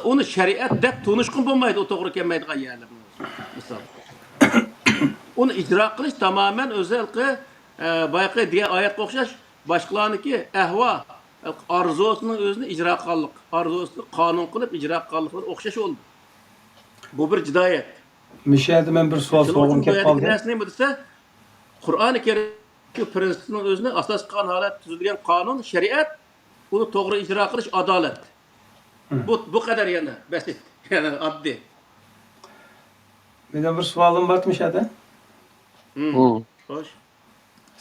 ئۇنى شەرىئەت دەپ تونۇشقىمۇ بولمايدۇ، ئۇ توغرا كەلمەيدىغان يەرلەرنىڭ ئۆزى. مىسال، ئۇنى ئىجرا قىلىش تامامەن ئۆزى ھېلىقى، ئە، بايىقى دېگەن ئايەتكە ئوخشاش، باشقىلارنىڭكى ئەھۋا، ئارزۇسىنىڭ ئۆزىنى ئىجرا قىلغانلىق، ئارزۇسىنى قانۇن قىلىپ ئىجرا قىلغانلىقىغا ئوخشاش بولىدۇ. بۇ بىر جىنايەت. مۇشۇ يەردە مەن بىر سوئال سورىغۇم كېلىپ قالدى. نەرسە نېمە دېسە، قۇرئانى كەرىم شۇ پرىنسىپنىڭ ئۆزىنى ئاساس قىلغان ھالەتتە تۈزۈلگەن قانۇن، شەرىئەت، ئۇنى توغرا ئىجرا قىلىش ئادالەت. بۇ، بۇ قەدەر يەنە بەسىت، يەنە ئاددىي. مېنىڭ بىر سوئالىم بار مۇشۇ يەردە. خوش.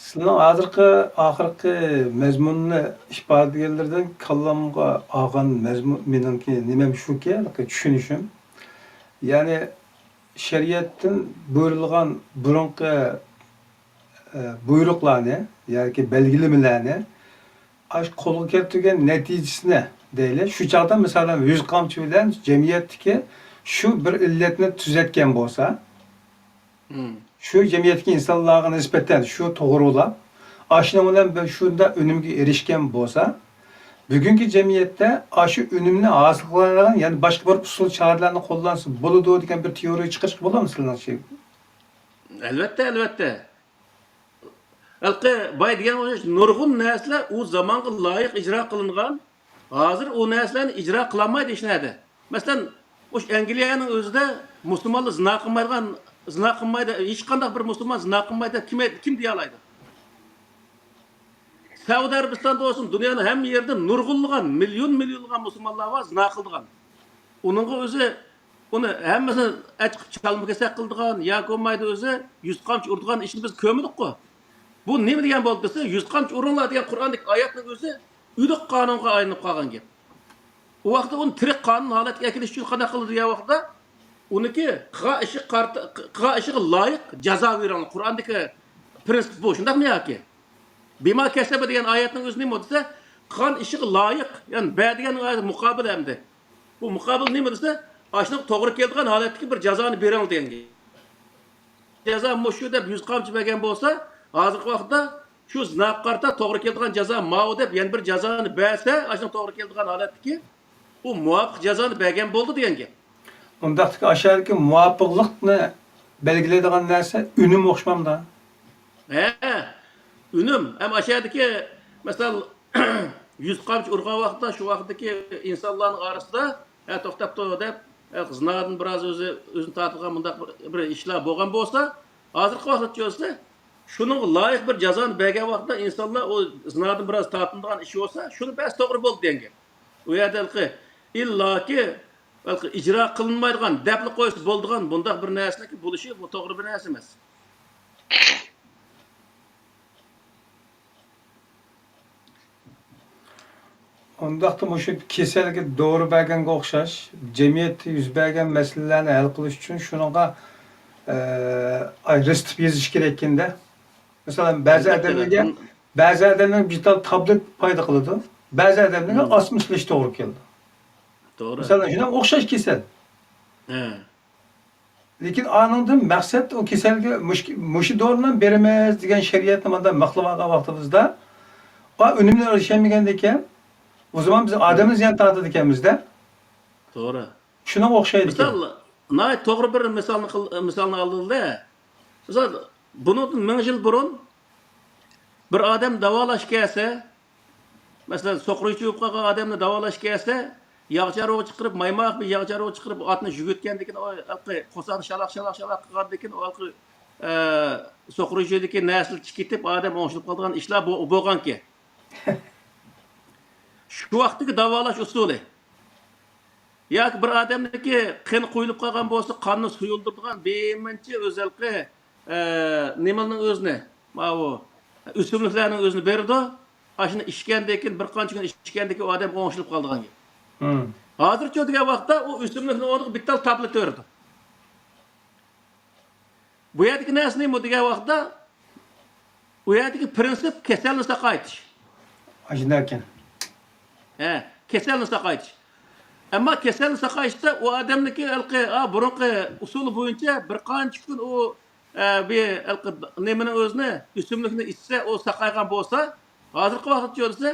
سىلەرنىڭ ھازىرقى ئاخىرقى مەزمۇننى ئىپادىلىگەنلىرىدىن كاللامغا ئالغان مەزمۇن مېنىڭكى نېمەم شۇكى، چۈشىنىشىم. يەنى شەرىئەتتىن بۇيرۇلغان بۇرۇنقى، ئە، بۇيرۇقلارنى ياكى بەلگىلىمىلەرنى ئاشۇ قولغا كەلتۈرگەن نەتىجىسىنى دەيلى. شۇ چاغدا، مىسالەن، يۈز قامچا بىلەن جەمئىيەتتىكى شۇ بىر ئىللەتنى تۈزەتكەن بولسا، شۇ جەمئىيەتتىكى ئىنسانلارغا نىسبەتەن شۇ توغرىلاپ، ئاشۇنىڭ بىلەن بىر شۇنداق ئۈنۈمگە ئېرىشكەن بولسا، بۈگۈنكى جەمئىيەتتە ئاشۇ ئۈنۈمنى ھاسىل قىلالايدىغان يەنە باشقا بىر ئۇسۇل چارىلەرنى قوللانسا بولىدۇ دېگەن بىر تېئورىيە چىقىرىشقا بولامدۇ سىلەرنىڭچە؟ ئەلۋەتتە، ئەلۋەتتە. ھېلىقى باي دېگەن ئوخشاش نۇرغۇن نەرسىلەر ئۇ زامانغا لايىق ئىجرا قىلىنغان، ھازىر ئۇ نەرسىلەرنى ئىجرا قىلالمايدۇ ھېچنەدە. مەسىلەن، مۇشۇ ئەنگلىيەنىڭ ئۆزىدە مۇسۇلمانلار زىنا قىلمايدىغان، زىنا قىلمايدۇ، ھېچقانداق بىر مۇسۇلمان زىنا قىلمايدۇ دەپ كىم، كىم دېيەلەيدۇ؟ سەئۇدى ئەرەبىستاندا بولسۇن، دۇنيانىڭ ھەممە يېرىدە نۇرغۇنلىغان، مىليون مىليونلىغان مۇسۇلمانلار بار زىنا قىلىدىغان. ئۇنىڭغا ئۆزى، ئۇنى ھەممىسىنى ئەچىقىپ چالما-كېسەك قىلىدىغان ياكى بولمايدۇ ئۆزى يۈز قامچا ئۇرىدىغان ئىشنى بىز كۆرمىدۇققۇ. بۇ نېمە دېگەن بولدى دېسە، يۈز قامچا ئۇرۇڭلار دېگەن قۇرئاندىكى ئايەتنىڭ ئۆزى ئۆلۈك قانۇنغا ئايلىنىپ قالغان گەپ. ئۇ ۋاقىتتا ئۇنى تىرىك قانۇن ھالەتكە ئەكېلىش ئۈچۈن قانداق قىلىدۇ دېگەن ۋاقىتتا، ئۇنىڭكى قىلغان ئىشى قارتا-، قىلغان ئىشىغا لايىق جازا بېرىڭلار. قۇرئاندىكى پرىنسىپ بۇ، شۇنداقمۇ ياكى؟ بىما كەسەبە دېگەن ئايەتنىڭ ئۆزى نېمە دېسە، قىلغان ئىشىغا لايىق، يەنى بە دېگەن ئايەت مۇقابىلى ئەمدى. بۇ مۇقابىل نېمە دېسە، ئاشۇنىڭغا توغرا كېلىدىغان ھالەتتىكى بىر جازانى بېرىڭ دېگەن گەپ. جازا مۇشۇ دەپ يۈز قامچا بەرگەن بولسا، ھازىرقى ۋاقىتتا شۇ زىناغا قارىتا توغرا كېلىدىغان جازا ماۋۇ دەپ يەنە بىر جازانى بەرسە، ئاشۇنىڭغا توغرا كېلىدىغان ھالەتتىكى ئۇ مۇۋاپىق جازانى بەرگەن بولدى دېگەن گەپ. ئۇنداقتىكى ئاشۇ يەردىكى مۇۋاپىقلىقنى بەلگىلەيدىغان نەرسە ئۈنۈم ئوخشىمامدا؟ ھە، ئۈنۈم. ھەم ئاشۇ يەردىكى، مەسىلەن، يۈز قامچا ئۇرغان ۋاقىتتا شۇ ۋاقىتتىكى ئىنسانلارنىڭ ئارىسىدا، ھە، توختاپ تۇر دەپ، ھە، زىنادىن بىراز ئۆزى، ئۆزىنى تارتىدىغان مۇنداق بىر، بىر ئىشلار بولغان بولسا، ھازىرقى ۋاقىتتا كۆرسە، شۇنىڭغا لايىق بىر جازانى بەرگەن ۋاقىتتا ئىنسانلار ئۇ زىنادىن بىراز تارتىنىدىغان ئىش بولسا، شۇنى بەس توغرا بولدى دېگەن گەپ. ئۇ يەردە ھېلىقى ئىللاكى ھېلىقى ئىجرا قىلىنمايدىغان، دەپلا قويسا بولىدىغان بۇنداق بىر نەرسىنىڭكى بولۇشى بۇ توغرا بىر نەرسە ئەمەس. ئۇنداقتا مۇشۇ كېسەلگە دورا بەرگەنگە ئوخشاش، جەمئىيەتتە يۈز بەرگەن مەسىلىلەرنى ھەل قىلىش ئۈچۈن شۇنىڭغا، ئە، ئاي، رېتسېپت يېزىش كېرەككەندە. مەسىلەن، بەزى ئادەملەرگە، بەزى ئادەملەرگە بىر تال تابلېت پايدا قىلىدۇ، بەزى ئادەملەرگە ئاسما سېلىش توغرا كېلىدۇ. توغرا. مەسىلەن، شۇنىڭغا ئوخشاش كېسەل. ھە. لېكىن ئانىڭدىن مەقسەت ئۇ كېسەلگە مۇش-، مۇشۇ دورىنى بېرىمىز دېگەن شەرىئەتنى مانداق مىخلىۋالغان ۋاقتىمىزدا، ئا، ئۈنۈمنى ئېرىشەلمىگەندىكىن، ئۇ زامان بىز ئادەمنى زىيان تارتىدىكەنمىزدە. توغرا. شۇنىڭغا ئوخشايدىكەن. مىسال، ناھايىتى توغرا بىر مىسالنى قىل-، مىسالنى ئالدىڭلار. مىسال، بۇنىڭدىن مىڭ يىل بۇرۇن بىر ئادەم داۋالاشقا كەلسە، مەسىلەن، سوقۇر يۈزى بولۇپ قالغان ئادەمنى داۋالاشقا كەلسە، ياغ چارۋىغا چىقىرىپ، مايماق بىر ياغ چارۋىغا چىقىرىپ، ئاتنى يۈگۈرتكەندىكىن، ئۇ ھېلىقى قورساقنى شالاق، شالاق، شالاق قىلغاندىكىن، ئۇ ھېلىقى، ئە، سوقۇر يۈزىدىكى نەرسىلەر چىقىپ كېتىپ، ئادەم ئوڭشىلىپ قالىدىغان ئىشلار بو-، بولغانكەن. شۇ ۋاقىتتىكى داۋالاش ئۇسۇلى. ياكى بىر ئادەمنىڭكى قېنى قۇيۇلۇپ قالغان بولسا، قاننى سۇيۇلدۇرىدىغان بىرمۇنچە ئۆزەلقى، ئە، نېمىنىڭ ئۆزىنى، ماۋۇ ئۆسۈملۈكلەرنىڭ ئۆزىنى بېرىدۇ. ئاشۇنى ئىچكەندىن كېيىن، بىر قانچە كۈن ئىچكەندىن كېيىن ئادەم ئوڭشىلىپ قالىدىغان گەپ. ھازىرچۇ دېگەن ۋاقىتتا ئۇ ئۆسۈملۈكنىڭ ئورنىغا بىتتال تابلېت بېرىدۇ. بۇ يەردىكى نەرسە نېمە دېگەن ۋاقىتتا، ئۇ يەردىكى پىرىنسىپ كېسەلنى ساقايتىش. ئاشۇنداقكەن. ھە، كېسەلنى ساقايتىش. ئەمما كېسەلنى ساقايتىشتا ئۇ ئادەمنىڭكى ھېلىقى، ئا، بۇرۇنقى ئۇسۇلى بويىچە بىر قانچە كۈن ئۇ، ئە، بىر ھېلىقى نېمىنىڭ ئۆزىنى، ئۆسۈملۈكنى ئىچسە، ئۇ ساقايغان بولسا، ھازىرقى ۋاقىتتا كۆرسە،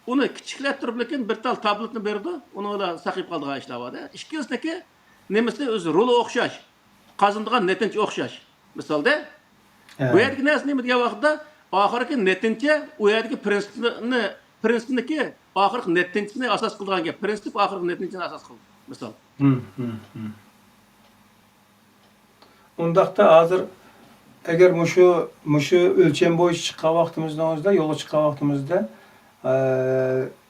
ئۇنى كىچىكلەتتۈرۈپ، لېكىن بىر تال تابلېتنى بېرىدۇ، ئۇنىڭ بىلەن ساقىيىپ قالىدىغان ئىشلار بار-دە. ئىككىنچىسىنىڭكى نېمىسى ئۆزى رولى ئوخشاش، قازىنىدىغان نەتىجە ئوخشاش. مىسالدا، ھە. بۇ يەردىكى نەرسە نېمە دېگەن ۋاقىتتا، ئاخىرقى نەتىجە، ئۇ يەردىكى پىرىنسىپنى، پىرىنسىپنىڭكى ئاخىرقى نەتىجىسىنى ئاساس قىلىدىغان گەپ. پىرىنسىپ ئاخىرقى نەتىجىنى ئاساس قىلىدۇ. مىسال. ھىم، ھىم، ھىم. ئۇنداقتا ھازىر ئەگەر مۇشۇ، مۇشۇ ئۆلچەم بويىچە چىققان ۋاقتىمىزنىڭ ئۆزىدە، يولغا چىققان ۋاقتىمىزدا، ئە،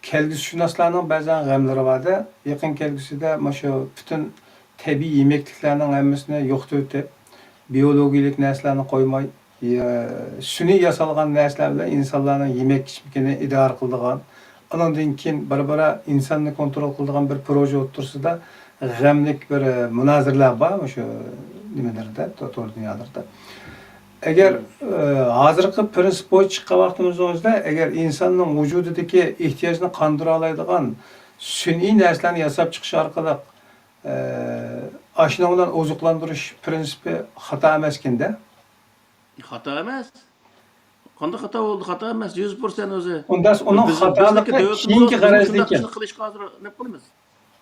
كەلگۈسىشۇناسلارنىڭ بەزەن غەملىرى بار-دە. يېقىن كەلگۈسىدە مۇشۇ پۈتۈن تەبىئىي يېمەكلىكلەرنىڭ ھەممىسىنى يوقىتىۋېتىپ، بىيولوگىيەلىك نەرسىلەرنى قويماي، يە-، سۈنئىي ياسالغان نەرسىلەر بىلەن ئىنسانلارنىڭ يېمەك-ئىچمىكىنى ئىدارە قىلىدىغان، ئانىڭدىن كېيىن بارا-بارا ئىنساننى كونترول قىلىدىغان بىر پروژې ئوتتۇرىسىدا غەملىك بىر، ئە، مۇنازىرىلەر بار مۇشۇ نېمىلەردە، تو-، تور دۇنيالىرىدا. ئەگەر، ئە، ھازىرقى پىرىنسىپ بويىچە چىققان ۋاقتىمىزنىڭ ئۆزىدە، ئەگەر ئىنساننىڭ ۋۇجۇدىدىكى ئېھتىياجنى قاندۇرالايدىغان سۈنئىي نەرسىلەرنى ياساپ چىقىش ئارقىلىق، ئە، ئاشۇنىڭ بىلەن ئوزۇقلاندۇرۇش پىرىنسىپى خاتا ئەمەسكەندە؟ خاتا ئەمەس. قانداق خاتا بولدى؟ خاتا ئەمەس، يۈز پىرسەنت ئۆزى. ئۇنداق ئۇنىڭ بىز، خاتالىقى بىزنىڭكى دۆلىتىمىز كېيىنكى بولسا، بىزمۇ غەرەزدە شۇنداق ئىكەن. ئىشنى قىلىشقا ھازىر نېمە قىلىمىز؟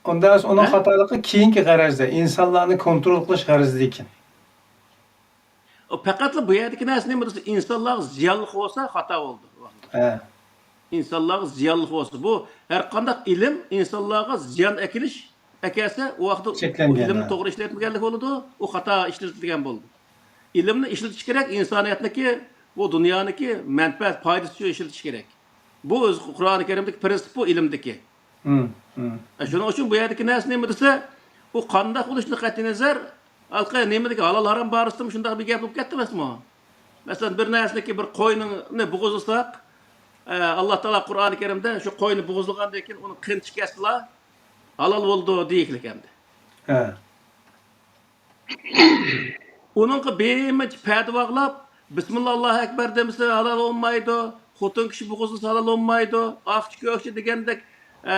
ئۇنداق ئۇنىڭ ھە؟ خاتالىقى كېيىنكى غەرەزدە، ئىنسانلارنى كونترول قىلىش غەرىزىدە ئىكەن. ئۇ پەقەتلا بۇ يەردىكى نەرسە نېمە دېسە، ئىنسانلارغا زىيانلىق بولسا خاتا بولدى. ھە. ئىنسانلارغا زىيانلىق بولسا، بۇ ھەر قانداق ئىلىم ئىنسانلارغا زىيان ئەكېلىش ئەكەلسە، ئۇ ۋاقىتتا ئۇ چەكلەنگەن، ئىلىمنى ھە. توغرا ئىشلەتمىگەنلىك بولىدۇ، ئۇ خاتا ئىشلىتىلگەن بولىدۇ. ئىلىمنى ئىشلىتىش كېرەك، ئىنسانىيەتنىكى، بۇ دۇنيانىڭكى مەنپەئەت، پايدىسى ئۈچۈن ئىشلىتىش كېرەك. بۇ ئۆزى قۇرئانى كەرىمدىكى پىرىنسىپ، بۇ ئىلىمدىكى. مم، مم. ئە، شۇنىڭ ئۈچۈن بۇ يەردىكى نەرسە نېمە دېسە، ئۇ قانداق بولۇشىدىن قەتئىينەزەر، ھېلىقى نېمىدىكى ھالال ھارام بارىسىدىمۇ شۇنداق بىر گەپ بولۇپ كەتتى ئەمەسمۇ؟ مەسىلەن، بىر نەرسىنىڭكى بىر قوينى بوغۇزلىساق، ئە، ئاللا تائالا قۇرئانى كەرىمدە شۇ قوينى بوغۇزلىغاندىن كېيىن ئۇنىڭ قېنى چىقىۋەتسىلا، ھالال بولىدۇ دېيىكلىك ئەمدى. ھە. ئۇنىڭغا بىرمۇنچە پەردە باغلاپ، بىسمىللا، ئاللاھۇ ئەكبەر دېمىسە ھالال بولمايدۇ، خوتۇن كىشى بوغۇزلىسا ھالال بولمايدۇ، ئاقچى كۆكچى دېگەندەك، ئە،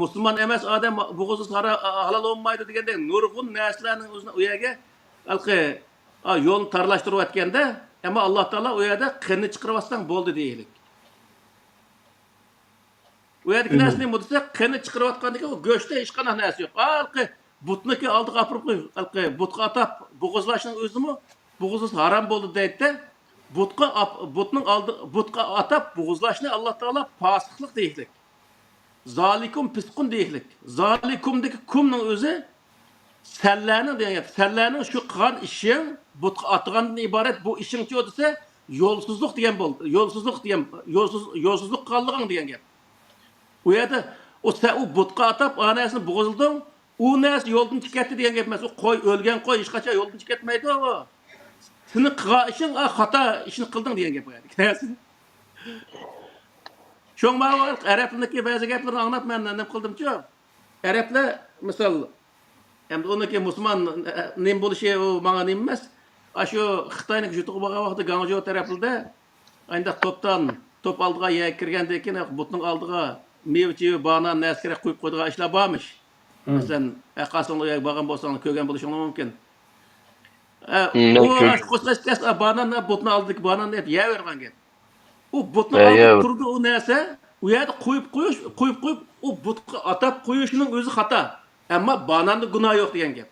مۇسۇلمان ئەمەس ئادەم بوغۇزلىسا ھارا-، ھالال بولمايدۇ دېگەندەك نۇرغۇن نەرسىلەرنىڭ ئۆزىنى ئۇ يەرگە ھېلىقى، ئا، يولنى تارلاشتۇرۇۋەتكەندە، ئەمما ئاللا تائالا ئۇ يەردە قېنىنى چىقىرىۋاتساڭ بولدى دېيىلىك. ئۇ يەردىكى نەرسە نېمە دېسە، قېنى چىقىرىۋاتقاندىكىن ئۇ گۆشتە ھېچقانداق نەرسە يوق. ھېلىقى بۇتنىكى ئالدىغا ئاپىرىپ قويۇپ، ھېلىقى بۇتقا ئاتاپ بوغۇزلاشنىڭ ئۆزىمۇ، بوغۇزلىسا ھارام بولدى دەيدىدە، بۇتقا ئاپ-، بۇتنىڭ ئالدى، بۇتقا ئاتاپ بوغۇزلاشنى ئاللا تائالا پاسىقلىق دېيىكلىك. زالىكۇم پىسقۇن دېيىكلىك. زالىكۇمدىكى كۇمنىڭ ئۆزى سەنلەرنىڭ دېگەن گەپ. سەنلەرنىڭ شۇ قىلغان ئىشىڭ، بۇتقا ئاتىغاندىن ئىبارەت بۇ ئىشىڭچۇ دېسە، يولسىزلۇق دېگەن بولدى. يولسىزلۇق دېگەن، يولسىز، يولسىزلۇق قىلغانلىقىڭ دېگەن گەپ. ئۇ يەردە ئۇ سەن ئۇ بۇتقا ئاتاپ، ئا نەرسىنى بوغۇزلىدىڭ، ئۇ نەرسە يولدىن چىقىپ كەتتى دېگەن گەپ ئەمەس. ئۇ قوي، ئۆلگەن قوي ھېچقاچان يولدىن چىقىپ كەتمەيدۇ. سېنىڭ قىلغان ئىشىڭ، ئا، خاتا ئىشنى قىلدىڭ دېگەن گەپ ئۇ يەردىكى نەرسە. شۇڭا ماۋۇ ئەرەبلەرنىڭكى بەزى گەپلىرىنى ئاڭلاپ مەن نېمە قىلدىمچۇ؟ ئەرەبلەر، مىسال، ئەمدى ئۇنىڭكى مۇسۇلمان، ئە، نېمە بولۇشى ئۇ ماڭا نېمە ئەمەس. ئاشۇ خىتاينىڭ يۇرتىغا بارغان ۋاقتىدا گاڭجۇ تەرەپلىرىدە ئانداق توپتان، توپ ئالدىغا يەرگە كىرگەندىن كېيىن بۇتنىڭ ئالدىغا مېۋە-چېۋە، بانان، نەرسە كېرەك قويۇپ قويىدىغان ئىشلار بارمىش. مەسىلەن، ئەقاسىڭلار يەرگە بارغان بولساڭلار كۆرگەن بولۇشۇڭلار مۇمكىن. ئە، ئۇ مۇمكىن. ئاشۇ قوشلاش بانان، بۇتنىڭ ئالدىدىكى بانان دەپ يەۋېرىدىغان گەپ. ئۇ بۇتنىڭ ئالدىدا تۇرىدۇ ئۇ نەرسە. ئۇ يەردە قويۇپ قويۇش، قويۇپ قويۇپ، ئۇ بۇتقا ئاتاپ قويۇشنىڭ ئۆزى خاتا. ئەمما باناندا گۇناھ يوق دېگەن گەپ.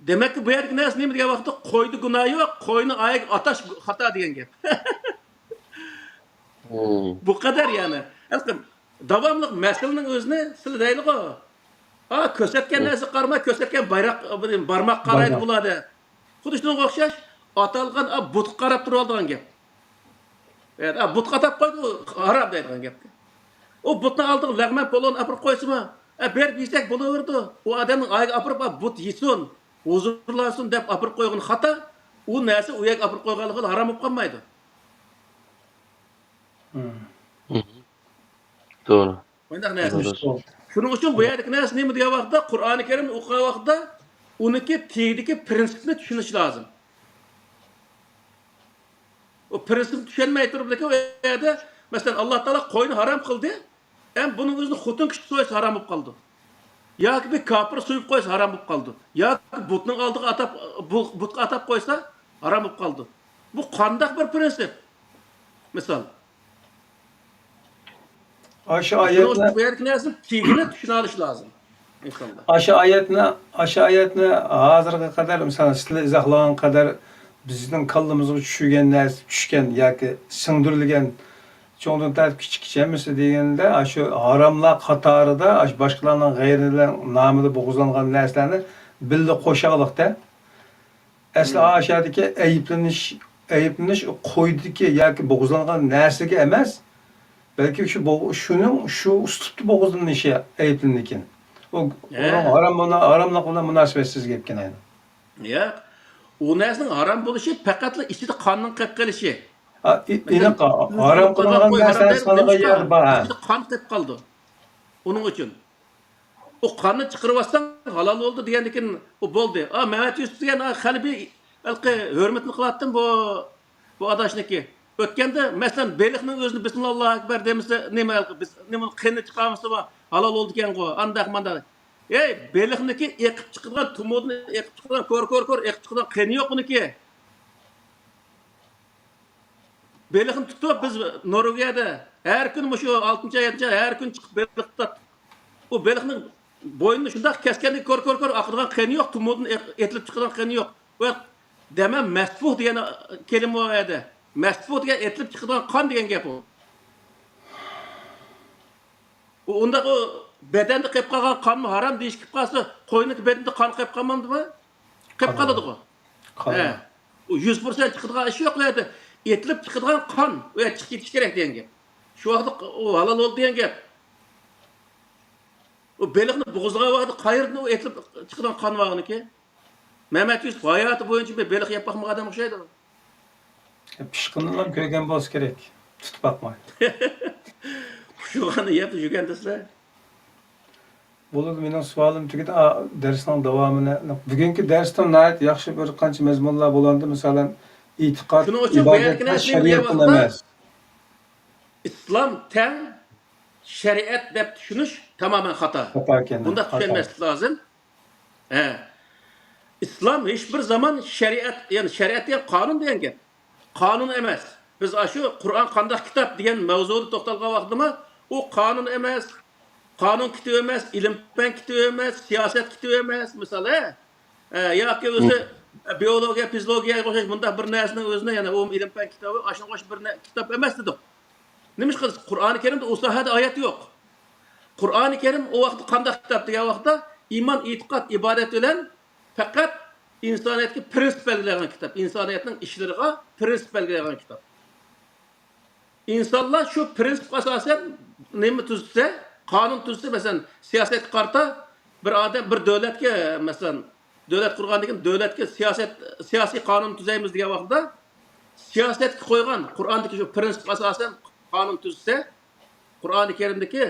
دېمەككى، بۇ يەردىكى نەرسە نېمە دېگەن ۋاقىتتا، قويدا گۇناھ يوق، قوينى ئايىغىغا ئاتاش خاتا دېگەن گەپ. بۇ قەدەر يەنى. داۋاملىق مەسىلىنىڭ ئۆزىنى سىلى دەيدىغۇ. ئا، كۆرسەتكەن نەرسىگە قارىماي، كۆرسەتكەن بايراق، بارماق قارايدۇ بۇلار دە. خۇددى شۇنىڭغا ئوخشاش، ئاتالغان، ئا، بۇتقا قاراپ تۇرۇۋالىدىغان گەپ. ئا، بۇتقا ئاتاپ قويدى، ھارام دەيدىغان گەپ. ئۇ بۇتنىڭ ئالدىغا لەغمەن پولۇن ئاپىرىپ قويسىمۇ، ئا، بېرىپ يېسەك بولۇۋېرىدۇ. ئۇ ئادەمنىڭ ئايىغىغا ئاپىرىپ، ئا، بۇت يېسۇن، ھۇزۇرلانسۇن دەپ ئاپىرىپ قويغىنى خاتا. ئۇ نەرسە ئۇ يەرگە ئاپىرىپ قويغانلىقى ھارام بولۇپ قالمايدۇ. مم. مم. توغرا. مۇنداق نەرسە. توغرا. شۇنىڭ ئۈچۈن بۇ يەردىكى نەرسە نېمە دېگەن ۋاقىتتا، قۇرئانى كەرىمنى ئوقۇغان ۋاقىتتا ئۇنىڭكى تېگىدىكى پىرىنسىپنى چۈشىنىش لازىم. ئۇ پىرىنسىپنى چۈشەنمەي تۇرۇپ، لېكىن ئۇ يەردە، مەسىلەن، ئاللا تائالا قوينى ھارام قىلدى، ئەمما بۇنىڭ ئۆزىنى خوتۇن كىشى سويسا ھارام بولۇپ قالىدۇ. ياكى بىر كاپىر سويۇپ قويسا ھارام بولۇپ قالىدۇ. ياكى بۇتنىڭ ئالدىغا ئاتاپ، بۇ-، بۇتقا ئاتاپ قويسا ھارام بولۇپ قالىدۇ. بۇ قانداق بىر پىرىنسىپ؟ مىسال. ئاشۇ شۇنىڭ ئۈچۈن ئايەتنى، بۇ يەردىكى نەرسىنى تېگىنى چۈشىنىۋېلىش لازىم. ئىنشاللا. ئاشۇ ئايەتنى، ئاشۇ ئايەتنى ھازىرغا قەدەر، مىسال، سىلەر ئىزاھلىغان قەدەر بىزنىڭ كاللىمىزغا چۈشۈرگەن نەرسە، چۈشكەن ياكى سىڭدۈرۈلگەن، چوڭدىن تارتىپ كىچىككىچە ھەممىسى دېگەندە، ئاشۇ ھاراملار قاتارىدا، ئاشۇ باشقىلارنىڭ غەيرىنىڭ نامىدا بوغۇزلانغان نەرسىلەرنى بىللە قوشاقلىقتا. ئەسلى مم. ئاشۇ يەردىكى ئەيىبلىنىش، ئەيىبلىنىش قويدىكى ياكى بوغۇزلانغان نەرسىگە ئەمەس، بەلكى شۇ بوغ-، شۇنىڭ شۇ ئۇسلۇبتا بوغۇزلىنىشى ئەيىبلىنىدىكەن. ئۇ، ھە. ئۇنىڭ ھارام مۇنا-، ھاراملىق بىلەن مۇناسىۋەتسىز گەپكەن ئاينى. ياق. ئۇ نەرسىنىڭ ھارام بولۇشى پەقەتلا ئىچىدە قاننىڭ قېپىپ قېلىشى. ئا، ئى-، مەسىلەن، ئېنىق، ھارام قىلىنغان نەرسىلەرنى سانىغان يەر بار. ئىچىدە قان قېپىپ قالىدۇ. ئۇنىڭ ئۈچۈن. ئۇ قاننى چىقىرىۋاتساڭ ھالال بولدى دېگەندىكىن ئۇ بولدى. ئا، مەمەت يۈسۈپ دېگەن، ئا، خېلى بىر ھېلىقى ھۆرمىتىنى قىلاتتىم بۇ، بۇ ئاداشنىڭكى. ئۆتكەندە، مەسىلەن، بېلىقنىڭ ئۆزىنى بىسمىللا ئاللاھۇ ئەكبەر دېمىسە، نېمە، ھېلىقى بىز، نېمە، قېنىنى چىقارمىسا ھالال بولىدىكەنغۇ، ئانداق مانداق. ھەي، بېلىقنىڭكى ئېقىپ چىقىدىغان، تۇمۇدىن ئېقىپ چىقىدىغان، كور، كور، كور ئېقىپ چىقىدىغان قېنى يوق ئۇنىڭكى. بېلىقنى تۇتۇپ بىز نورۋېگىيەدە ھەر كۈنى مۇشۇ ئالتىنچى ئاي، يەتتىنچى ئاي ھەر كۈنى چىقىپ بېلىق تۇتاتتۇق. ئۇ بېلىقنىڭ بوينىنى شۇنداق كەسكەندىكى كور، كور، كور ئاقىدىغان قېنى يوق، تۇمۇدىن ئېق-، ئېتىلىپ چىقىدىغان قېنى يوق. ئۇ دەمە مەسفۇھ دېگەن كەلىمە بار ئۇ يەردە. مەسفۇھ دېگەن ئېتىلىپ چىقىدىغان قان دېگەن گەپ ئۇ. ئۇ ئۇنداق ئۇ بەدەندە قېلىپ قالغان قانمۇ ھارام دېيىشكە كېلىپ قالسا، قوينىڭكى بەدىنىدە قان قېلىپ قالمامدىمۇ؟ قېلىپ قالىدىغۇ. ھە. ئۇ يۈز پىرسەنت چىقىدىغان ئىش يوق ئۇ يەردە. ئېتىلىپ چىقىدىغان قان ئۇ يەردە چىقىپ كېتىشى كېرەك دېگەن گەپ. شۇ ۋاقىتتا ئۇ ھالال بولدى دېگەن گەپ. ئۇ بېلىقنى بوغۇزلىغان ۋاقتىدا قايېرىدىن ئۇ ئېتىلىپ چىقىدىغان قان بارغىنىكى؟ مەمەت يۈسۈپ ھاياتى بويىچە بىر بېلىق يەپ باقمىغان ئادەم ئوخشايدۇ. پىشقىنىنىلا كۆرگەن بولسا كېرەك، تۇتۇپ باقماي. پۇشۇغاننى يەپ يۈگەن دېسىلە. بولىدۇ، مېنىڭ سوئالىم تۈگىدى. ئا، دەرسنىڭ داۋامىنى، بۈگۈنكى دەرستە ناھايىتى ياخشى بىر قانچە مەزمۇنلار بولغانىدى. مىسالەن، ئېتىقاد، شۇنىڭ ئۈچۈن بۇ يەرگە ئىبادەتلەر نېمە دېگەن شەرىئەتتىن ۋاقىتتا ئەمەس. ئىسلام تەڭ شەرىئەت دەپ چۈشىنىش تامامەن خاتا. خاتا ئىكەن، بۇنداق خاتا. چۈشەنمەسلىك لازىم. ھە. ئىسلام ھېچ بىر زامان شەرىئەت، يەنى شەرىئەت دېگەن قانۇن دېگەن گەپ. قانۇن ئەمەس. بىز ئاشۇ قۇرئان قانداق كىتاب دېگەن مەۋزۇدا توختالغان ۋاقتىمۇ، ئۇ قانۇن ئەمەس، قانۇن كىتابى ئەمەس، ئىلىم پەن كىتابى ئەمەس، سىياسەت كىتابى ئەمەس، مىسال، ھە؟ ھە، ياكى ئۆزى بىئولوگىيە، فىزىولوگىيەگە ئوخشاش مۇنداق بىر نەرسىنىڭ ئۆزىنى، يەنى ئۇ ئىلىم پەن كىتابى، ئاشۇنىڭغا ئوخشاش بىر نە-، كىتاب ئەمەس دېدۇق. نېمىشقا دېسە، قۇرئانى كەرىمدە ئۇ ساھەدە ئايەت يوق. قۇرئانى كەرىم ئۇ ۋاقىتتا قانداق كىتاب دېگەن ۋاقىتتا، ئىمان، ئېتىقاد، ئىبادەت بىلەن پەقەت ئىنسانىيەتكە پىرىنسىپ بەلگىلەيدىغان كىتاب، ئىنسانىيەتنىڭ ئىشلىرىغا پىرىنسىپ بەلگىلەيدىغان كىتاب. ئىنسانلار شۇ پىرىنسىپقا ئاساسەن نېمە تۈزسە، قانۇن تۈزسە، مەسىلەن، سىياسەتكە قارىتا بىر ئادەم، بىر دۆلەتكە، مەسىلەن، دۆلەت قۇرغاندىن كېيىن دۆلەتكە سىياسەت، سىياسىي قانۇن تۈزەيمىز دېگەن ۋاقتىدا، سىياسەتكە قويغان قۇرئاندىكى شۇ پىرىنسىپقا ئاساسەن قانۇن تۈزسە، قۇرئانى كەرىمدىكى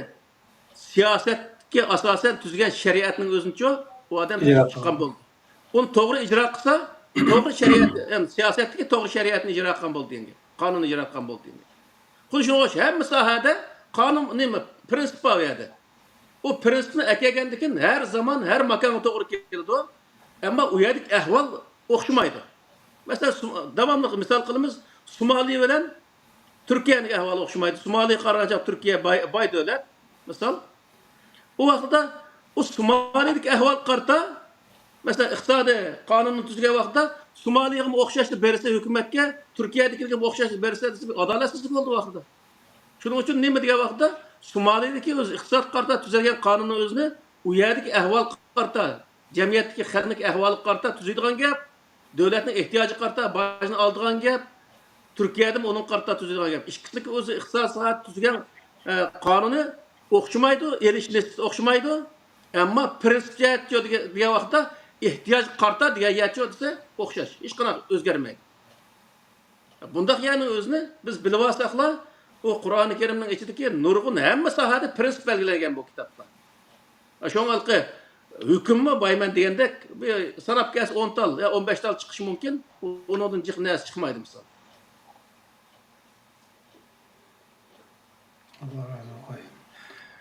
سىياسەتكە ئاساسەن تۈزگەن شەرىئەتنىڭ ئۆزىنىچۇ ئۇ ئادەم چىققان بولدى. ئۇنى توغرا ئىجرا قىلسا، توغرا شەرىئەت، يەنى سىياسەتتىكى توغرا شەرىئەتنى ئىجرا قىلغان بولدى دېگەن گەپ. قانۇننى ئىجرا قىلغان بولدى دېگەن گەپ. خۇددى شۇنىڭغا ئوخشاش ھەممە ساھەدە قانۇن نېمە، پىرىنسىپ بار ئۇ يەردە. ئۇ پىرىنسىپنى ئەكەلگەندىن كېيىن ھەر زامان، ھەر ماكانغا توغرا كېلىدۇ. ئەمما ئۇ يەردىكى ئەھۋال ئوخشىمايدۇ. مەسىلەن، سۇ-، داۋاملىق مىسال قىلىمىز، سومالى بىلەن تۈركىيەنىڭ ئەھۋالى ئوخشىمايدۇ. سومالىغا قارىغاندا تۈركىيە باي، باي دۆلەت، مىسال. ئۇ ۋاقىتتا ئۇ سومالىدىكى ئەھۋالغا قارىتا، مەسىلەن، ئىقتىسادىي قانۇننى تۈزگەن ۋاقىتتا سومالىغىمۇ ئوخشاشلا بېرىلسە ھۆكۈمەتكە، تۈركىيەدىكىلىرىگىمۇ ئوخشاشلا بېرىلسە دېسە، بىر ئادالەتسىزلىك بولىدۇ ئۇ ۋاقىتتا. شۇنىڭ ئۈچۈن نېمە دېگەن ۋاقىتتا، سومالىدىكى ئۆزى ئىقتىسادقا قارىتا تۈزەلگەن قانۇننىڭ ئۆزىنى ئۇ يەردىكى ئەھۋالغا قارىتا، جەمئىيەتتىكى خەلقنىڭكى ئەھۋالىغا قارىتا تۈزىدىغان گەپ، دۆلەتنىڭ ئېھتىياجىغا قارىتا باجنى ئالىدىغان گەپ، تۈركىيەدىمۇ ئۇنىڭغا قارىتا تۈزىدىغان گەپ. ئىككىسىنىڭكى ئۆزى ئىقتىساد ساھەسى تۈزگەن، ئە، قانۇنى ئوخشىمايدۇ، ئېلىش نىسبىتى ئوخشىمايدۇ. ئەمما پىرىنسىپ جەھەتتە دېگەن، دېگەن ۋاقىتتا ئېھتىياجغا قارىتا دېگەن يەرچۇ دېسە ئوخشاش، ھېچقانداق ئۆزگەرمەيدۇ. بۇنداق يەرنىڭ ئۆزىنى بىز بىلىۋالساقلا، ئۇ قۇرئانى كەرىمنىڭ ئىچىدىكى نۇرغۇن ھەممە ساھەدە پىرىنسىپ بەلگىلەنگەن بۇ كىتابتا. شۇڭا ھېلىقى ھۆكۈممۇ بايمەن دېگەندەك، بىر ساناپ كەلسە ئون تال يا ئون بەش تال چىقىشى مۇمكىن، ئۇنىڭدىن جىق نەرسە چىقمايدۇ مىسال.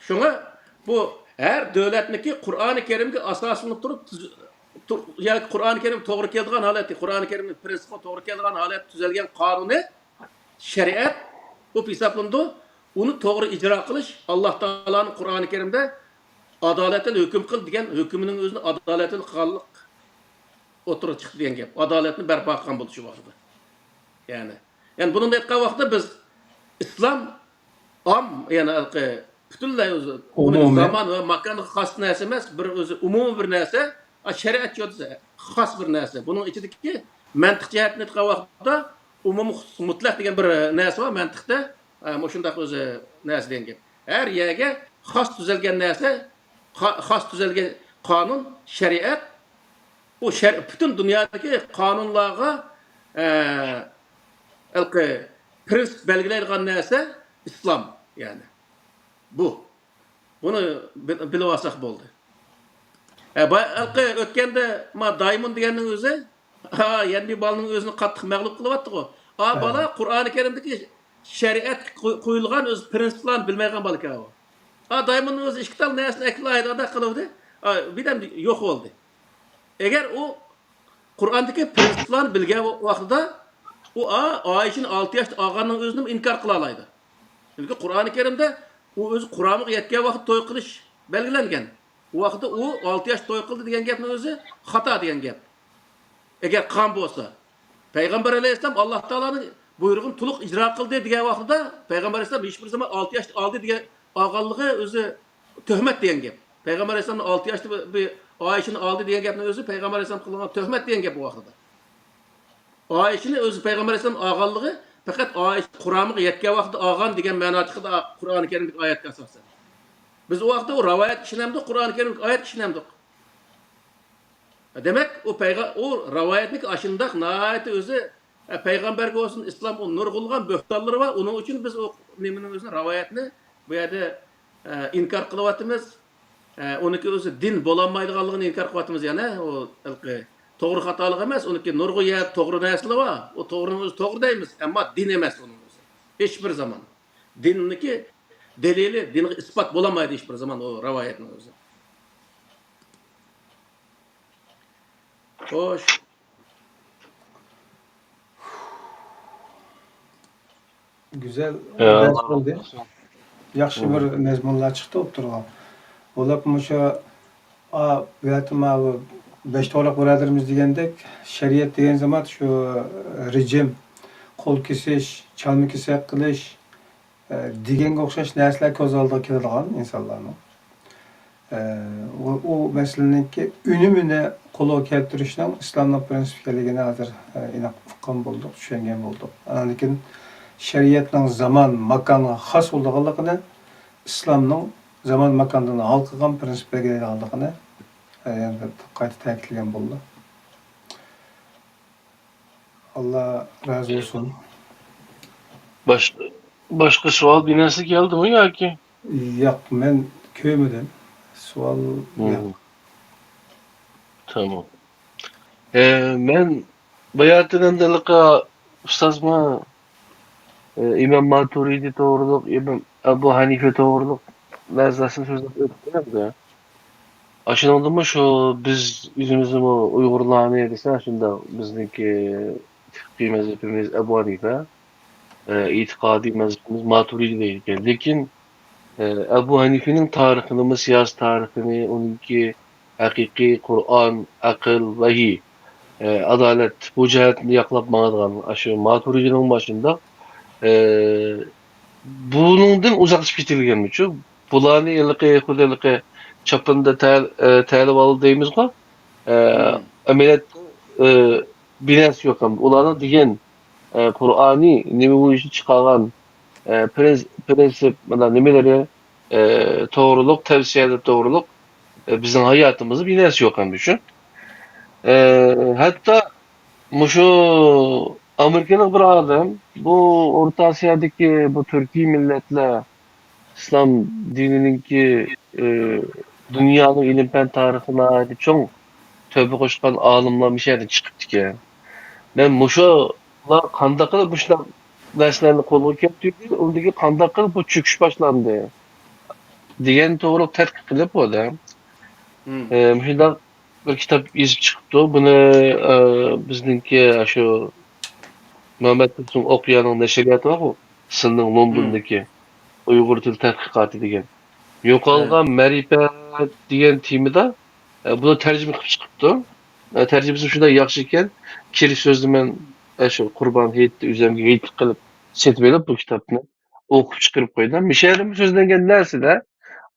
شۇڭا بۇ ھەر دۆلەتنىڭكى قۇرئانى كەرىمگە ئاساسلىنىپ تۇرۇپ، تۈز-، تۇ-، ياكى قۇرئانى كەرىم توغرا كەلىدىغان ھالەتتە، قۇرئانى كەرىمنىڭ پىرىنسىپىغا توغرا كەلىدىغان ھالەتتە تۈزەلگەن قانۇنى شەرىئەت بولۇپ ھېسابلىنىدۇ. ئۇنى توغرا ئىجرا قىلىش، ئاللاھ تائالانىڭ قۇرئانى كەرىمدە «ئادالەت بىلەن ھۆكۈم قىل» دېگەن ھۆكمىنىڭ ئۆزىنى ئادالەت بىلەن قىلغانلىق ئوتتۇرىغا چىقتى دېگەن گەپ. ئادالەتنى بەرپا قىلغان بولدى شۇ ۋاقىتتا. يەنى، يەنى بۇنى ئېيتقان ۋاقىتتا بىز ئىسلام ئام، يەنى ھېلىقى پۈتۈنلەي ئۆزى، ئۇنى ئومۇمىي. زامان ۋە ماكانغا خاس نەرسە ئەمەس، بىر ئۆزى ئومۇمىي بىر نەرسە. ئا، شەرىئەت يولى خاس بىر نەرسە. بۇنىڭ ئىچىدىكى مەنتىق جەھەتتىن ئېيتقان ۋاقىتتا ئومۇمىي خۇسۇس مۇتلەق دېگەن بىر نەرسە بار مەنتىقتە. ئا، مۇشۇنداق ئۆزى نەرسە دېگەن گەپ. ھەر يەرگە خاس تۈزەلگەن نەرسە، خا-، خاس تۈزەلگەن قانۇن، شەرىئەت، ئۇ شەر-، پۈتۈن دۇنيادىكى قانۇنلارغا، ئە، ھېلىقى پىرىنسىپ بەلگىلەيدىغان نەرسە ئىسلام، يەنى. بۇ. بۇنى بىل-، بىلىۋالساق بولدى. ئە، باي-، ھېلىقى ئۆتكەندە ما دايمون دېگەننىڭ ئۆزى، ھا، يەنە بىر بالىنىڭ ئۆزىنى قاتتىق مەغلۇپ قىلىۋەتتىغۇ. ئا، ھە. بالا قۇرئانى كەرىمدىكى شەرىئەتكە قوي-، قويۇلغان ئۆز پىرىنسىپلارنى بىلمەيدىغان بالا ئىكەن ئۇ. ئا، دايموننىڭ ئۆزى ئىككى تال نەرسىنى ئەكىلىپ ئايدا ئادا قىلىۋىدى. ئا، بىردەم يوق بولدى. ئەگەر ئۇ قۇرئاندىكى پىرىنسىپلارنى بىلگەن ۋاقتىدا، ئۇ، ئا، ئائىشىنى ئالتە ياشتا ئالغاننىڭ ئۆزىنىمۇ ئىنكار قىلالايدۇ. چۈنكى قۇرئانى كەرىمدە ئۇ ئۆزى قۇرامىغا يەتكەن ۋاقىت توي قىلىش بەلگىلەنگەن. ئۇ ۋاقىتتا ئۇ ئالتە ياشتا توي قىلدى دېگەن گەپنىڭ ئۆزى خاتا دېگەن گەپ. ئەگەر قىلغان بولسا، پەيغەمبەر ئەلەيھىسسالام ئاللاھ تائالانىڭ بۇيرۇغىنى تولۇق ئىجرا قىلدى دېگەن ۋاقتىدا، پەيغەمبەر ئەلەيھىسسالام ھېچبىر زامان ئالتە ياشتا ئالدى دېگەن، ئالغانلىقى ئۆزى تۆھمەت دېگەن گەپ. پەيغەمبەر ئەلەيھىسسالامنى ئالتە ياشتا بىر، بىر ئائىشىنى ئالدى دېگەن گەپنىڭ ئۆزى پەيغەمبەر ئەلەيھىسسالام قىلغان تۆھمەت دېگەن گەپ ئۇ ۋاقتىدا. ئائىشىنى ئۆزى پەيغەمبەر ئەلەيھىسسالام ئالغانلىقى پەقەت ئائىشە قۇرامىغا يەتكەن ۋاقتىدا ئالغان دېگەن مەنا چىقىدۇ قۇرئانى كەرىمدىكى ئايەتكە ئاساسەن. بىز ئۇ ۋاقىتتا ئۇ رىۋايەتكە ئىشىنەمدۇق، قۇرئانى كەرىمدىكى ئايەتكە ئىشىنەمدۇق. دېمەك، ئۇ پەيغە-، ئۇ رىۋايەتنىڭ ئاشۇنداق ناھايىتى ئۆزى، ئە، پەيغەمبەرگە بولسۇن، ئىسلام، ئۇ نۇرغۇنلىغان بۆھتانلىرى بار. ئۇنىڭ ئۈچۈن بىز ئۇ نېمىنىڭ ئۆزىنى، رىۋايەتنى بۇ يەردە، ئە، ئىنكار قىلىۋاتىمىز. ئە، ئۇنىڭكى ئۆزى دىن بولالمايدىغانلىقىنى ئىنكار قىلىۋاتىمىز يەنە. ئۇ ھېلىقى توغرا خاتالىق ئەمەس، ئۇنىڭكى نۇرغۇن يەر توغرا نەرسىلەر بار. ئۇ توغرىنىڭ ئۆزى توغرا دەيمىز، ئەمما دىن ئەمەس ئۇنىڭ ئۆزى. ھېچ بىر زامان. دىننىڭكى دەلىلى، دىنغا ئىسپات بولالمايدۇ ھېچ بىر زامان ئۇ رىۋايەتنىڭ ئۆزى. خوش. گۈزەل دەرس بولدى. ياخشى بىر مەزمۇنلار چىقتى ئوتتۇرىغا. بولۇپ مۇشۇ، ئا، بۇ يەردە ماۋۇ بەش تورلۇق بۇرادىرىمىز دېگەندەك، شەرىئەت دېگەن زامان شۇ رېجىم، قول كېسىش، چالما كېسەك قىلىش، ئە، دېگەنگە ئوخشاش نەرسىلەر كۆز ئالدىغا كېلىدىغان ئىنسانلارنىڭ. ئە، ئۇ، ئۇ مەسىلىنىڭكى ئۈنۈمىنى قولغا كەلتۈرۈشنىڭ ئىسلامنىڭ پرىنسىپ ئىكەنلىكىنى ھازىر، ئە، ئېنىق ئۇققان بولدۇق، چۈشەنگەن بولدۇق. ئاندىن كېيىن شەرىئەتنىڭ زامان، ماكانغا خاس بولىدىغانلىقىنى، ئىسلامنىڭ زامان، ماكاندىن ھالقىغان پرىنسىپ بەلگىلەيدىغانلىقىنى، ئە، يەنە بىر قايتا تەكىتلىگەن بولدى. ئاللا رازى بولسۇن. باش-، باشقا سوئال بىر نەرسە كەلدىمۇ ياكى؟ ياق، مەن كۆرمىدىم. سوئال ياق. تامام. ئە، مەن باياتىن ئەمدى ئۇستازمۇ، ئە، ئىمام ماتۇرىدى توغرۇلۇق، ئىمام ئەبۇ ھەنىفە توغرۇلۇق نەرسىلەرنى سۆزلەپ ئۆتتى ئەمدى. ئاشۇنىڭدىمۇ شۇ بىز ئۆزىمىزمۇ ئۇيغۇرلارنى دېسە شۇنداق بىزنىڭكى پىقھىي مەزھىپىمىز ئەبۇ ھەنىفە، ئە، ئېتىقادىي مەزھىپىمىز ماتۇرىدى دەيدىكەن. لېكىن، ئە، ئەبۇ ھەنىفىنىڭ تارىخىنىمۇ، سىياسىي تارىخىنى، ئۇنىڭكى ھەقىقىي قۇرئان، ئەقىل، ۋەھىي، ئە، ئادالەت بۇ جەھەتتىن ياقلاپ ماڭىدىغان ئاشۇ ماتۇرىدىنىڭ مۇشۇنداق، ئە، بۇنىڭدىن ئۇزاقلىشىپ كېتىلگەنمىچۇ؟ بۇلارنى ھېلىقى، خۇددى ھېلىقى چاپىنىدا تە-، ئە، تەلىۋالدى دەيمىزغۇ؟ ئە، ئەمەلىيەتتە، ئە، بىناسى يوق ھەم. ئۇلارنىڭ دېگەن، ئە، قۇرئانى نېمە بويىچە چىقارغان، ئە، پرىنس-، پرىنسىپ، مانا نېمىلىرى، ئە، توغرۇلۇق، تەۋسىيەلىرى توغرۇلۇق، ئە، بىزنىڭ ھاياتىمىزدا بىناسى يوق ھەم شۇ. ئە، ھەتتا مۇشۇ ئامېرىكىلىق بىر ئادەم بۇ ئورتا ئاسىيادىكى بۇ تۈركىي مىللەتلەر ئىسلام دىنىنىڭكى، ئى، دۇنيانىڭ ئىلىم-پەن تارىخىغا ناھايىتى چوڭ تۆھپە قوشقان ئالىملار مۇشۇ يەردىن چىقىپتىكەن. مەن مۇشۇلار قانداق قىلىپ مۇشۇنداق نەرسىلەرنى قولغا كەلتۈردى، ئۇندىن كېيىن قانداق قىلىپ بۇ چۆكۈش باشلاندى دېگەن توغرۇلۇق تەتقىق قىلىپ بۇ ئادەم، ئى، مۇشۇنداق بىر كىتاب يېزىپ چىقىپتۇ. بۇنى، ئى، بىزنىڭكى شۇ مەمەت تۇرسۇن ئوقيانىڭ نەشرىياتى بارغۇ، سىننىڭ لوندوندىكى ئۇيغۇر تىل تەتقىقاتى دېگەن. يوقالغان مەرىپەت دېگەن تېمىدا، ئە، بۇنى تەرجىمە قىلىپ چىقىپتۇ. ئە، تەرجىمىسى شۇنداق ياخشى ئىكەن، كىرىش سۆزىنى مەن، ئە، شۇ قۇربان ھېيتتا ئۆزۈمگە ھېيتلىق قىلىپ سېتىپ ئېلىپ بۇ كىتابنى ئوقۇپ چىقىرىپ قويدۇم. مۇشۇ يەردىمۇ سۆزلەنگەن نەرسىدە،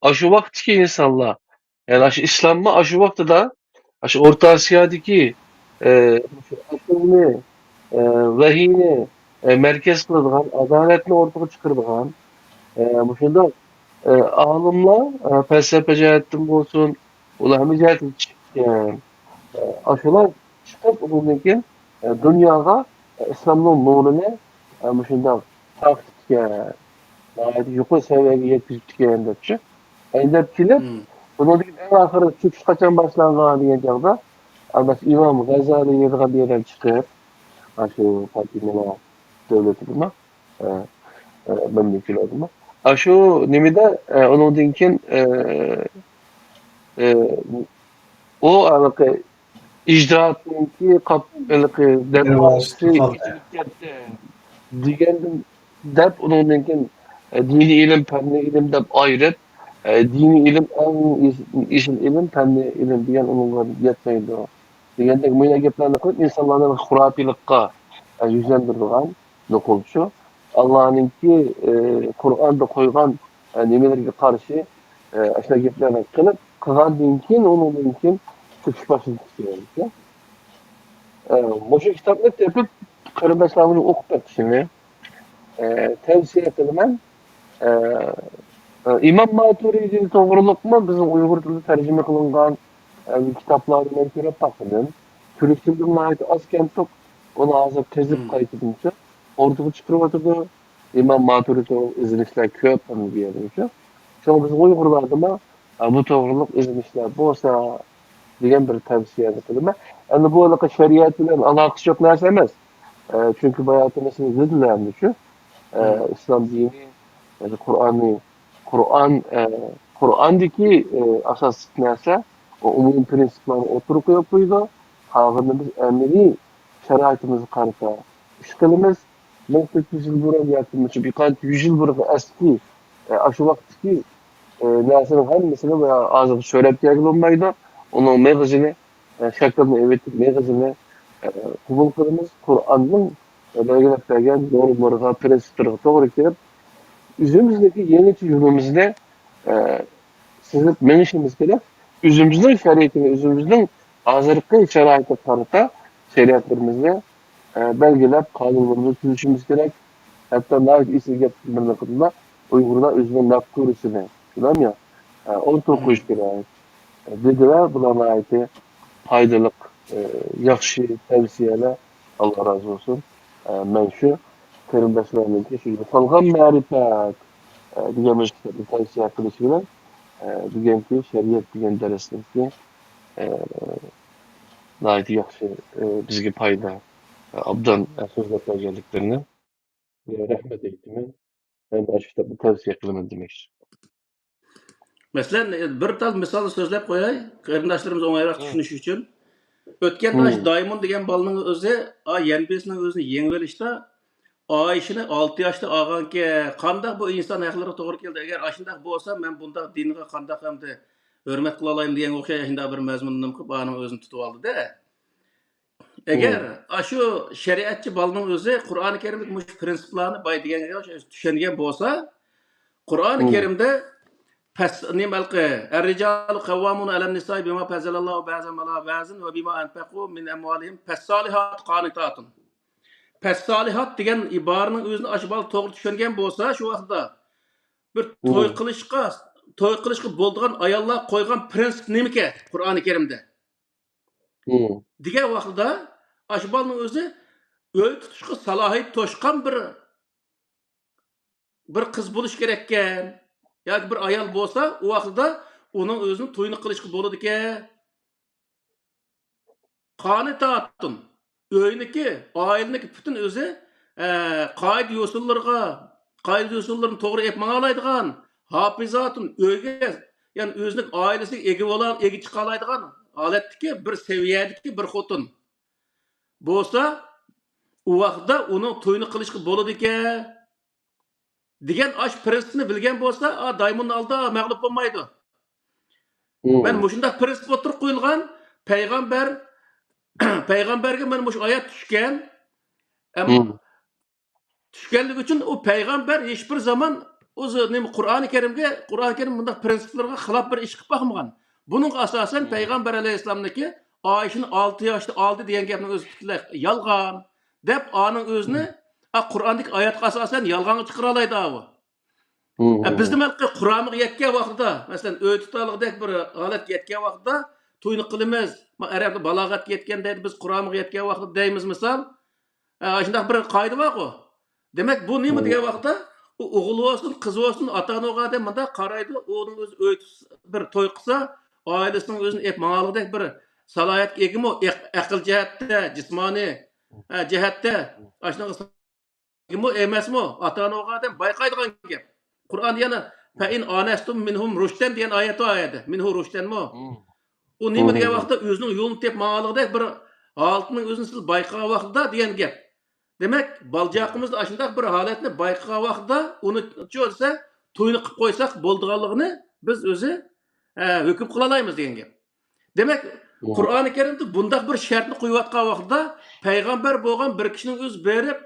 ئاشۇ ۋاقىتتىكى ئىنسانلار، يەنى ئاشۇ ئىسلاممۇ ئاشۇ ۋاقتىدا، ئاشۇ ئورتا ئاسىيادىكى، ئە، ئەقىلنى، ئە، ۋەھىينى، ئە، مەركەز قىلىدىغان، ئادالەتنى ئوتتۇرىغا چىقىرىدىغان، ئە، مۇشۇنداق، ئە، ئالىملار، ئە، پەلسەپە جەھەتتىن بولسۇن، ئۇلار ھەممە جەھەتتىن چىقىپتىكەن. ئە، ئاشۇلار چىقىپ، ئۇنىڭدىن كېيىن، ئە، دۇنياغا، ئە، ئىسلامنىڭ نۇرىنى، ئە، مۇشۇنداق تارقىتىپتىكەن، ناھايىتى يۇقىرى سەۋىيەگە يەتكۈزۈپتىكەن دەپچۇ. ئەينەپ كېلىپ، بۇنىڭدىن كېيىن ئەڭ ئاخىرى چۆكۈش قاچان باشلانغان دېگەن چاغدا، ئەمەس، ئىمام غەزالى دەيدىغان بىر ئادەم چىقىپ، ئاشۇ پاتىمىلار دۆلىتىدىمۇ، ئە، ئە، مەملىكىلەردىمۇ. ئاشۇ نېمىدە، ئە، ئۇنىڭدىن كېيىن، ئە، ئە، ئۇ ھېلىقى ئىجتىھادنىڭكى قاپ-، ھېلىقى دەرۋازىسى ئېچىلىپ كەتتى دېگەندىن، دەپ ئۇنىڭدىن كېيىن، ئە، دىنىي ئىلىم، پەننىي ئىلىم دەپ ئايرىپ، ئە، دىنىي ئىلىم ئەڭ ئېس-، ئېسىل ئىلىم، پەننىي ئىلىم دېگەن ئۇنىڭغا يەتمەيدۇ دېگەندەك مۇشۇنداق گەپلەرنى قىلىپ، ئىنسانلارنى خۇراپىيلىققا، ئە، يۈزلەندۈرىدىغان نوقۇلچۇ. ئاللانىڭكى، ئە، قۇرئاندا قويغان ئە، نېمىلەرگە قارشى، ئە، ئاشۇنداق گەپلەرنى قىلىپ، قىلغاندىن كېيىن، ئۇنىڭدىن كېيىن چۆكۈش باشلىدى دېگەنكەن. ئە، مۇشۇ كىتابنى تېپىپ، قېرىنداشلارغا ئوقۇپ بېقىشىنى، ئە، تەۋسىيە قىلىمەن. ئە، ئە، ئىمام ماتۇرىدى توغرۇلۇقمۇ بىزنىڭ ئۇيغۇر تىلىدا تەرجىمە قىلىنغان، ئە، كىتابلارنى مەن كۆرۈپ باقمىدىم. تۈركچىدىن ناھايىتى ئاز كەمتۇق. ئۇنى ھازىر قېزىپ قايتىدىنچە ئوردىغا چىقىرىۋاتىدۇ. ئىمام ماتۇرىدى توغرۇلۇق ئىزدىنىشلەر كۆپ ئەمدى بۇ يەردىمۇ شۇ. شۇڭا بىز ئۇيغۇرلاردىمۇ، ئە، بۇ توغرۇلۇق ئىزدىنىشلەر بولسا دېگەن بىر تەۋسىيەنى قىلىمەن. ئەمدى بۇ ھېلىقى شەرىئەت بىلەن ئالاقىسى يوق نەرسە ئەمەس. ئە، چۈنكى باياتىن سىز دېدىلەر ئەمدى شۇ. ئە، ئىسلام دىنى، يەنى قۇرئاننى، قۇرئان، ئە، قۇرئاندىكى، ئە، ئاساسلىق نەرسە، ئۇ ئومۇمىي پىرىنسىپلارنى ئوتتۇرىغا قويۇپ قويىدۇ. قالغىنىنى بىز ئەمەلىي شارائىتىمىزغا قارىتا ئىش قىلىمىز. مىڭ تۆت يۈز يىل بۇرۇن ياكى مۇشۇ بىر قانچە يۈز يىل بۇرۇنقى ئەسكى، ئە، ئاشۇ ۋاقىتتىكى، ئە، نەرسىنىڭ ھەممىسىنى ھازىرغا سۆرەپ كەلگىلى بولمايدۇ. ئۇنىڭ مېغىزىنى، ئە، شەكلىنى ئېۋىتىپ، مېغىزىنى، ئە، قوبۇل قىلىمىز. قۇرئاننىڭ، ئە، بەلگىلەپ بەرگەن نورمىلىرىغا، پىرىنسىپلىرىغا توغرا كېلىپ، ئۆزىمىزنىڭكى يېڭىچە يولىمىزنى، ئە، سىزىپ مېڭىشىمىز كېرەك. ئۆزىمىزنىڭ شەرىئىتىنى، ئۆزىمىزنىڭ ھازىرقى شارائىتىغا قارىتا شەرىئەتلىرىمىزنى، ئە، بەلگىلەپ، قانۇنلىرىمىزنى تۈزۈشىمىز كېرەك. ھەتتا ناھايىتى ئېسىل گەپ، بىر قېتىمدا ئۇيغۇرلار ئۆزىنىڭ مەپكۇرىسىنى، شۇنداقمۇ يا؟ ئە، ئولتۇرۇپ قويۇش كېرەك، ئە، دېدى ۋە بۇلار ناھايىتى پايدىلىق، ئە، ياخشى تەۋسىيەلەر. ئاللا رازى بولسۇن. ئە، مەن شۇ قېرىنداشلارنىڭكى شۇ يوقالغان مەرىپەت، ئە، دېگەن مۇشۇ كىتابنى تەۋسىيە قىلىش بىلەن، ئە، بۈگۈنكى شەرىئەت دېگەن دەرسنىڭكى، ئە، ناھايىتى ياخشى، ئە، بىزگە پايدا، ئە، ئوبدان، ئە، سۆزلەپ بەرگەنلىكلىرىنى، ئە، رەھمەت ئېيتىمەن. مەن ئاشۇ كىتابنى تەۋسىيە قىلىمەن دېمەكچى. مەسىلەن، بىر تال مىسال سۆزلەپ قوياي، قېرىنداشلىرىمىز ئوڭايراق چۈشىنىشى ئۈچۈن. ئۆتكەندە ئاشۇ دايمون دېگەن بالىنىڭ ئۆزى، ئا، يەنبېسنىڭ ئۆزىنى يېڭىۋېلىشتا، ئائىشىنى ئالتە ياشتا ئالغانكەن، قانداق بۇ ئىنسان ھەقلىرىگە توغرا كېلىدۇ؟ ئەگەر ئاشۇنداق بولسا، مەن بۇنداق دىنغا قانداق ئەمدى ھۆرمەت قىلالايمەن دېگەن ئوخشاش شۇنداق بىر مەزمۇننى نېمە قىلىپ، ئانىڭ ئۆزىنى تۇتۇۋالدى-دە. ئەگەر ئاشۇ شەرىئەتچى بالىنىڭ ئۆزى قۇرئانى كەرىمدىكى مۇشۇ پىرىنسىپلارنى باي دېگەنگە ئوخشاش چۈشەنگەن بولسا، قۇرئانى كەرىمدە پەس-، نېمە ھېلىقى، الرجال قوامون على النساء بما فضل الله بعضهم على بعض وبما أنفقوا من أموالهم فالصالحات قانتات. پەسسالىھات دېگەن ئىبارىنىڭ ئۆزىنى ئاشۇ بالا توغرا چۈشەنگەن بولسا، شۇ ۋاقىتتا بىر توي قىلىشقا، توي قىلىشقا بولىدىغان ئاياللار قويغان پىرىنسىپ نېمىكەن قۇرئانى كەرىمدە؟ دېگەن ۋاقتىدا ئاشۇ بالىنىڭ ئۆزى ئۆي تۇتۇشقا سالاھىيىتى توشقان بىر، بىر قىز بولۇش كېرەككەن ياكى بىر ئايال بولسا، ئۇ ۋاقتىدا ئۇنىڭ ئۆزىنىڭ تويىنى قىلىشقا بولىدىكەن. قانىتاتۇن، ئۆينىكى، ئائىلىنىڭكى پۈتۈن ئۆزى، ئە، قائىدە يوسۇنلىرىغا، قائىدە يوسۇنلىرىنى توغرا ئېلىپ ماڭالايدىغان، ھاپىزاتۇن، ئۆيگە، يەنى ئۆزىنىڭ ئائىلىسىگە ئىگە بولا-، ئىگە چىقالايدىغان ھالەتتىكى بىر سەۋىيەدىكى بىر خوتۇن بولسا، ئۇ ۋاقىتتا ئۇنىڭ تويىنى قىلىشقا بولىدىكەن. دېگەن ئاشۇ پىرىنسىپنى بىلگەن بولسا، ئا، دايمۇننى ئالدا مەغلۇپ بولمايدۇ. مەن مۇشۇنداق پىرىنسىپ ئوتتۇرىغا قويۇلغان، پەيغەمبەر، پەيغەمبەرگە مەن مۇشۇ ئايەت چۈشكەن. ئەمما چۈشكەنلىكى ئۈچۈن ئۇ پەيغەمبەر ھېچبىر زامان ئۆزى نېمە، قۇرئانى كەرىمگە، قۇرئانى كەرىم بۇنداق پىرىنسىپلىرىغا خىلاپ بىر ئىش قىلىپ باقمىغان. بۇنىڭغا ئاساسەن پەيغەمبەر ئەلەيھىسسالامنىڭكى ئائىشىنى ئالتە ياشتا ئالدى دېگەن گەپنىڭ ئۆزى پۈتۈنلەي يالغان، دەپ ئانىڭ ئۆزىنى، ئا، قۇرئاندىكى ئايەتكە ئاساسەن يالغانغا چىقىرالايدۇ ئاۋۇ. ئە، بىزدە مەلقى قۇرامىغا يەتكەن ۋاقتىدا، مەسىلەن، ئۆي تۇتالىغۇدەك بىر ھالەتكە يەتكەن ۋاقتىدا توينى قىلىمىز. ما، ئەرەبلەر بالاغەتكە يەتكەن دەيدۇ، بىز قۇرامىغا يەتكەن ۋاقتىدا دەيمىز مىسال. ئە، ئاشۇنداق بىر قائىدە بارغۇ. دېمەك، بۇ نېمە دېگەن ۋاقىتتا، ئۇ ئوغۇل بولسۇن، قىز بولسۇن، ئاتا-ئانا ئوغا دەپ مۇنداق قارايدۇ، ئۇنىڭ ئۆزى ئۆي تۇتسا، بىر توي قىلسا، ئائىلىسىنىڭ ئۆزىنى ئېلىپ ماڭالىغۇدەك بىر سالاھىيەتكە ئىگىمۇ، ئەق-، ئەقىل جەھەتتە، جىسمانىي، ئە، جەھەتتە، ئاشۇنىڭ ئىگىمۇ ئەمەسمۇ، ئاتا-ئانا ئوغا دەپ بايقايدىغان گەپ. قۇرئاندا يەنە، فَإِنْ آنَسْتُمْ مِنْهُمْ رُشْدًا دېگەن ئايەت بار ئايەتتە. مىنھۇ رۇشدەنمۇ؟ ئۇ نېمە دېگەن ۋاقىتتا ئۆزىنىڭ يولىنى تېپىپ ماڭالىغۇدەك بىر ھالىتىنىڭ ئۆزىنى سىز بايقىغان ۋاقتىدا دېگەن گەپ. دېمەك، بالىچاقىمىزدا ئاشۇنداق بىر ھالەتنى بايقىغان ۋاقتىدا ئۇنى چۇ دېسە، توينى قىلىپ قويساق بولىدىغانلىقىنى بىز ئۆزى، ئە، ھۆكۈم قىلالايمىز دېگەن گەپ. دېمەك، قۇرئانى كەرىمدە بۇنداق بىر شەرتنى قويۇۋاتقان ۋاقتىدا پەيغەمبەر بولغان بىر كىشىنىڭ ئۆزى بېرىپ،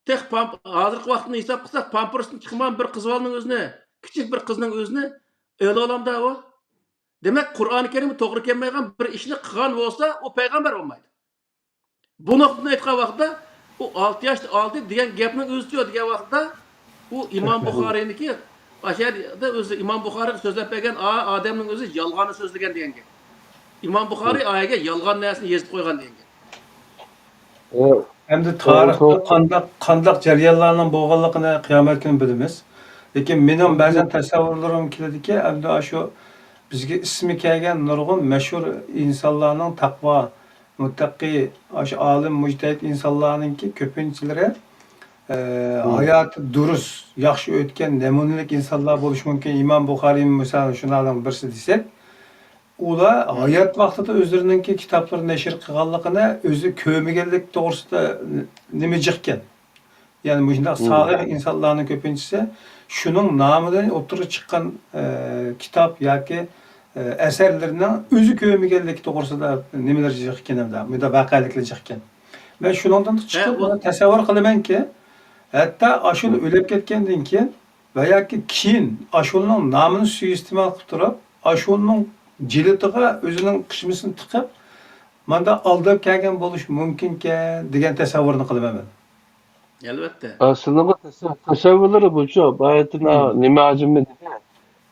تېخى پام-، ھازىرقى ۋاقىتتا ھېساب قىلساق، پامپېرستىن چىقمىغان بىر قىز بالىنىڭ ئۆزىنى كىچىك بىر قىزنىڭ ئۆزىنى ئېلىۋالامدا ئۇ؟ دېمەك، قۇرئانى كەرىمگە توغرا كەلمەيدىغان بىر ئىشنى قىلغان بولسا، ئۇ پەيغەمبەر بولمايدۇ. بۇ نۇقتىدىن ئېيتقان ۋاقىتتا، ئۇ ئالتە ياشتا ئالدى دېگەن گەپنىڭ ئۆزىچۇ دېگەن ۋاقىتتا، ئۇ ئىمام بۇخارىينىڭكى، ئاشۇ يەردە ئۆزى ئىمام بۇخارىيغا سۆزلەپ بەرگەن، ئا، ئادەمنىڭ ئۆزى يالغاننى سۆزلىگەن دېگەن گەپ. ئىمام بۇخارىي ئايەگە يالغان نەرسىنى يېزىپ قويغان دېگەن گەپ. ئەمدى تارىختا قانداق، قانداق جەريانلارنىڭ بولغانلىقىنى قىيامەت كۈنى بىلىمىز. لېكىن مېنىڭ بەزەن تەسەۋۋۇرلىرىم كېلىدىكى، ئەمدى ئاشۇ بىزگە ئىسمى كەلگەن نۇرغۇن مەشھۇر ئىنسانلارنىڭ، تەقۋا، مۇتتەقى، ئاشۇ ئالىم، مۇجتەھىد ئىنسانلارنىڭكى كۆپىنچىلىرى، ئە، ھاياتى دۇرۇس، ياخشى ئۆتكەن، نەمۇنىلىك ئىنسانلار بولۇشى مۇمكىن. ئىمام بۇخارىي، مىسالەن، شۇلارنىڭ بىرسى دېسەك، ئۇلار ھايات ۋاقتىدا ئۆزلىرىنىڭكى كىتابلىرىنى نەشر قىلغانلىقىنى ئۆزى كۆرمىگەنلىك توغرىسىدا نېمە جىقكەن. يەنى مۇشۇنداق سالىھ ئىنسانلارنىڭ كۆپىنچىسى شۇنىڭ نامىدىن ئوتتۇرىغا چىققان، ئە، كىتاب ياكى، ئە، ئەسەرلىرىنىڭ ئۆزى كۆرمىگەنلىكى توغرىسىدا نېمىلەر جىقكەن، مۇنداق ۋەقەلىكلەر جىقكەن. مەن شۇنىڭدىن چىقىپ، مانا تەسەۋۋۇر قىلىمەنكى، ھەتتا ئاشۇلا ئۆلۈپ كەتكەندىن كېيىن ۋە ياكى كېيىن ئاشۇلىنىڭ نامىنى سۇيىئىستېمال قىلىپ تۇرۇپ، ئاشۇلىنىڭ جىلىتىغا ئۆزىنىڭ قىشمىسىنى تىقىپ، ماندا ئالداپ كەلگەن بولۇشى مۇمكىنكەن دېگەن تەسەۋۋۇرنى قىلىمەن مەن. ئەلۋەتتە. ئە، سىلىنىڭ تەسە-، تەسەۋۋۇرلىرى بۇ شۇ. بايىتىنا نېمە ھاجىممۇ دېدى،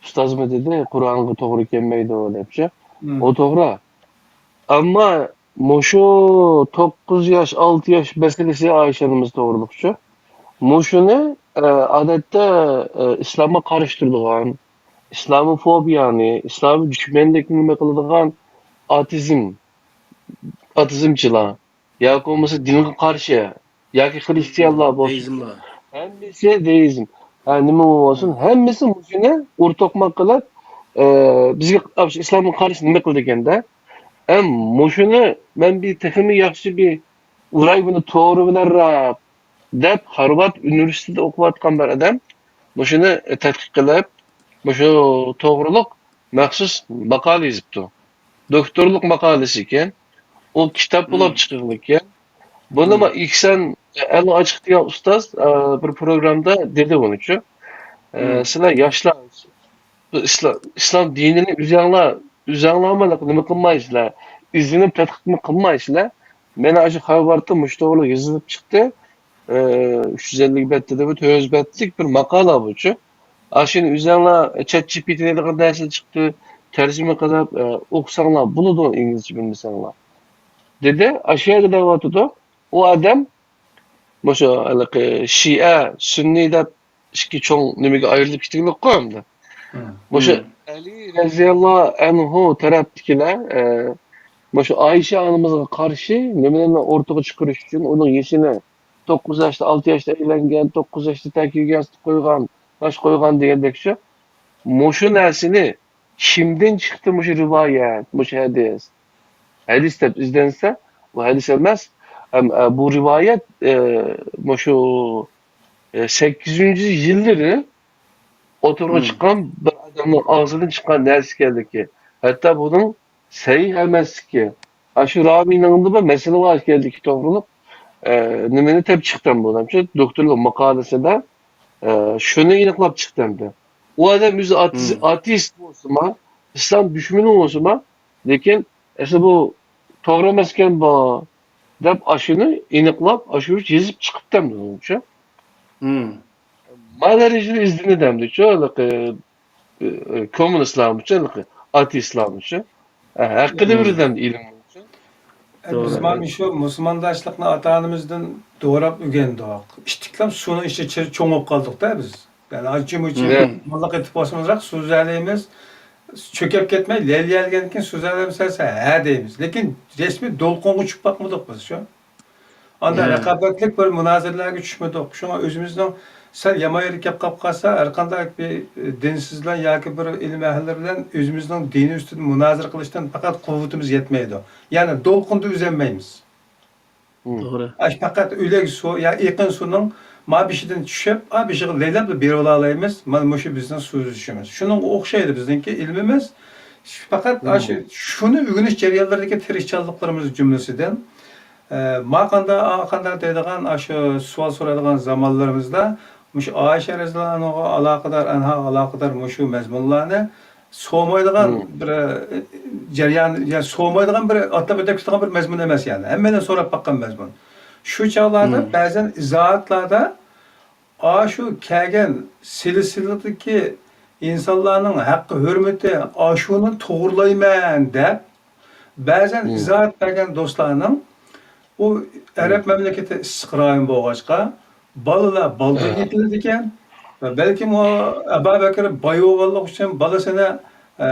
ئۇستازمۇ دېدى، قۇرئانغا توغرا كەلمەيدۇ دەپ شۇ. ئۇ توغرا. ئەمما مۇشۇ توققۇز ياش، ئالتە ياش مەسىلىسى ئايشە ئانىمىز توغرىلىقچۇ. مۇشۇنى، ئە، ئادەتتە، ئە، ئىسلامغا قارشى تۇرىدىغان، ئىسلاموفوبىيانى، ئىسلام دۈشمەنلىكىنى نېمە قىلىدىغان ئاتېئىزم، ئاتېئىزمچىلار ياكى بولمىسا دىنغا قارشى ياكى خرىستىيانلار بولسۇن. دېيىزملار. ھەممىسى دېيىزم. ھە، نېمە بولسۇن، ھەممىسى مۇشۇنى ئۇر توقماق قىلىپ، ئە، بىزگە ئىسلامغا قارشى نېمە قىلىدىكەن-دە؟ ھەم مۇشۇنى مەن بىر تېخىمۇ ياخشى بىر ئۇراي بۇنى تورى بىلەنراق دەپ، خارۋارد ئۇنىۋېرسىتېتىدا ئوقۇۋاتقان بىر ئادەم مۇشۇنى تەتقىق قىلىپ، مۇشۇ توغرۇلۇق مەخسۇس ماقالە يېزىپتۇ. دوكتورلۇق ماقالىسى ئىكەن. ئۇ كىتاب بولۇپ چىقىدىكەن. بۇنىمۇ ئېھسان ئەل ئاچىق دېگەن ئۇستاز، ئە، بىر پروگرامدا دېدى بۇنىچۇ. ئە، سىلەر ياشلار، بۇ ئىسلام، ئىسلام دىنىنى ئۆزەڭلار، ئۆزەڭلارمۇ نېمە قىلمايسىلەر، ئىزدىنىپ تەتقىقمۇ قىلمايسىلەر. مانا ئاشۇ خەۋەردە مۇشۇ توغرىلىق يېزىلىپ چىقتى. ئە، ئۈچ يۈز ئەللىك بەتتە دە بۇ تۆت يۈز بەتلىك بىر ماقالە بۇچۇ. ئاشۇنى ئۆزەڭلار چات جى پى تى دەيدىغان نەرسە چىقتى، تەرجىمە قىلىپ، ئە، ئوقۇساڭلار بولىدۇ، ئىنگلىزچە بىلمىسەڭلار. دېدى، ئاشۇ يەردە دەۋاتىدۇ. ئۇ ئادەم مۇشۇ ھېلىقى شىئە، سۈننىي دەپ ئىككى چوڭ نېمىگە ئايرىلىپ كېتىۋېلىپقۇ ئەمدى. مۇشۇ ئەلى رەزىياللاھۇ ئەنھۇ تەرەپتىكىلەر، ئە، مۇشۇ ئائىشە ئانىمىزغا قارشى نېمىلەرنى ئورتىغا چىقىرىش ئۈچۈن ئۇنىڭ يېشىنى توققۇز ياشتا، ئالتە ياشتا ئۆيلەنگەن، توققۇز ياشتا تەكىگە ياستۇق قويغان، تاش قويغان دېگەندەك شۇ. مۇشۇ نەرسىنى كىمدىن چىقتى مۇشۇ رىۋايەت، مۇشۇ ھەدىس؟ ھەدىس دەپ ئىزدەنسە، بۇ ھەدىس ئەمەس. ئەم، ئە، بۇ رىۋايەت، ئە، مۇشۇ، ئە، سەككىزىنچى يىللىرى ئوتتۇرىغا چىققان بىر ئادەمنىڭ ئاغزىدىن چىققان نەرسە ئىكەنلىكى، ھەتتا بۇنىڭ سەھىھ ئەمەسلىكى، ئاشۇ راۋىينىڭدىمۇ مەسىلە بار ئىكەنلىكى توغرۇلۇق، ئە، نېمىنى تېپىپ چىقتىم بۇ ئادەم شۇ دوكتورلۇق ماقالىسىدە، ئە، شۇنى ئېنىقلاپ چىقتىم. ئۇ ئادەم ئۆزى ئاتېئىست، ئاتېئىست بولسىمۇ، ئىسلام دۈشمىنى بولسىمۇ، لېكىن ئەسلى بۇ توغرا ئەمەسكەن بۇ، دەپ ئاشۇنى ئېنىقلاپ، ئاشۇ يېزىپ چىقىپتىمدۇ، شۇ. ما دەرىجىدە ئىزدىنىدىمدۇ، شۇ، ھېلىقى، ئە، ئە، كوممۇنىستلارمۇچۇ، ھېلىقى ئاتېئىستلارمۇچۇ. ھە، ھەققىدە بىردەم ئىلىم. بىز مانا شۇ مۇسۇلمانداشلىقنى ئاتا-ئانىمىزدىن دوراپ ئۆگەندۇق. ئىتتىكلەپ سۇنىڭ ئىچىدە چىر-، چوڭىيىپ قالدۇق-دە بىز. يەنى ئانچە-مۇنچە ماللىق ئېتىپ بولسىمىز، سۈزەلەيمىز. چۆكۈپ كەتمەي، لەيلىگەندىن كېيىن سۈزەلەيمىز دېسە، ھە دەيمىز. لېكىن رەسمىي دولقۇنغا چۈشۈپ باقمىدۇق بىز شۇ. ئانداق رىقابەتلىك بىر مۇنازىرىلەرگە چۈشمىدۇق. شۇڭا ئۆزىمىزنىڭ سەل يامان يېرى كەپ قاپ قالسا، ھەرقانداق بىر، ئە، دىنسىز بىلەن ياكى بىر ئىلىم ئەھلىلىرى بىلەن ئۆزىمىزنىڭ دىنى ئۈستىدە مۇنازىرە قىلىشتىن پەقەت قۇۋۋىتىمىز يەتمەيدۇ. يەنى دولقۇندا ئۈزەلمەيمىز. توغرا. ئاشۇ پەقەت ئۆلەك سۇ يا ئېقىن سۇنىڭ ما بېشىدىن چۈشۈپ، ئا بېشىغا لەيلەپلا بېرىۋالالايمىز. مانا مۇشۇ بىزنىڭ سۈزۈشىمىز. شۇنىڭغا ئوخشايدۇ بىزنىڭكى ئىلمىمىز. پەقەت ئاشۇ، شۇنى ئۆگىنىش جەريانلىرىدىكى تىرىشچانلىقلىرىمىز جۈملىسىدىن، ئە، ما قاندا، ئا قاندا دەيدىغان ئاشۇ سوئال سورايدىغان زامانلىرىمىزدا مۇشۇ ئائىشە رەزىياللاھۇ ئەنھاغا ئالاقىدار، ئەنھاغا ئالاقىدار مۇشۇ مەزمۇنلارنى سومايدىغان بىر، ئە، جەريان، يا سومايدىغان بىر ئاتلاپ ئۆتۈپ كېتىدىغان بىر مەزمۇن ئەمەس، يەنى ھەممەيلەن سوراپ باققان مەزمۇن. شۇ چاغلاردا بەزەن ئىزاھاتلاردا ئاشۇ كەلگەن سىلسىلىدىكى ئىنسانلارنىڭ ھەققى، ھۆرمىتى، ئاشۇنى توغرىلايمەن دەپ، بەزەن ئىزاھات بەرگەن دوستلارنىڭ، ئۇ ئەرەب مەملىكىتى ئىسسىق رايون بولغاچقا، بالىلار بالدۇر يېتىلىدىكەن. ۋە بەلكىم ئۇ ئەبا بەكرى باي بولغانلىقى ئۈچۈن، بالىسىنى، ئە،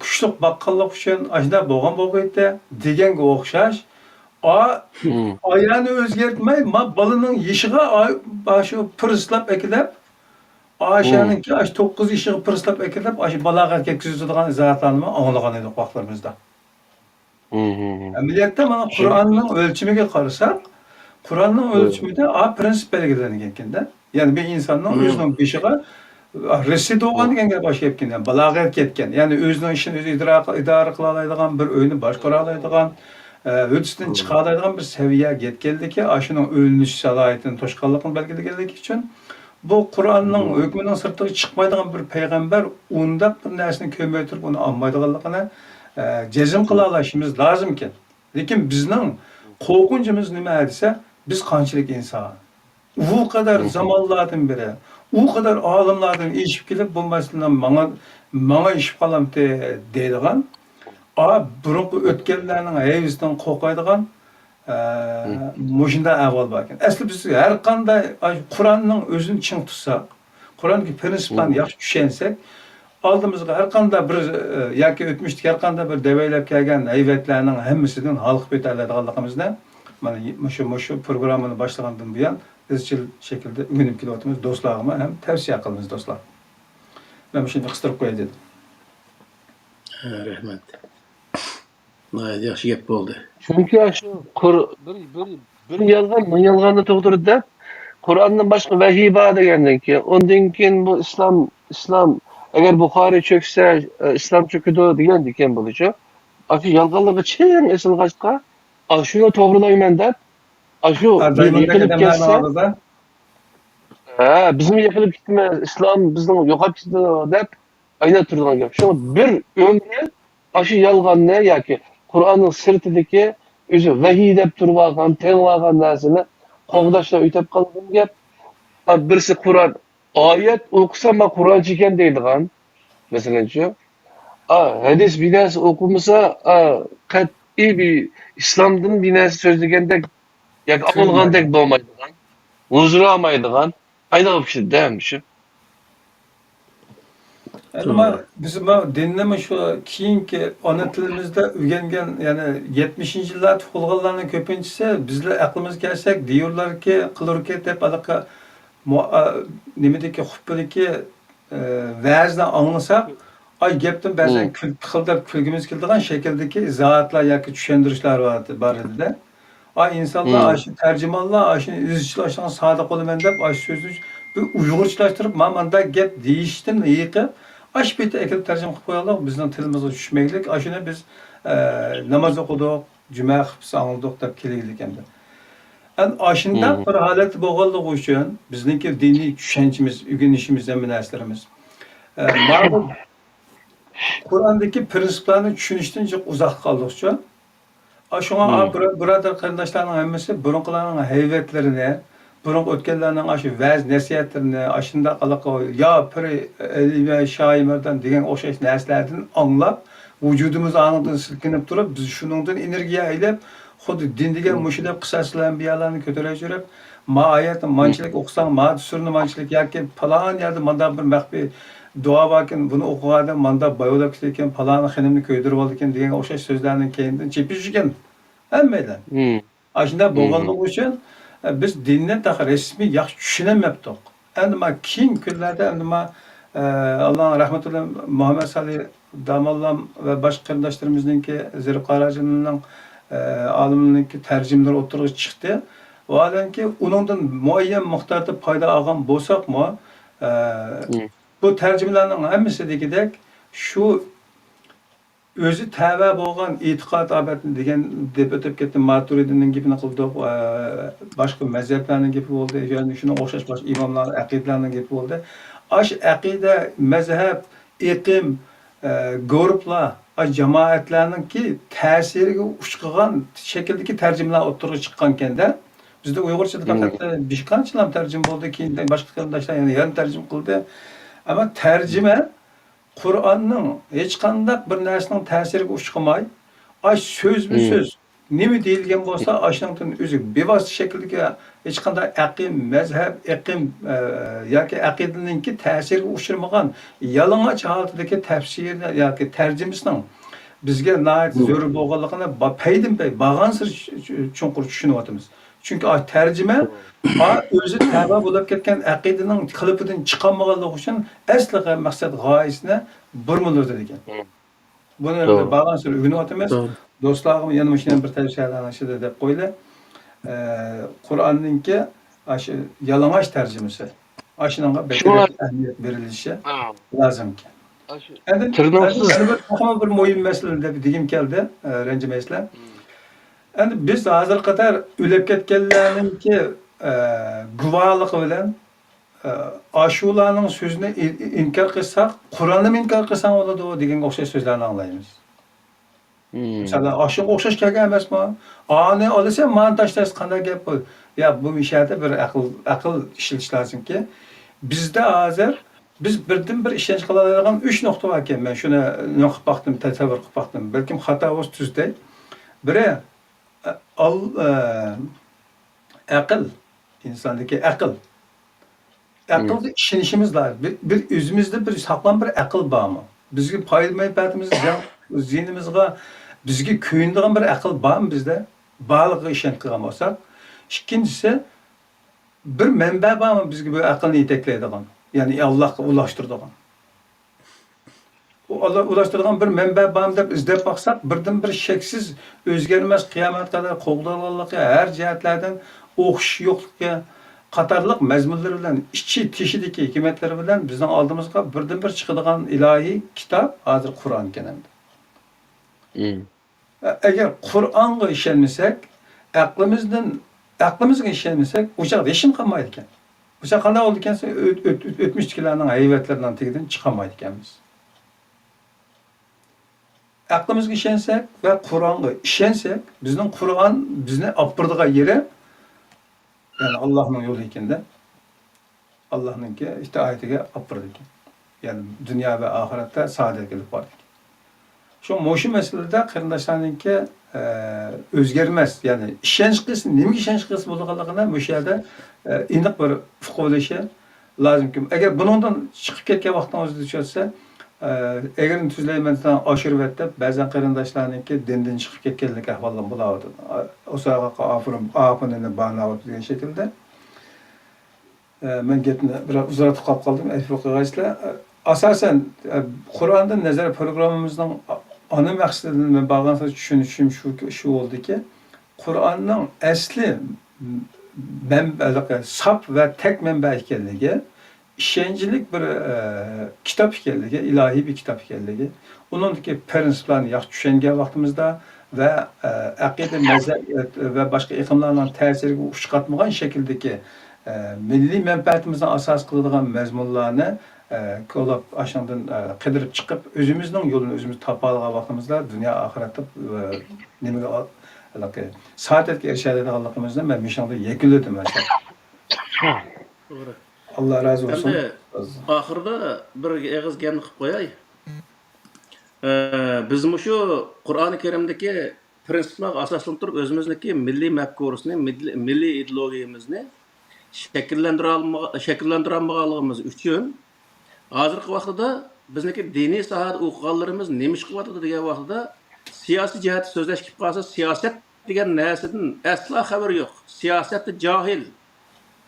كۈچلۈك باققانلىقى ئۈچۈن ئاشۇنداق بولغان بولغىيتتى دېگەنگە ئوخشاش. ئا-، ئايانى ئۆزگەرتمەي، ما بالىنىڭ يېشىغا ئا-، ئاشۇ پىرىسلاپ ئەكېلىپ، ئاشۇنىڭكى ئاشۇ توققۇز يېشىغا پىرىسلاپ ئەكېلىپ، ئاشۇ بالاغەتكە يەتكۈزىدىغان ئىزاھاتلارنىمۇ ئاڭلىغان ئىدۇق ۋاقىتلىرىمىزدا. ئەمەلىيەتتە، مانا، قۇرئاننىڭ ئۆلچىمىگە قارىساق، قۇرئاننىڭ ئۆلچىمىدە ئا پىرىنسىپ بەلگىلەنگەنكەندە. يەنى بىر ئىنساننىڭ ئۆزىنىڭ بېشىغا رەسىدە بولغان دېگەن گەپ ئاشۇ گەپكەن، يەنى بالاغەت يەتكەن. يەنى ئۆزىنىڭ ئىشىنى ئۆزى ئىدارە، ئىدارە قىلالايدىغان، بىر ئۆينى باشقۇرالايدىغان، ئە، ھۆددىسىدىن چىقالايدىغان بىر سەۋىيەگە يەتكەنلىكى، ئاشۇنىڭ ئۆيلىنىش سالاھىيىتىنى توشقانلىقىنى بەلگىلىگەنلىكى ئۈچۈن، بۇ قۇرئاننىڭ ھۆكمىنىڭ سىرتىغا چىقمايدىغان بىر پەيغەمبەر ئۇنداق بىر نەرسىنى كۆرمەي تۇرۇپ ئۇنى ئالمايدىغانلىقىنى، ئە، جەزم قىلالايشىمىز لازىمكەن. لېكىن بىزنىڭ قورقۇنچىمىز نېمە دېسە، بىز قانچىلىك ئىنسان؟ ئۇ قەدەر زامانلاردىن بېرى، ئۇ قەدەر ئالىملاردىن ئېشىپ كېلىپ، بۇ مەسىلىنى ماڭا، ماڭا ئېشىپ قالامتى دەيدىغان، ئا، بۇرۇنقى ئۆتكەنلەرنىڭ ھەيۋىسىدىن قورقايدىغان، ئە، مۇشۇنداق ئەھۋال باركەن. ئەسلى بىز ھەر قانداق، ئاي، قۇرئاننىڭ ئۆزىنى چىڭ تۇتساق، قۇرئاندىكى پىرىنسىپلارنى ياخشى چۈشەنسەك، ئالدىمىزغا ھەر قانداق بىر، ئە، ياكى ئۆتمۈشتىكى ھەر قانداق بىر دەۋەيلەپ كەلگەن ھەيۋەتلەرنىڭ ھەممىسىدىن ھالقىپ ئۆتەلەيدىغانلىقىمىزنى مانا مۇشۇ، مۇشۇ پروگراممىنى باشلىغاندىن بۇيان ئىزچىل شەكىلدە ئۆگىنىپ كېلىۋاتىمىز. دوستلارغىمۇ ھەم تەۋسىيە قىلىمىز، دوستلار. مەن مۇشۇنى قىستۇرۇپ قوياي دېدىم. ھە، رەھمەت. ناھايىتى ياخشى گەپ بولدى. چۈنكى ئاشۇ قۇر-، بىر، بىر، بىر يالغان مىڭ يالغاننى تۇغدۇرىدۇ دەپ، قۇرئاندىن باشقا ۋەھىي بار دېگەندىن كېيىن، ئۇندىن كېيىن بۇ ئىسلام، ئىسلام، ئەگەر بۇخارى چۆكسە، ئىسلام چۆكىدۇ دېگەندىكىن بولىچۇ. ئاشۇ يالغانلىرىغا چىڭ ئېسىلغاچقا، ئاشۇنى توغرىلايمەن دەپ، ئاشۇ ھە، بىر دايمەندەك يېقىلىپ ئادەملەرنىڭ كەتسە، ئالدىدا. ھە، بىزمۇ يېقىلىپ كېتىمىز، ئىسلام بىزنىڭ يوقاپ كېتىدۇ دەپ ئايلاپ تۇرىدىغان گەپ. شۇڭا بىر ئۆمرى ئاشۇ يالغاننى ياكى قۇرئاننىڭ سىرتىدىكى ئۆزى ۋەھىي دەپ تۇرۇۋالغان، تېڭىۋالغان نەرسىنى قوغداشلا ئۆتۈپ قالغان گەپ. ھە، بىرسى قۇرئان ئايەت ئوقۇسا، مانا قۇرئانچىكەن دەيدىغان، مەسىلەنچۇ. ئا، ھەدىس بىناسى ئوقۇمىسا، ئا، قەتئىي بىر ئىسلامدىن بىناسى سۆزلىگەندەك ياكى ئاڭلىغاندەك بولمايدىغان، ھۇزۇر ئالمايدىغان، ئايدىغان كىشى دەم شۇ. ئەمما بىز بۇ دىننىمۇ شۇ كېيىنكى ئانا تىلىمىزدا ئۆگەنگەن، يەنى يەتمىشىنچى يىللاردا تۇغۇلغانلارنىڭ كۆپىنچىسى بىزلا ئەقلىمىز كەلسەك دېيۇرلاركى، قىلۇركى دەپ ھېلىقى مۇ-، ئا، نېمىدىكى خۇتبىدىكى، ئە، ۋەزنى ئاڭلىساق، ئاي گەپتىن بەزەن كۈل-، پىخىلداپ كۈلگۈمىز كېلىدىغان شەكىلدىكى ئىزاھاتلار ياكى چۈشەندۈرۈشلەر بار، بار ئىدى-دە. ئاي ئىنسانلار ئاشۇ تەرجىمانلار ئاشۇنى ئىزچىل ئاشۇنىڭغا سادىق بولىمەن دەپ ئاشۇ سۆزنى بىر ئۇيغۇرچىلاشتۇرۇپ، مانا مانداق گەپ دېيىشتىن ھېيىقىپ، ئاشۇ پېتى ئەكېلىپ تەرجىمە قىلىپ قويغانلىق بىزنىڭ تىلىمىزغا چۈشمەيلىك. ئاشۇنى بىز، ئە، ناماز ئوقۇدۇق، جۈمە خۇتبىسى ئاڭلىدۇق دەپ كېلەيلىك ئەمدى. ئەن-، ئاشۇنداق بىر ھالەتتە بولغانلىقى ئۈچۈن بىزنىڭكى دىنىي چۈشەنچىمىز، ئۆگىنىشىمىز، ھەممە نەرسىلىرىمىز، ئە، مانا بۇ قۇرئاندىكى پىرىنسىپلارنى چۈشىنىشتىن جىق ئۇزاققا قالدۇقچۇ. ئا، شۇڭا، ئا، بۇرا-، بۇرادەر قېرىنداشلارنىڭ ھەممىسى بۇرۇنقىلارنىڭ ھەيۋەتلىرىنى، بۇرۇنقى ئۆتكەنلەرنىڭ ئاشۇ ۋەز-نەسىھەتلىرىنى، ئاشۇنداق ھېلىقى يا پىر ئەلى ۋە شايى مەردان دېگەنگە ئوخشاش نەرسىلەردىن ئاڭلاپ، ۋۇجۇدىمىز ئانىڭدىن سىلكىنىپ تۇرۇپ، بىز شۇنىڭدىن ئېنېرگىيە ئېلىپ، خۇددى دىن دېگەن مۇشۇ دەپ قىساسلىق ئەنبىيالارنى كۆتۈرۈپ يۈرۈپ، ما ئايەتنى مانچىلىك ئوقۇساڭ، ما سۈرىنى مانچىلىك ياكى پالان يەردە مانداق بىر مەخپىي دۇئا باركەن، بۇنى ئوقۇغاندا مانداق باي بولاپ كېتىدىكەن، پالان خېنىمنى كۆيدۈرۈۋالىدىكەن دېگەنگە ئوخشاش سۆزلەرنىڭ كەينىدىن چېپىشكەن ھەممەيلەن. ئاشۇنداق بولغانلىقى ئۈچۈن، ئە، بىز دىننى تېخى رەسمىي ياخشى چۈشىنەلمەپتۇق. ئەمدى ما كېيىنكى كۈنلەردە، ئەمدى ما، ئە، ئاللاھنىڭ رەھمىتى بىلەن مۇھەممەد سالىھ داموللام ۋە باشقا قېرىنداشلىرىمىزنىڭكى، زېرىپ قاراجىنىڭ، ئە، ئالىمنىڭكى تەرجىمىلىرى ئوتتۇرىغا چىقتى. ۋاھالەنكى، ئۇنىڭدىن مۇئەييەن مىقداردا پايدا ئالغان بولساقمۇ، ئە، بۇ تەرجىمىلەرنىڭ ھەممىسى دېگۈدەك شۇ ئۆزى تەۋە بولغان ئېتىقاد ئابەت دېگەن دەپ ئۆتۈپ كەتتىم. ماتۇرىدىنىڭ گېپىنى قىلدۇق، ئە، باشقا مەزھەپلەرنىڭ گېپى بولدى، يەنە شۇنىڭغا ئوخشاش باشقا ئىماملار، ئەقىدىلەرنىڭ گېپى بولدى. ئاشۇ ئەقىدە، مەزھەپ، ئېقىم، ئە، گۇرۇپلار، ئاشۇ جامائەتلەرنىڭكى تەسىرىگە ئۇچرىغان شەكىلدىكى تەرجىمىلەر ئوتتۇرىغا چىققانكەندە، بىزدە ئۇيغۇرچىدا پەقەت، ئە، بىر قانچىلا تەرجىمە بولدى، كېيىن باشقا قېرىنداشلار يەنە، يەنە تەرجىمە قىلدى. ئەمما تەرجىمە قۇرئاننىڭ ھېچقانداق بىر نەرسىنىڭ تەسىرىگە ئۇچرىماي، ئاش سۆزمۇ سۆز نېمە دېيىلگەن بولسا، ئاشۇنىڭدىن ئۆزى بىۋاسىتە شەكىلدىكى ھېچقانداق ئەقىم، مەزھەپ، ئېقىم، ئە، ياكى ئەقىدىنىڭكى تەسىرىگە ئۇچرىمىغان يالىڭاچ ھالىتىدىكى تەپسىرى ياكى تەرجىمىسىنىڭ بىزگە ناھايىتى زۆرۈر بولغانلىقىنى با-، پەيدىن پەي بارغانسېرى چۈ-، چۈ-، چوڭقۇر چۈشىنىۋاتىمىز. چۈنكى ئا، تەرجىمە ئا، ئۆزى تەۋە بولۇپ كەتكەن ئەقىدىنىڭ قېلىپىدىن چىقالمىغانلىقى ئۈچۈن ئەسلى مەقسەت غايىسىنى بۇرمىلىدۇ دېگەن. بۇنى بارغانسېرى ئۆگىنىۋاتىمىز. دوستلارغىمۇ يەنە مۇشۇنى بىر تەۋسىيە ئىچىدە دەپ قويىلى. ئە، قۇرئاننىڭكى ئاشۇ يالىڭاچ تەرجىمىسى. ئاشۇنىڭغا بەكرەك ئەھمىيەت بېرىلىشى لازىمكەن. ئەندى، تىرناقسىز. ئەندى بىر، تېخىمۇ بىر مۇھىم مەسىلىنى دەپ دېگۈم كەلدى، ئە، رەنجىمەيسىلەر. ئەندى بىز ھازىرغا قەدەر ئۆلۈپ كەتكەنلەرنىڭكى، ئە، گۇۋاھلىقى بىلەن، ئە، ئاشۇلارنىڭ سۆزىنى ئىن-، ئىنكار قىلساق، قۇرئاننىمۇ ئىنكار قىلساڭ بولىدۇ دېگەنگە ئوخشاش سۆزلەرنى ئاڭلايمىز. مىسالەن، ئاشۇنىڭغا ئوخشاش كەلگەن ئەمەسمۇ؟ ئانى ئالىسەن، مانى تاشلايسەن، قانداق گەپ بۇ؟ يا، بۇ ئىشەردە بىر ئەقىل، ئەقىل ئىشلىتىش لازىمكى. بىزدە ھازىر، بىز بىردىنبىر ئىشەنچ قىلالايدىغان ئۈچ نۇقتا باركەن. مەن شۇنى نېمە قىلىپ باقتىم، تەسەۋۋۇر قىلىپ باقتىم. بەلكىم خاتا بولسا تۈزىتەي. بىرى، ئە، ئال-، ئە، ئەقىل، ئىنساندىكى ئەقىل. ئەقىلگە ئىشىنىشىمىز لازىم. بىر، بىر ئۆزىمىزدە بىر ساقلام بىر ئەقىل بارمۇ؟ بىزگە پايدا مەنپەئەتىمىز، زىيان، زىيىنىمىزغا بىزگە كۆيۈنىدىغان بىر ئەقىل بارمۇ بىزدە؟ بارلىقىغا ئىشەنچ قىلغان بولساق. ئىككىنچىسى، بىر مەنبە بارمۇ بىزگە بۇ ئەقىلنى يېتەكلەيدىغان، يەنى ئاللاھقا ئۇلاشتۇرىدىغان؟ ئۇ ئاللا ئۇلاشتۇرىدىغان بىر مەنبە بارمۇ دەپ ئىزدەپ باقساق، بىردىنبىر شەكسىز ئۆزگەرمەس، قىيامەتكە قەدەر قوغدىلىدىغانلىقى، ھەر جەھەتلەردىن ئوخشىشى يوقلۇقى قاتارلىق مەزمۇنلىرى بىلەن، ئىچى تېشىدىكى ھېكمەتلىرى بىلەن بىزنىڭ ئالدىمىزغا بىردىنبىر چىقىدىغان ئىلاھىي كىتاب ھازىر قۇرئانكەن ئەمدى. ئە-، ئەگەر قۇرئانغا ئىشەنمىسەك، ئەقلىمىزدىن، ئەقلىمىزگە ئىشەنمىسەك، ئۇ چاغدا ھېچنېمە قالمايدىكەن. ئۇ چاغ قانداق بولىدىكەن؟ ئۆت-، ئۆت-، ئۆت-، ئۆتمۈشتىكىلەرنىڭ ھەيۋەتلىرىنىڭ تېگىدىن چىقالمايدىكەنمىز. ئەقلىمىزگە ئىشەنسەك ۋە قۇرئانغا ئىشەنسەك، بىزنىڭ قۇرئان بىزنى ئاپىرىدىغان يېرى، يەنى ئاللاھنىڭ يولى ئىكەندە. ئاللاھنىڭكى ئىتائىتىگە ئاپىرىدىكەن. يەنى دۇنيا ۋە ئاخىرەتتە سائادەتكە ئېلىپ بارىدىكەن. شۇ، مۇشۇ مەسىلىدە قېرىنداشلارنىڭكى، ئە، ئۆزگەرمەس، يەنى ئىشەنچ قىلسا، نېمىگە ئىشەنچ قىلسا بولىدىغانلىقىنى مۇشۇ يەردە، ئە، ئېنىق بىر ئۇقۇۋېلىشى لازىمكى. ئەگەر بۇنىڭدىن چىقىپ كەتكەن ۋاقتىڭىزدا چۈشەتسە، ئە، ئەگەرمۇ تۈزلەيمەن دېسەڭ، ئاشۇرۇۋەت دەپ، بەزەن قېرىنداشلارنىڭكى دىندىن چىقىپ كەتكەنلىك ئەھۋاللار بولاۋاتىدۇ. ئا، ئۇ ساغاققا ئاپىرىن، ئاپىنىنى باناۋات دېگەن شەكىلدە. ئە، مەن گەپنى بىراز ئۇزارتىپ قاپ قالدىم، ئەپۇ قىلغايسىلەر. ئە، ئاساسەن، ئە، قۇرئاندىن نەزەر پروگراممىمىزنىڭ ئا-، ئانا مەقسىتىدىن مەن بارغانسېرى چۈشىنىشىم شۇ، شۇ بولدىكى، قۇرئاننىڭ ئەسلى مەنبەلىكى، ساپ ۋە تەك مەنبە ئىكەنلىكى، ئىشەنچلىك بىر، ئە، كىتاب ئىكەنلىكى، ئىلاھىي بىر كىتاب ئىكەنلىكى، ئۇنىڭدىكى پىرىنسىپلارنى ياخشى چۈشەنگەن ۋاقتىمىزدا ۋە، ئە، ئەقىدە، مەزھەپ ۋە باشقا ئېقىملارنىڭ تەسىرىگە ئۇچراتمىغان شەكىلدىكى، ئە، مىللىي مەنپەئەتىمىزنى ئاساس قىلىدىغان مەزمۇنلارنى، ئە، كولاپ، ئاشۇنىڭدىن، ئە، قىدىرىپ چىقىپ، ئۆزىمىزنىڭ يولىنى ئۆزىمىز تاپالىغان ۋاقتىمىزدا دۇنيا ئاخىرەتتە، ئە، نېمىگە ئال-، ھېلىقى سائادەتكە ئېرىشەلەيدىغانلىقىمىزنى مەن مۇشۇنىڭدا يەكۈنلىدىم، ماشائاللاھ. توغرا. ئاللاھ رازى بولسۇن. ئەمدى ئاخىرىدا بىر ئېغىز گەپنى قىلىپ قوياي. ئە، بىز مۇشۇ قۇرئانى كەرىمدىكى پىرىنسىپلارغا ئاساسلىنىپ تۇرۇپ، ئۆزىمىزنىڭكى مىللىي مەپكۇرىسىنى، مىللىي، مىللىي ئىدېئولوگىيەمىزنى شەكىللەندۈرەلمىغا-، شەكىللەندۈرەلمىغانلىقىمىز ئۈچۈن، ھازىرقى ۋاقتىدا بىزنىڭكى دىنىي ساھەدە ئوقۇغانلىرىمىز نېمە ئىش قىلىۋاتىدۇ دېگەن ۋاقتىدا، سىياسىي جەھەتتە سۆزلەش كېلىپ قالسا، سىياسەت دېگەن نەرسىدىن ئەسلا خەۋىرى يوق. سىياسەتتە جاھىل.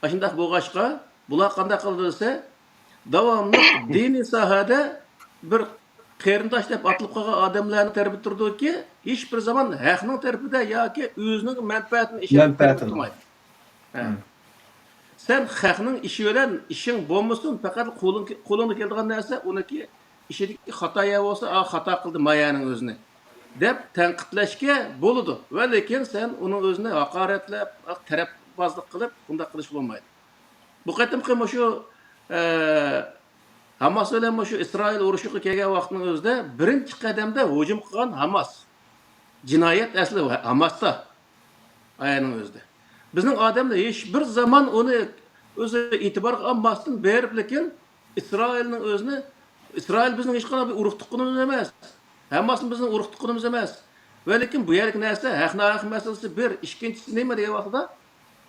ئاشۇنداق بولغاچقا، بۇلار قانداق قىلىدۇ دېسە، داۋاملىق دىنىي ساھەدە بىر قېرىنداش دەپ ئاتىلىپ قالغان ئادەملەرنىڭ تەرىپىدە تۇرىدۇكى، ھېچ بىر زامان ھەقنىڭ تەرىپىدە ياكى ئۆزىنىڭ مەنپەئەتىنى ئىشەنچ تەرىپىدە تۇرمايدۇ. ھە. سەن خەقنىڭ ئىشى بىلەن ئىشىڭ بولمىسۇن، پەقەت قولۇڭ-، قولۇڭدىن كېلىدىغان نەرسە ئۇنىڭكى ئىشىدىكى خاتا يەر بولسا، «ئا، خاتا قىلدى ما يەرنىڭ ئۆزىنى» دەپ تەنقىدلەشكە بولىدۇ. ۋە لېكىن سەن ئۇنىڭ ئۆزىنى ھاقارەتلەپ، تەرەپبازلىق قىلىپ، بۇنداق قىلىشقا بولمايدۇ. بۇ قېتىمقى مۇشۇ، ئە، ھاماس بىلەن مۇشۇ ئىسرائىل ئۇرۇشىغا كەلگەن ۋاقىتنىڭ ئۆزىدە بىرىنچى قەدەمدە ھۇجۇم قىلغان ھاماس. جىنايەت ئەسلى ھاماستا. ئايەنىڭ ئۆزىدە. بىزنىڭ ئادەملەر ھېچ بىر زامان ئۇنى ئۆزى ئېتىبارغا ئالماستىن بېرىپ، لېكىن ئىسرائىلنىڭ ئۆزىنى، ئىسرائىل بىزنىڭ ھېچقانداق بىر ئۇرۇق تۇغقىنىمىز ئەمەس. ھاماسمۇ بىزنىڭ ئۇرۇق تۇغقىنىمىز ئەمەس. ۋە لېكىن بۇ يەردىكى نەرسە ھەق ناھەق مەسىلىسى بىر. ئىككىنچىسى نېمە دېگەن ۋاقتىدا،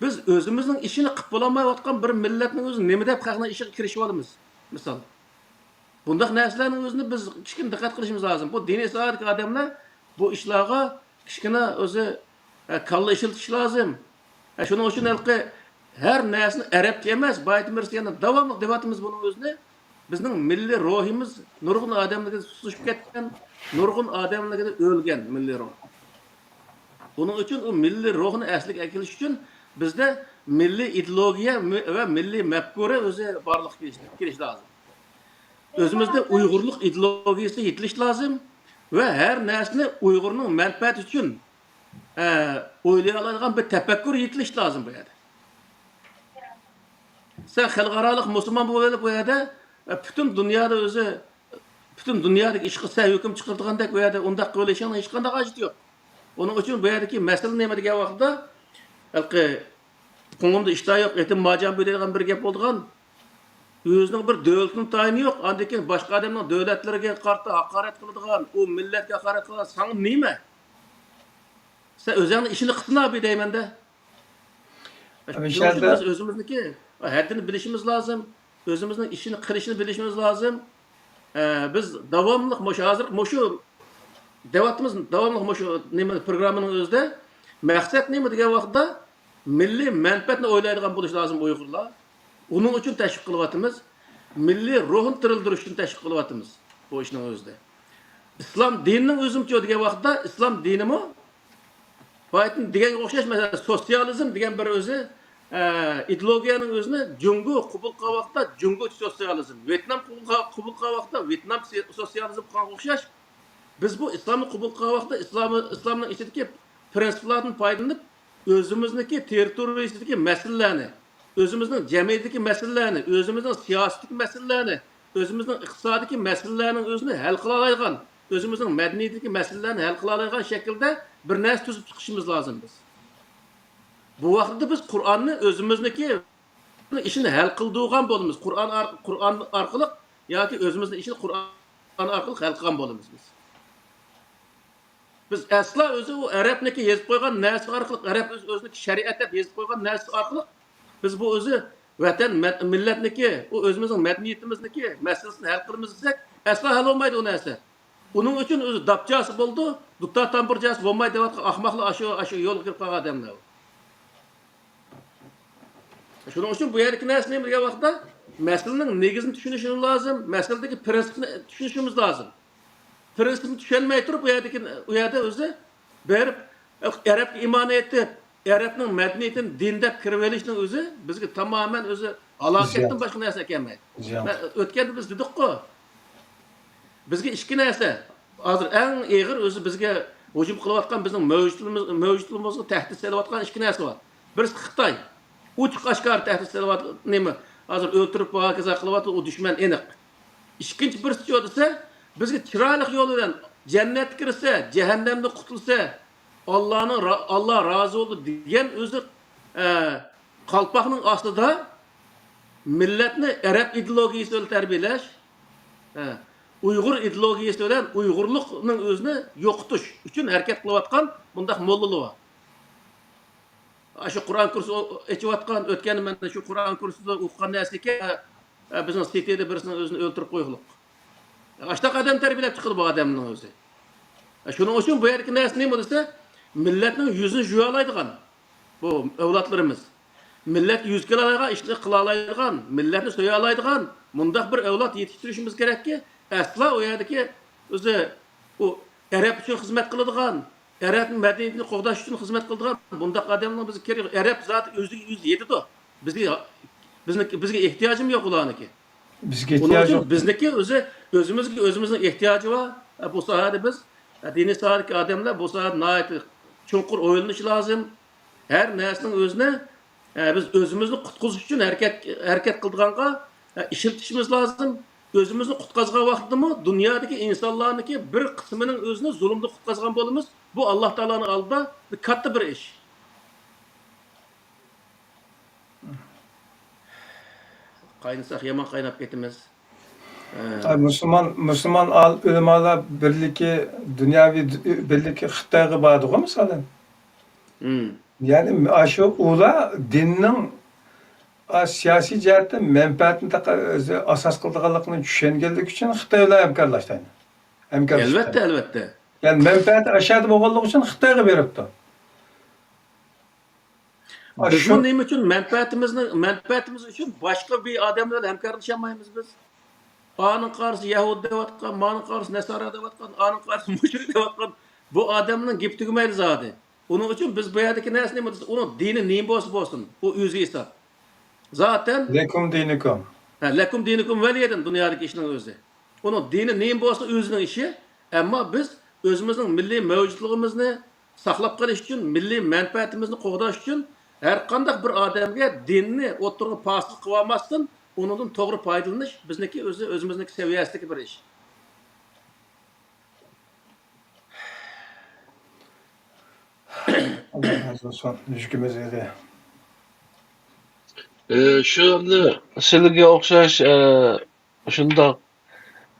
بىز ئۆزىمىزنىڭ ئىشىنى قىلىپ بولالمايۋاتقان بىر مىللەتنىڭ ئۆزى نېمە دەپ خەقنىڭ ئىشىغا كىرىشىۋالىمىز؟ مىسال. بۇنداق نەرسىلەرنىڭ ئۆزىنى بىز كىچىككىنە دىققەت قىلىشىمىز لازىم. بۇ دىنىي ساھەدىكى ئادەملەر بۇ ئىشلارغا كىچىككىنە ئۆزى، ئە، كاللا ئىشلىتىش لازىم. ئە، شۇنىڭ ئۈچۈن ھېلىقى ھەر نەرسىنى ئەرەبچە ئەمەس، بايىتمىرسىيەنى داۋاملىق دەۋاتىمىز بۇنىڭ ئۆزىنى. بىزنىڭ مىللىي روھىمىز نۇرغۇن ئادەملەرگە سۇسلىشىپ كەتكەن، نۇرغۇن ئادەملەرگە ئۆلگەن مىللىي روھ. بۇنىڭ ئۈچۈن ئۇ مىللىي روھنى ئەسلىگە ئەكېلىش ئۈچۈن بىزدە مىللىي ئىدېئولوگىيە ۋە مىللىي مەپكۇرە ئۆزى بارلىققا كېلىشى، كېلىشى لازىم. ئۆزىمىزدە ئۇيغۇرلۇق ئىدېئولوگىيىسى يېتىلىشى لازىم ۋە ھەر نەرسىنى ئۇيغۇرنىڭ مەنپەئەتى ئۈچۈن، ئە، ئويلىيالايدىغان بىر تەپەككۇر يېتىلىشى لازىم بۇ يەردە. سەن خەلقئارالىق مۇسۇلمان بولۇۋېلىپ بۇ يەردە، ئە، پۈتۈن دۇنيادا ئۆزى، پۈتۈن دۇنيادىكى ئىشقا سەن ھۆكۈم چىقىرىدىغاندەك بۇ يەردە ئۇنداق قىلىۋېلىشىڭنىڭ ھېچقانداق ھاجىتى يوق. ئۇنىڭ ئۈچۈن بۇ يەردىكى مەسىلە نېمە دېگەن ۋاقىتتا، ھېلىقى قوڭۇمدا ئىشتىھا يوق، ئېتىم ماجان بۆلەيدىغان بىر گەپ بولىدىغان. ئۆزىنىڭ بىر دۆلىتىنىڭ تايىنى يوق، ئاندىن كېيىن باشقا ئادەمنىڭ دۆلەتلىرىگە قارىتا ھاقارەت قىلىدىغان، ئۇ مىللەتكە ھاقارەت قىلىدىغان، ساڭا نېمە؟ سەن ئۆزۈڭنىڭ ئىشىنى قىلسىنا بى دەيمەن-دە. شۇنىڭ ئۈچۈن بىز ئۆزىمىزنىڭكى ھەددىنى بىلىشىمىز لازىم، ئۆزىمىزنىڭ ئىشىنى قىلىشنى بىلىشىمىز لازىم. ئە، بىز داۋاملىق مۇشۇ، ھازىر مۇشۇ دەۋاتىمىز، داۋاملىق مۇشۇ نېمە، پروگراممىنىڭ ئۆزىدە مەقسەت نېمە دېگەن ۋاقىتتا، مىللىي مەنپەئەتنى ئويلايدىغان بولۇش لازىم ئۇيغۇرلار. ئۇنىڭ ئۈچۈن تەشۋىق قىلىۋاتىمىز. مىللىي روھنى تىرىلدۈرۈش ئۈچۈن تەشۋىق قىلىۋاتىمىز بۇ ئىشنىڭ ئۆزىدە. ئىسلام دىنىنىڭ ئۆزىمۇچۇ دېگەن ۋاقىتتا، ئىسلام دىنىمۇ بايىتىن دېگەنگە ئوخشاش، مەسىلەن، سوتسىيالىزم دېگەن بىر ئۆزى، ئە، ئىدېئولوگىيەنىڭ ئۆزىنى جۇڭگو قوبۇل قىلغان ۋاقىتتا جۇڭگوچە سوتسىيالىزم، ۋيېتنام قوبۇل قىل-، قوبۇل قىلغان ۋاقىتتا ۋيېتنام سى-، سوتسىيالىزم قىلغانغا ئوخشاش، بىز بۇ ئىسلامنى قوبۇل قىلغان ۋاقىتتا ئىسلام، ئىسلامنىڭ ئىچىدىكى پىرىنسىپلاردىن پايدىلىنىپ، ئۆزىمىزنىڭكى تېررىتورىيىسىدىكى مەسىلىلەرنى، ئۆزىمىزنىڭ جەمئىيىتىدىكى مەسىلىلەرنى، ئۆزىمىزنىڭ سىياسىتىدىكى مەسىلىلەرنى، ئۆزىمىزنىڭ ئىقتىسادىدىكى مەسىلىلەرنىڭ ئۆزىنى ھەل قىلالايدىغان، ئۆزىمىزنىڭ مەدەنىيىتىدىكى مەسىلىلەرنى ھەل قىلالايدىغان شەكىلدە بىر نەرسە تۈزۈپ چىقىشىمىز لازىم بىز. بۇ ۋاقىتتا بىز قۇرئاننى ئۆزىمىزنىڭكى ئىشىنى ھەل قىلىدىغان بولىمىز. قۇرئان ئار-، قۇرئان ئارقىلىق ياكى ئۆزىمىزنىڭ ئىشىنى قۇرئان ئارقىلىق ھەل قىلغان بولىمىز بىز. بىز ئەسلا ئۆزى ئۇ ئەرەبنىڭكى يېزىپ قويغان نەرسە ئارقىلىق، ئەرەب ئۆز-، ئۆزىنىڭكى شەرىئەت دەپ يېزىپ قويغان نەرسە ئارقىلىق بىز بۇ ئۆزى ۋەتەن، مە-، مىللەتنىكى، ئۇ ئۆزىمىزنىڭ مەدەنىيىتىمىزنىكى مەسىلىسىنى ھەل قىلىمىز دېسەك، ئەسلا ھەل بولمايدۇ ئۇ نەرسە. ئۇنىڭ ئۈچۈن ئۆزى داپچاسى بولىدۇ، دۇتار تامبۇرچاسى بولمايدۇ دەۋاتقان ئاخماقلار ئاشۇ، ئاشۇ يولغا كىرىپ قالغان ئادەملەر. شۇنىڭ ئۈچۈن بۇ يەردىكى نەرسە نېمە دېگەن ۋاقىتتا، مەسىلىنىڭ نېگىزىنى چۈشىنىشىمىز لازىم، مەسىلىدىكى پىرىنسىپنى چۈشىنىشىمىز لازىم. پىرىنسىپنى چۈشەنمەي تۇرۇپ، ئۇ يەردىكى، ئۇ يەردە ئۆزى بېرىپ ئەرەبكە ئىمان ئېيتىپ، ئەرەبنىڭ مەدەنىيىتىنى دىن دەپ كىرىۋېلىشنىڭ ئۆزى بىزگە تامامەن ئۆزى ھالاكەتتىن باشقا نەرسە ئەكەلمەيدۇ. مەن ئۆتكەندە بىز دېدۇققۇ، بىزگە ئىككى نەرسە ھازىر ئەڭ ئېغىر ئۆزى بىزگە ھۇجۇم قىلىۋاتقان، بىزنىڭ مەۋجۇتلۇقىمىز-، مەۋجۇتلۇقىمىزغا تەھدىت سېلىۋاتقان ئىككى نەرسە بار. بىرسى خىتاي. ئوچۇق ئاشكارا تەھدىت سېلىۋاتىدۇ. نېمە، ھازىر ئۆلتۈرۈپ، ھاكازا قىلىۋاتىدۇ، ئۇ دۈشمەن ئېنىق. ئىككىنچى بىرسىچۇ دېسە، بىزگە چىرايلىق يول بىلەن جەننەتكە كىرسە، جەھەننەمدىن قۇتۇلسا، ئاللانىڭ را-، ئاللا رازى بولدى دېگەن ئۆزى، ئە، قالپاقنىڭ ئاستىدا مىللەتنى ئەرەب ئىدېئولوگىيىسى بىلەن تەربىيەلەش، ئە، ئۇيغۇر ئىدېئولوگىيىسى بىلەن ئۇيغۇرلۇقنىڭ ئۆزىنى يوقىتىش ئۈچۈن ھەرىكەت قىلىۋاتقان بۇنداق موللىلار بار. ئاشۇ قۇرئان كۇرسى ئو-، ئېچىۋاتقان، ئۆتكەندە مەن شۇ قۇرئان كۇرسىدا ئوقۇغان نەرسىكەن، ئە، بىزنىڭ سىتىدا بىرسىنىڭ ئۆزىنى ئۆلتۈرۈپ قويغۇلۇق. ئاشۇنداق ئادەم تەربىيەلەپ چىقىدۇ بۇ ئادەمنىڭ ئۆزى. ئە، شۇنىڭ ئۈچۈن بۇ يەردىكى نەرسە نېمە دېسە، مىللەتنىڭ يۈزىنى يۇيالايدىغان بۇ ئەۋلادلىرىمىز. مىللەتكە يۈز كېلەلەيدىغان ئىشنى قىلالايدىغان، مىللەتنى سۆيەلەيدىغان مۇنداق بىر ئەۋلاد يېتىشتۈرۈشىمىز كېرەككى، ئەسلا ئۇ يەردىكى ئۆزى ئۇ ئەرەب ئۈچۈن خىزمەت قىلىدىغان، ئەرەبنىڭ مەدەنىيىتىنى قوغداش ئۈچۈن خىزمەت قىلىدىغان بۇنداق ئادەمنىڭ بىزگە كېرىكى يوق. ئەرەب زاتى ئۆزىگە ئۆزى يېتىدۇ. بىزگە، بىزنىڭ، بىزگە ئېھتىياجىمۇ يوق ئۇلارنىڭكى. بىزگە ئۇنىڭ ئۈچۈن بىزنىڭكى ئۆزى ئۆزىمىزگە ئۆزىمىزنىڭ ئېھتىياجى بار. بۇ ساھەدە بىز، دىنىي ساھەدىكى ئادەملەر بۇ ساھەدە ناھايىتى چوڭقۇر ئويلىنىشى لازىم. ھەر نەرسىنىڭ ئۆزىنى، بىز ئۆزىمىزنى قۇتقۇزۇش ئۈچۈن ھەرىكەت، ھەرىكەت قىلىدىغانغا ئىشلىتىشىمىز لازىم. ئۆزىمىزنى قۇتقازغان ۋاقىتتىمۇ دۇنيادىكى ئىنسانلارنىڭكى بىر قىسمىنىڭ ئۆزىنى زۇلۇمدا قۇتقازغان بولىمىز. بۇ ئاللا تائالانىڭ ئالدىدا بىر كاتتا بىر ئىش. قاينىساق يامان قايناپ كېتىمىز. ئە، مۇسۇلمان، مۇسۇلمان ئال-، ئۆلىمالار بىرلىكى، دۇنياۋى د-، بىرلىكى خىتايغا باردىغۇ، مىسالەن. مم. يەنى، ئاشۇ ئۇلار دىننىڭ ئا، سىياسىي جەھەتتىن مەنپەئەتنى تاقا-، ئۆزى ئاساس قىلىدىغانلىقىنى چۈشەنگەنلىكى ئۈچۈن خىتاي بىلەن ھەمكارلاشتى. ھەمكارلىشتى. ئەلۋەتتە، ئەلۋەتتە. يەنى مەنپەئەتى ئاشۇ يەردە بولغانلىقى ئۈچۈن خىتايغا بېرىپتۇ. ئا، بىزمۇ شۇ نېمە ئۈچۈن مەنپەئەتىمىزنى، مەنپەئەتىمىز ئۈچۈن باشقا بىر ئادەم بىلەن ھەمكارلىشالمايمىز بىز؟ ئانىڭ قارىسى يەھۇدىي دەۋاتقان، مانىڭ قارىسى نەسارا دەۋاتقان، ئانىڭ قارىسى مۇشرىك دەۋاتقان. بۇ ئادەمنىڭ گېپى تۈگىمەيدۇ زادى. ئۇنىڭ ئۈچۈن بىز بۇ يەردىكى نەرسە نېمە دېسە، ئۇنىڭ دىنى نېمە بولسا بولسۇن، ئۇ ئۆزى ھېساب. زاتەن لەكۇم دىنۇكۇم. ھە، لەكۇم دىنۇكۇم ۋەلىيەدىن دۇنيادىكى ئىشنىڭ ئۆزى. ئۇنىڭ دىنى نېمە بولسا ئۆزىنىڭ ئىشى. ئەمما بىز ئۆزىمىزنىڭ مىللىي مەۋجۇتلۇقىمىزنى ساقلاپ قېلىش ئۈچۈن، مىللىي مەنپەئەتىمىزنى قوغداش ئۈچۈن ھەرقانداق بىر ئادەمگە دىننى ئوتتۇرىغا پاسىل قىلىۋالماستىن، ئۇنىڭدىن توغرا پايدىلىنىش بىزنىڭكى ئۆزى، ئۆزىمىزنىڭكى سەۋىيەسىدىكى بىر ئىش. ئاللا رازى بولسۇن. يۈزۈكىمىز ئىدى. ئى، شۇ ئەمدى سىلىگە ئوخشاش، ئى، شۇنداق،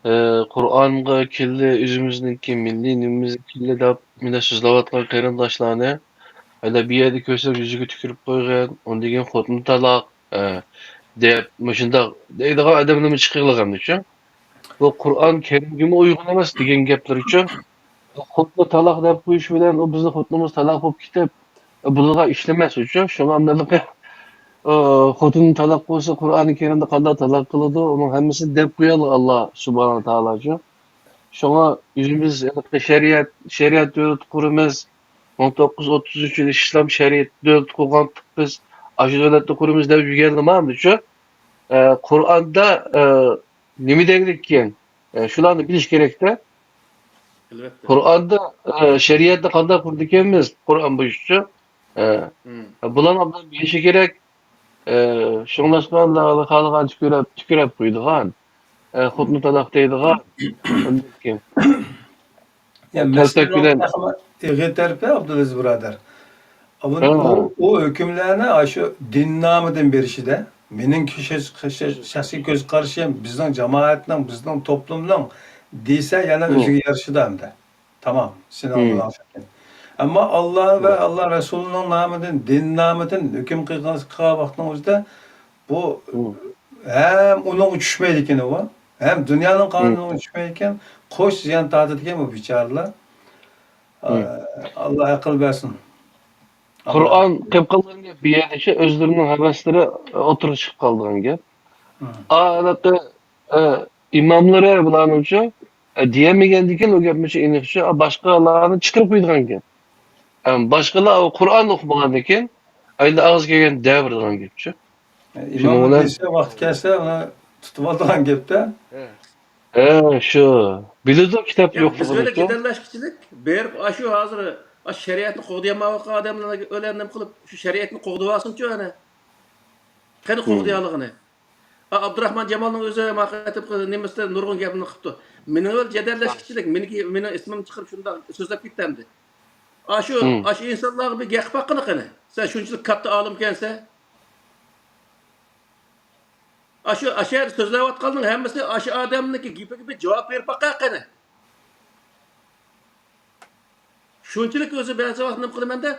ئى، قۇرئانغا كىرلى، ئۆزىمىزنىڭكى مىللىي نېمىمىزگە كىرلى دەپ مۇنداق سۆزلەۋاتقان قېرىنداشلارنى، ھەدە بۇ يەردە كۆرسەم يۈزىگە تۈكۈرۈپ قويغىن، ئۇندىن كېيىن خوتۇن تالاق، ئى، دەپ مۇشۇنداق دەيدىغان ئادەملەرمۇ چىقىغلىغان ئۈچۈن. بۇ قۇرئان كەرىمگىمۇ ئۇيغۇن ئەمەس دېگەن گەپلىرىچۇ. خوتۇننى تالاق دەپ قويۇش بىلەن ئۇ بىزنىڭ خوتۇنىمىز تالاق بولۇپ كېتىپ، بۇلارغا ئىشلىمەس ئۈچۈن. شۇڭا مەن، ئۇ، خوتۇننى تالاق قىلسا، قۇرئانى كەرىمدە قانداق تالاق قىلىدۇ، ئۇنىڭ ھەممىسىنى دەپ قويالا ئاللا سۇبھانەھۇ تائالاچۇ. شۇڭا ئۆزىمىز ھېلىقى شەرىئەت، شەرىئەت دۆلىتى قۇرىمىز. مىڭ توققۇز يۈز ئوتتۇز ئۈچ يىلى ئىسلام شەرىئەت دۆلىتى قۇرغانتۇق بىز. ئاشۇ دۆلەتنى قۇرىمىز دەپ يۈرگەنلا ماندىچۇ. ئە، قۇرئاندا، ئە، نېمە دەيدىكەن؟ ئە، شۇلارنى بىلىش كېرەكتە. ئەلۋەتتە. قۇرئاندا، ئە، شەرىئەتنى قانداق قۇرىدىكەنمىز؟ قۇرئان بويىچە. ئە، مم. بۇلارنى ئوبدان بىلىشى كېرەك. ئە، شۇڭلاشقا خالىغان تۈكۈرەپ، تۈكۈرەپ قويىدىغان. ئە، خوتۇننى تالاق دەيدىغان. ئۇندىن كېيىن. يا، تەلپەك مەسىلىنىڭ بىلەن تېخىمۇ ئېغىر تەرىپى، ئابدۇلئەزىز بۇرادەر. ئۇ، ھە. ئۇ، ئۇ ھۆكۈملەرنى ئاشۇ دىن نامىدىن بېرىشىدە، مېنىڭ كىشى، كىشى، شەخسىي كۆز قارىشىم، بىزنىڭ جامائەتنىڭ، بىزنىڭ توپلۇمنىڭ دېسە، يەنە ھە. ئۆزىگە يارىشىدۇ ئەمدى. تامام، سېنىڭ ھە. ئالدىڭ ئاشۇ. ئەمما ئاللا ۋە ھە. ئاللا رەسۇلىنىڭ نامىدىن، دىن نامىدىن ھۆكۈم قىلغان، قىلغان ۋاقتىنىڭ ئۆزىدە بۇ ھە. ھەم ئۇنىڭغا چۈشمەيدىكەن ئۇ، ھەم دۇنيانىڭ ھە. قانۇنىغا چۈشمەيدىكەن، قوش زىيان تارتىدىكەن بۇ بىچارىلەر. ھە. ئاللا ئەقىل بەرسۇن. قۇرئان قېلىپ قالغان گەپ بۇ يەردىچۇ، ئۆزلىرىنىڭ ھەۋەسلىرى ئوتتۇرىغا چىقىپ قالىدىغان گەپ. ھە. ئا، ھېلىقى، ئە، ئىماملىرى بۇلارنىڭچۇ، ئە، دېيەلمىگەندىكىن ئۇ گەپنىچۇ ئېنىقچۇ، ئا، باشقىلارنى چىقىرىپ قويىدىغان گەپ. ئەم، باشقىلار ئۇ قۇرئان ئوقۇمىغاندىكىن، ئەمدى ئاغزى كەلگەن دەۋېرىدىغان گەپچۇ. ئىمام شۇنىڭ بىلەن دېسە، ۋاقتى كەلسە، ئۇنى تۇتۇپ ئالىدىغان گەپتە. ھە، شۇ. بىلىدۇ كىتاب يا، بىز يوقلۇقىنى بىلەن شۇ. جېدەللەشكۈچىلىك، بېرىپ، ئاشۇ ھازىر، ئاشۇ شەرىئەتنى قوغدىيالمايۋاتقان ئادەملەرگە ئۆلەر نېمە قىلىپ، شۇ شەرىئەتنى قوغدىۋالسۇنچۇ، ئەنە. قېنى ھىم. قوغدىيالىغىنى؟ ئا، ئابدۇراخمان جامالنىڭ ئۆزى ما قېتىمقى نېمىسىدە نۇرغۇن گەپنى قىپتۇ. مېنىڭ بىلەن جېدەللەشكۈچىلىك، مېنىڭكى، مېنىڭ ئىسمىمنى چىقىرىپ شۇنداق سۆزلەپ كەتتى ئەمدى. ئاشۇ، ھىم. ئاشۇ ئىنسانلارغا بىر گەپ باققىنە قېنى. سەن شۇنچىلىك كاتتا ئالىمكەنسەن. ئاشۇ، ئاشۇ يەردە سۆزلەۋاتقاننىڭ ھەممىسى ئاشۇ ئادەمنىڭكى گېپىگە بىر جاۋاب بېرىپ باقە قېنى. شۇنچىلىك ئۆزى بەزى ۋاقىت نېمە قىلىمەن-دە،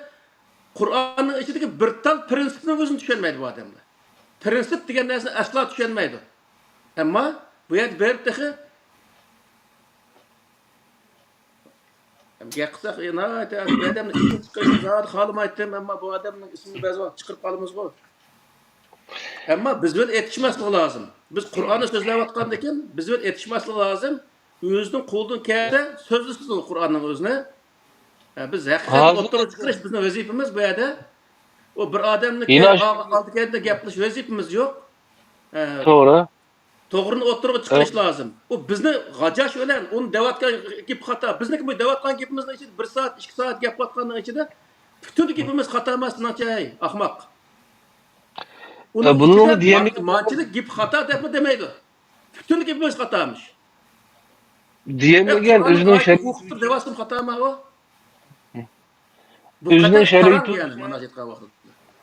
قۇرئاننىڭ ئىچىدىكى بىر تال پىرىنسىپنىڭ ئۆزىنى چۈشەنمەيدۇ بۇ ئادەملەر. پىرىنسىپ دېگەن نەرسىنى ئەسلا چۈشەنمەيدۇ. ئەمما بۇ يەردە بېرىپ تېخى گەپ قىلساق، ئە، ناھايىتى بۇ ئادەمنىڭ ئىسمىنى چىقىرىشنى زادى خالىمايتتىم، ئەمما بۇ ئادەمنىڭ ئىسمىنى بەزى ۋاقىت چىقىرىپ قالىمىزغۇ. ئەمما بىز بىلەن ئېتىشماسلىقى لازىم. بىز قۇرئاننى سۆزلەۋاتقاندىكىن، بىز بىلەن ئېتىشماسلىقى لازىم. ئۆزىنىڭ قولىدىن كەلسە سۆزلىسۇن قۇرئاننىڭ ئۆزىنى. ئە، بىز ھەقىقەتنى ھازىر ئوتتۇرىغا چىقىرىش بىزنىڭ ۋەزىپىمىز بۇ يەردە. ئۇ بىر ئادەمنىڭكى ئالدى كەينىدە گەپ قىلىش ۋەزىپىمىز يوق. ئە، توغرا. توغرىنى ئوتتۇرىغا چىقىرىش لازىم. ئۇ بىزنى غاجاش بىلەن ئۇنى دەۋاتقان گېپى خاتا. بىزنىڭكى بۇ دەۋاتقان گېپىمىزنىڭ ئىچىدە بىر سائەت، ئىككى سائەت گەپ قىلىۋاتقاننىڭ ئىچىدە پۈتۈن گېپىمىز خاتا ئەمەس، سېنىڭچە، ھەي، ئاخماق. ئۇنىڭ ئە، بۇنىڭ ئىچىدە دېيەلمىگەن مانچىلىك گېپى خاتا دەپمۇ دېمەيدۇ. پۈتۈن گېپىمىز خاتامىش. دېيەلمىگەن ئۆزىنىڭ شەرئىي ئوقۇپ تۇرۇپ دەۋاتسىمۇ خاتامۇ ئۇ؟ بۇ ئۆزىنىڭ قەدەر شەرئىي قاراڭ، يەنى مانا ئېيتقان ۋاقتىدا.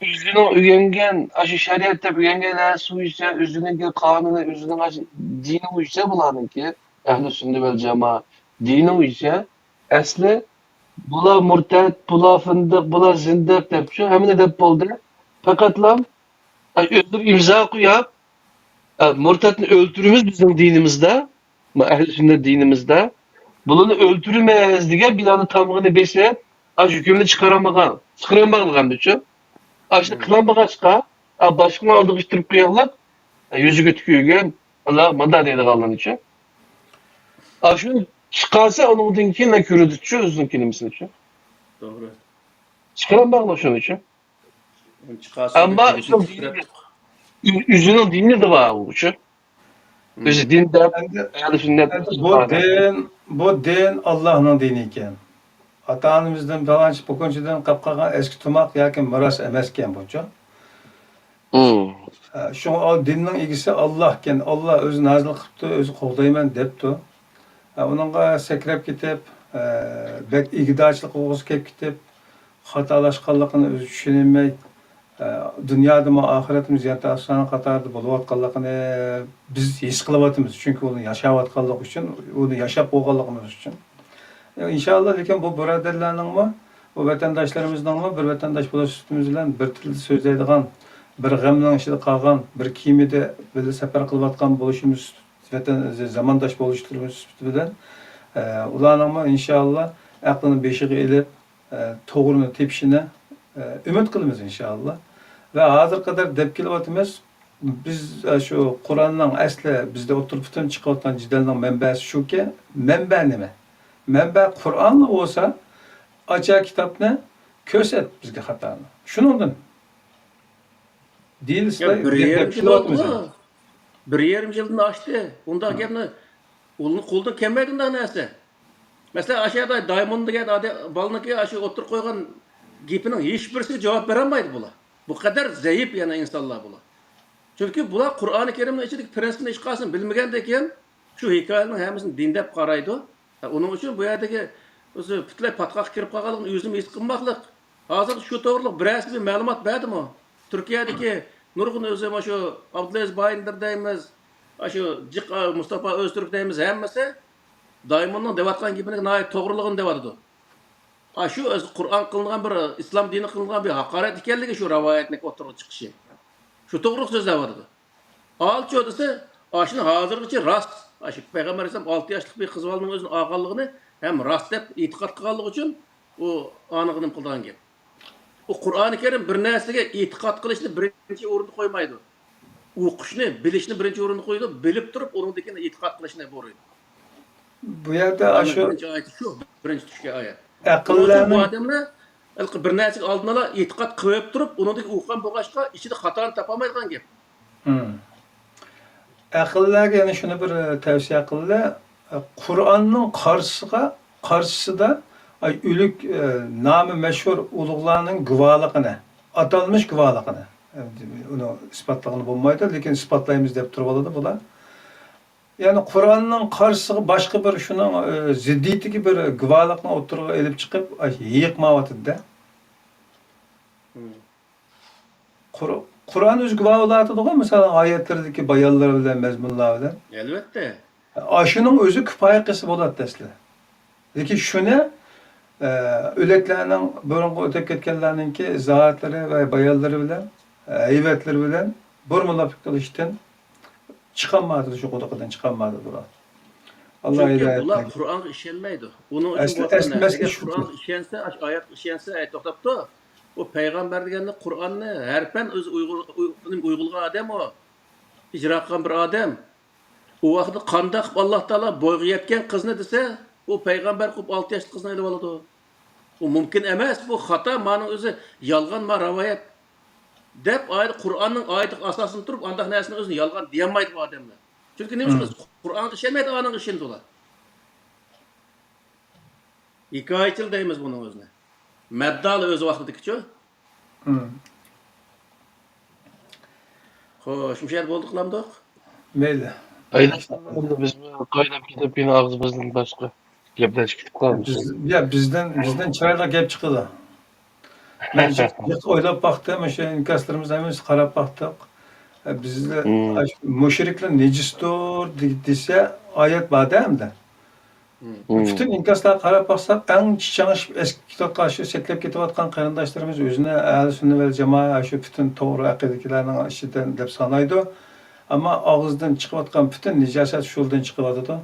ئۆزىنىڭ ئۆگەنگەن، ئاشۇ شەرىئەت دەپ ئۆگەنگەن نەرسە بويىچە، ئۆزىنىڭكى قانۇنى، ئۆزىنىڭ ئاشۇ دىنى بويىچە بۇلارنىڭكى، ئەھلى سۈننە ۋەل جامائە دىنى بويىچە، ئەسلى بۇلار مۇرتەد، بۇلار فىندىق، بۇلار زىندىق دەپ شۇ ھەممىنى دەپ بولدى. پەقەتلا ئۆزلىرى ئىمزا قويۇپ، مۇرتەدنى ئۆلتۈرىمىز بىزنىڭ دىنىمىزدا. ما ئەھلى سۈننەت دىنىمىزدا بۇلارنى ئۆلتۈرىمىز دېگەن بىلەننى تامغىنى بېسىپ، ئاشۇ ھۆكۈمنى چىقارالمىغان، چىقىرالمىغانلىقىنى ئۈچۈن، ئاشۇنى قىلالمىغاچقا، باشقىنىڭ ئالدىغا ئىتتىرىپ قويغانلىق، يۈزىگە تۈكۈلگەن، ئالا مانداق دەيدىغانلىرىنى ئۈچۈن. ئاشۇنى چىقارسا، ئۇنىڭدىن كېيىن كۆرىدۇچۇ ئۆزىنىڭ كېلىمىسىنى ئۈچۈن. توغرا. چىقىرالماغان شۇنىڭ ئۈچۈن. ئۇنى چىقارسا، ئەمما ئۆزىنىڭ دىنى، ئۆزىنىڭ دىنى بار ئۇ ئۈچۈن. ئۆزى دىن دەپ، ئەھلى سۈننەت ئەمدى بۇ دىن، بۇ دىن ئاللاھنىڭ دىنى ئىكەن. ئاتا-ئانىمىزدىن پالانچە پۇكۇنچىدىن قاپ قالغان ئەسكى تۇماق ياكى مىراس ئەمەسكەن بۇچۇ. ئە، شۇڭا ئۇ دىننىڭ ئىگىسى ئاللاھكەن. ئاللاھ ئۆزى نازىل قىپتۇ، ئۆزى قوغدايمەن دەپتۇ. ئە، ئۇنىڭغا سەكرەپ كېتىپ، ئە، بەك ئىگىدارچىلىق ئوغرىسى كېلىپ كېتىپ، خاتالاشقانلىقىنى ئۆزى چۈشىنەلمەي، ئە، دۇنيادىمۇ ئاخىرەتتىمۇ زىيان تارتقۇچىلارنىڭ قاتارىدا بولۇۋاتقانلىقىنى بىز ھېس قىلىۋاتىمىز. چۈنكى ئۇنى ياشاۋاتقانلىقى ئۈچۈن، ئۇنى ياشاپ بولغانلىقىمىز ئۈچۈن. ئىنشائاللا، لېكىن بۇ بۇرادەرلەرنىڭمۇ، بۇ ۋەتەنداشلىرىمىزنىڭمۇ بىر ۋەتەنداش بولۇش سۈپىتىمىز بىلەن بىر تىلدا سۆزلەيدىغان، بىر غەمنىڭ ئىچىدە قالغان، بىر كېمىدە بىللە سەپەر قىلىۋاتقان بولۇشىمىز، ۋەتەن، زامانداش بولۇشلىرىمىز سۈپىتى بىلەن، ئە، ئۇلارنىڭمۇ ئىنشائاللا ئەقلىنى بېشىغا ئېلىپ، ئە، توغرىنى تېپىشىنى، ئە، ئۈمىد قىلىمىز ئىنشائاللا. ۋە ھازىرغا قەدەر دەپ كېلىۋاتىمىز، بىز، ئە، شۇ قۇرئاننىڭ ئەسلى بىزدە ئوتتۇرا پۈتۈن چىقىۋاتقان جېدەلنىڭ مەنبەسى شۇكى، مەنبە نېمە؟ مەنبە قۇرئانلا بولسا، ئاچا كىتابنى كۆرسەت بىزگە خاتانى. شۇنىڭدىن دېيىلسىلا، يا، بىر يېرىم يىل بولدىغۇ. بىر يېرىم يىلدىن ئاشتى. ئۇنداق گەپنى ئۇلنى قولدىن كەلمەيدۇ ئۇنداق نەرسە. مەسىلەن، ئاشۇ يەردە دايموند دېگەن ئادەم، بالىنىڭكى ئاشۇ ئوتتۇرىغا قويغان گېپىنىڭ ھېچبىرسىگە جاۋاب بېرەلمەيدۇ بۇلار. بۇ قەدەر زەئىپ يەنە ئىنسانلار بۇلار. چۈنكى بۇلار قۇرئانى كەرىمنىڭ ئىچىدىكى پىرىنسىپنى ھېچقايسىنى بىلمىگەندىن كېيىن، شۇ ھېكايىلەرنىڭ ھەممىسىنى دىن دەپ قارايدۇ. ئۇنىڭ ئۈچۈن بۇ يەردىكى ئۆزى پۈتۈنلەي پاتقاققا كىرىپ قالغانلىقىنى ئۆزىمۇ ھېس قىلماقلىق. ھازىر شۇ توغرىلىق بىرەرسى بىر مەلۇمات بەردىمۇ؟ تۈركىيەدىكى نۇرغۇن ئۆزى مۇشۇ ئابدۇلئەزىز بايىندىر دەيمىز، ئاشۇ جىق، مۇستاپا ئۆزتۈرك دەيمىز، ھەممىسى دايموننىڭ دەۋاتقان گېپىنىڭ ناھايىتى توغرىلىقىنى دەۋاتىدۇ. ئاشۇ ئۆزى قۇرئان قىلىنغان بىر، ئىسلام دىنى قىلىنغان بىر ھاقارەت ئىكەنلىكى شۇ رىۋايەتنىڭ ئوتتۇرىغا چىقىشى. شۇ توغرىلىق سۆزلەۋاتىدۇ. ئالچۇ دېسە، ئاشۇنى ھازىرغىچە راست، ئاشۇ پەيغەمبەر ئەلەيھىسسالام ئالتە ياشلىق بىر قىز بالىنىڭ ئۆزىنى ئالغانلىقىنى ھەم راست دەپ ئېتىقاد قىلغانلىقى ئۈچۈن ئۇ ئانىغا نېمە قىلىدىغان گەپ. ئۇ قۇرئانى كەرىم بىر نەرسىگە ئېتىقاد قىلىشنى بىرىنچى ئورۇندا قويمايدۇ. ئوقۇشنى، بىلىشنى بىرىنچى ئورۇندا قويىدۇ، بىلىپ تۇرۇپ ئۇنىڭدىن كېيىن ئېتىقاد قىلىشنى بۇيرۇيدۇ. بۇ يەردە قۇرئاننىڭ ئاشۇ بىرىنچى ئايىتى شۇ، بىرىنچى چۈشكەن ئايەت. ئەقىللەرنىڭ، بۇ ئادەملەر ھېلىقى بىر نەرسىگە ئالدىن ئالا ئېتىقاد قىلىپ تۇرۇپ، ئۇنىڭدىن ئوقۇغان بولغاچقا، ئىچىدە خاتانى تاپالمايدىغان گەپ. مم. ئەقىللەرگە يەنە شۇنى بىر، ئە، تەۋسىيە قىلدى. ئە، قۇرئاننىڭ قارشىسىغا، قارشىسىدا، ئاي، ئۆلۈك، ئە، نامى مەشھۇر ئۇلۇغلارنىڭ گۇۋاھلىقىنى، ئاتالمىش گۇۋاھلىقىنى، ئە، ئۇنى ئىسپاتلىغىلى بولمايدۇ، لېكىن ئىسپاتلايمىز دەپ تۇرۇۋالىدۇ بۇلار. يەنى قۇرئاننىڭ قارشىسىغا باشقا بىر شۇنىڭ، ئە، زىددىيىتىگە بىر گۇۋاھلىقنى ئوتتۇرىغا ئېلىپ چىقىپ، ئاي، ھېيىق ماۋاتىدۇ-دە. مم. قۇر-، قۇرئان ئۆزى گۇۋاھ بولۇۋاتىدىغۇ، مىسالەن، ئايەتلىرىدىكى بايانلار بىلەن، مەزمۇنلار بىلەن. ئەلۋەتتە. ئاشۇنىڭ ئۆزى كۇپايە قىلسا بولاتتى ئەسلى. لېكىن شۇنى، ئە، ئۆلەكلەرنىڭ، بۇرۇنقى ئۆتۈپ كەتكەنلەرنىڭكى ئىزاھاتلىرى ۋە بايانلىرى بىلەن، ئە، ھەيۋەتلىرى بىلەن بىر مۇناپىق قىلىشتىن چىقالمايدۇ، شۇ قۇدۇقىدىن چىقالمايدۇ بۇلار. ئاللا ھىدايەت بەرسۇن. چۈنكى بۇلار قۇرئانغا ئىشەنمەيدۇ. ئۇنىڭ ئۈچۈن ئەسلى، بۇ ئەسلى، ئەسلى ئەگەر شۇ. قۇرئانغا ئىشەنسە، ئاشۇ ئايەتكە ئىشەنسە، ئەي، توختاپتۇ. ئۇ پەيغەمبەر دېگەننى، قۇرئاننى ھەرپەن ئۆزى ئۇيغۇر-، ئۇي-، ئۇيغۇلغان ئادەم ئۇ. ئىجرا قىلغان بىر ئادەم. ئۇ ۋاقىتتا قانداق قىلىپ ئاللا تائالا بويغا يەتكەن قىزنى دېسە، ئۇ پەيغەمبەر قىلىپ ئالتە ياشلىق قىزنى ئېلىۋالىدۇ. ئۇ مۇمكىن ئەمەس، بۇ خاتا، مانىڭ ئۆزى يالغان، ما رىۋايەت دەپ ئايەت، قۇرئاننىڭ ئايىتىگە ئاساسلىنىپ تۇرۇپ، ئانداق نەرسىنى ئۆزىنى يالغان دېيەلمەيدۇ بۇ ئادەملەر. چۈنكى نېمە ئۈچۈن؟ قۇرئانغا ئىشەنمەيدۇ، ئانىڭغا ئىشىنىدۇ ئۇلار. ھېكايىچىل دەيمىز بۇنىڭ ئۆزىنى. مەددال ئۆز ۋاقتىدىكىچۇ. خوش، مۇشۇ يەردە بولدى قىلامدۇق؟ مەيلى. ئايلاپ بىز قايناپ كېتىپ، يەنە ئاغزىمىزدىن باشقا گەپلەشكە كېتىپ قالىمىز. بىز، يا، بىزدىن، بىزدىن چىرايلىق گەپ چىقىدۇ. مەن جىق، جىق ئويلاپ باقتىم، ئاشۇ ئىنكاسلىرىمىز ھەممىسىگە قاراپ باقتۇق. ئە، بىزدە ئاشۇ مۇشرىكلار نىجىستۇر دې-، دېسە ئايەت بار-دە ئەمدى. پۈتۈن ئىنكاسلارغا قاراپ باقساق، ئەڭ چىچاڭشىپ ئەسكىپ كېتىۋاتقان، شۇ سەكرەپ كېتىۋاتقان قېرىنداشلىرىمىز ئۆزىنى ئەھلى سۈننە ۋەل جامائە، شۇ پۈتۈن توغرا ئەقىدىدىكىلەرنىڭ ئىچىدىن دەپ سانايدۇ. ئەمما ئاغزىدىن چىقىۋاتقان پۈتۈن نىجاسەت شۇدىن چىقىۋاتىدۇ.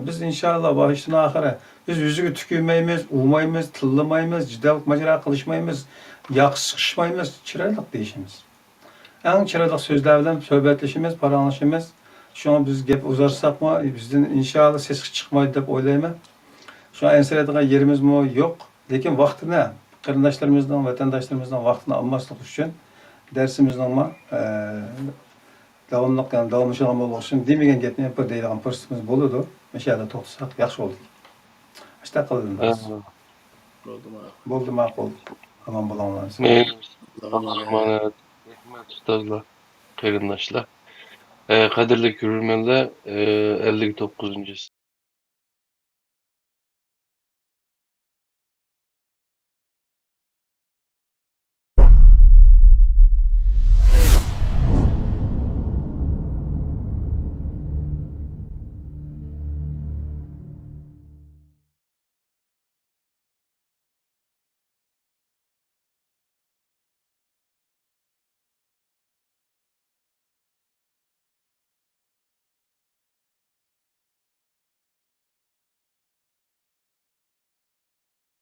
بىز ئىنشائاللا باشتىن ئاخىرى بىز يۈزىگە تۈكۈرمەيمىز، ئۇرمايمىز، تىللىمايمىز، جېدەل ماجىرا قىلىشمايمىز، ياقا سىقىشمايمىز، چىرايلىق دېيىشىمىز. ئەڭ چىرايلىق سۆزلەر بىلەن سۆھبەتلىشىمىز، پاراڭلىشىمىز. شۇڭا بىز گەپ ئۇزارتساقمۇ، بىزدىن ئىنشائاللا سېسىق چىقمايدۇ دەپ ئويلايمەن. شۇڭا ئەنسىرەيدىغان يېرىمىزمۇ يوق. لېكىن ۋاقتىنى، قېرىنداشلىرىمىزنىڭ، ۋەتەنداشلىرىمىزنىڭ ۋاقتىنى ئالماسلىق ئۈچۈن دەرسىمىزنىڭمۇ، ئە، داۋاملىق، يەنى داۋاملىشىدىغان بولغۇچىن دېمىگەن گەپنى بىر دەيدىغان پۇرسىتىمىز بولىدۇ. مۇشۇ يەردە توختىساق ياخشى بولدى. ئاشۇنداق قىلىمىز. بولدى، ماقۇل. بولدى، ماقۇل. ئامان بولۇڭلار. مەيلى. ئاللاھا ئامانەت. رەھمەت، ئۇستازلار، قېرىنداشلار. ئە، قەدىرلىك كۆرۈرمەنلەر، ئە، ئەللىك توققۇزىنچى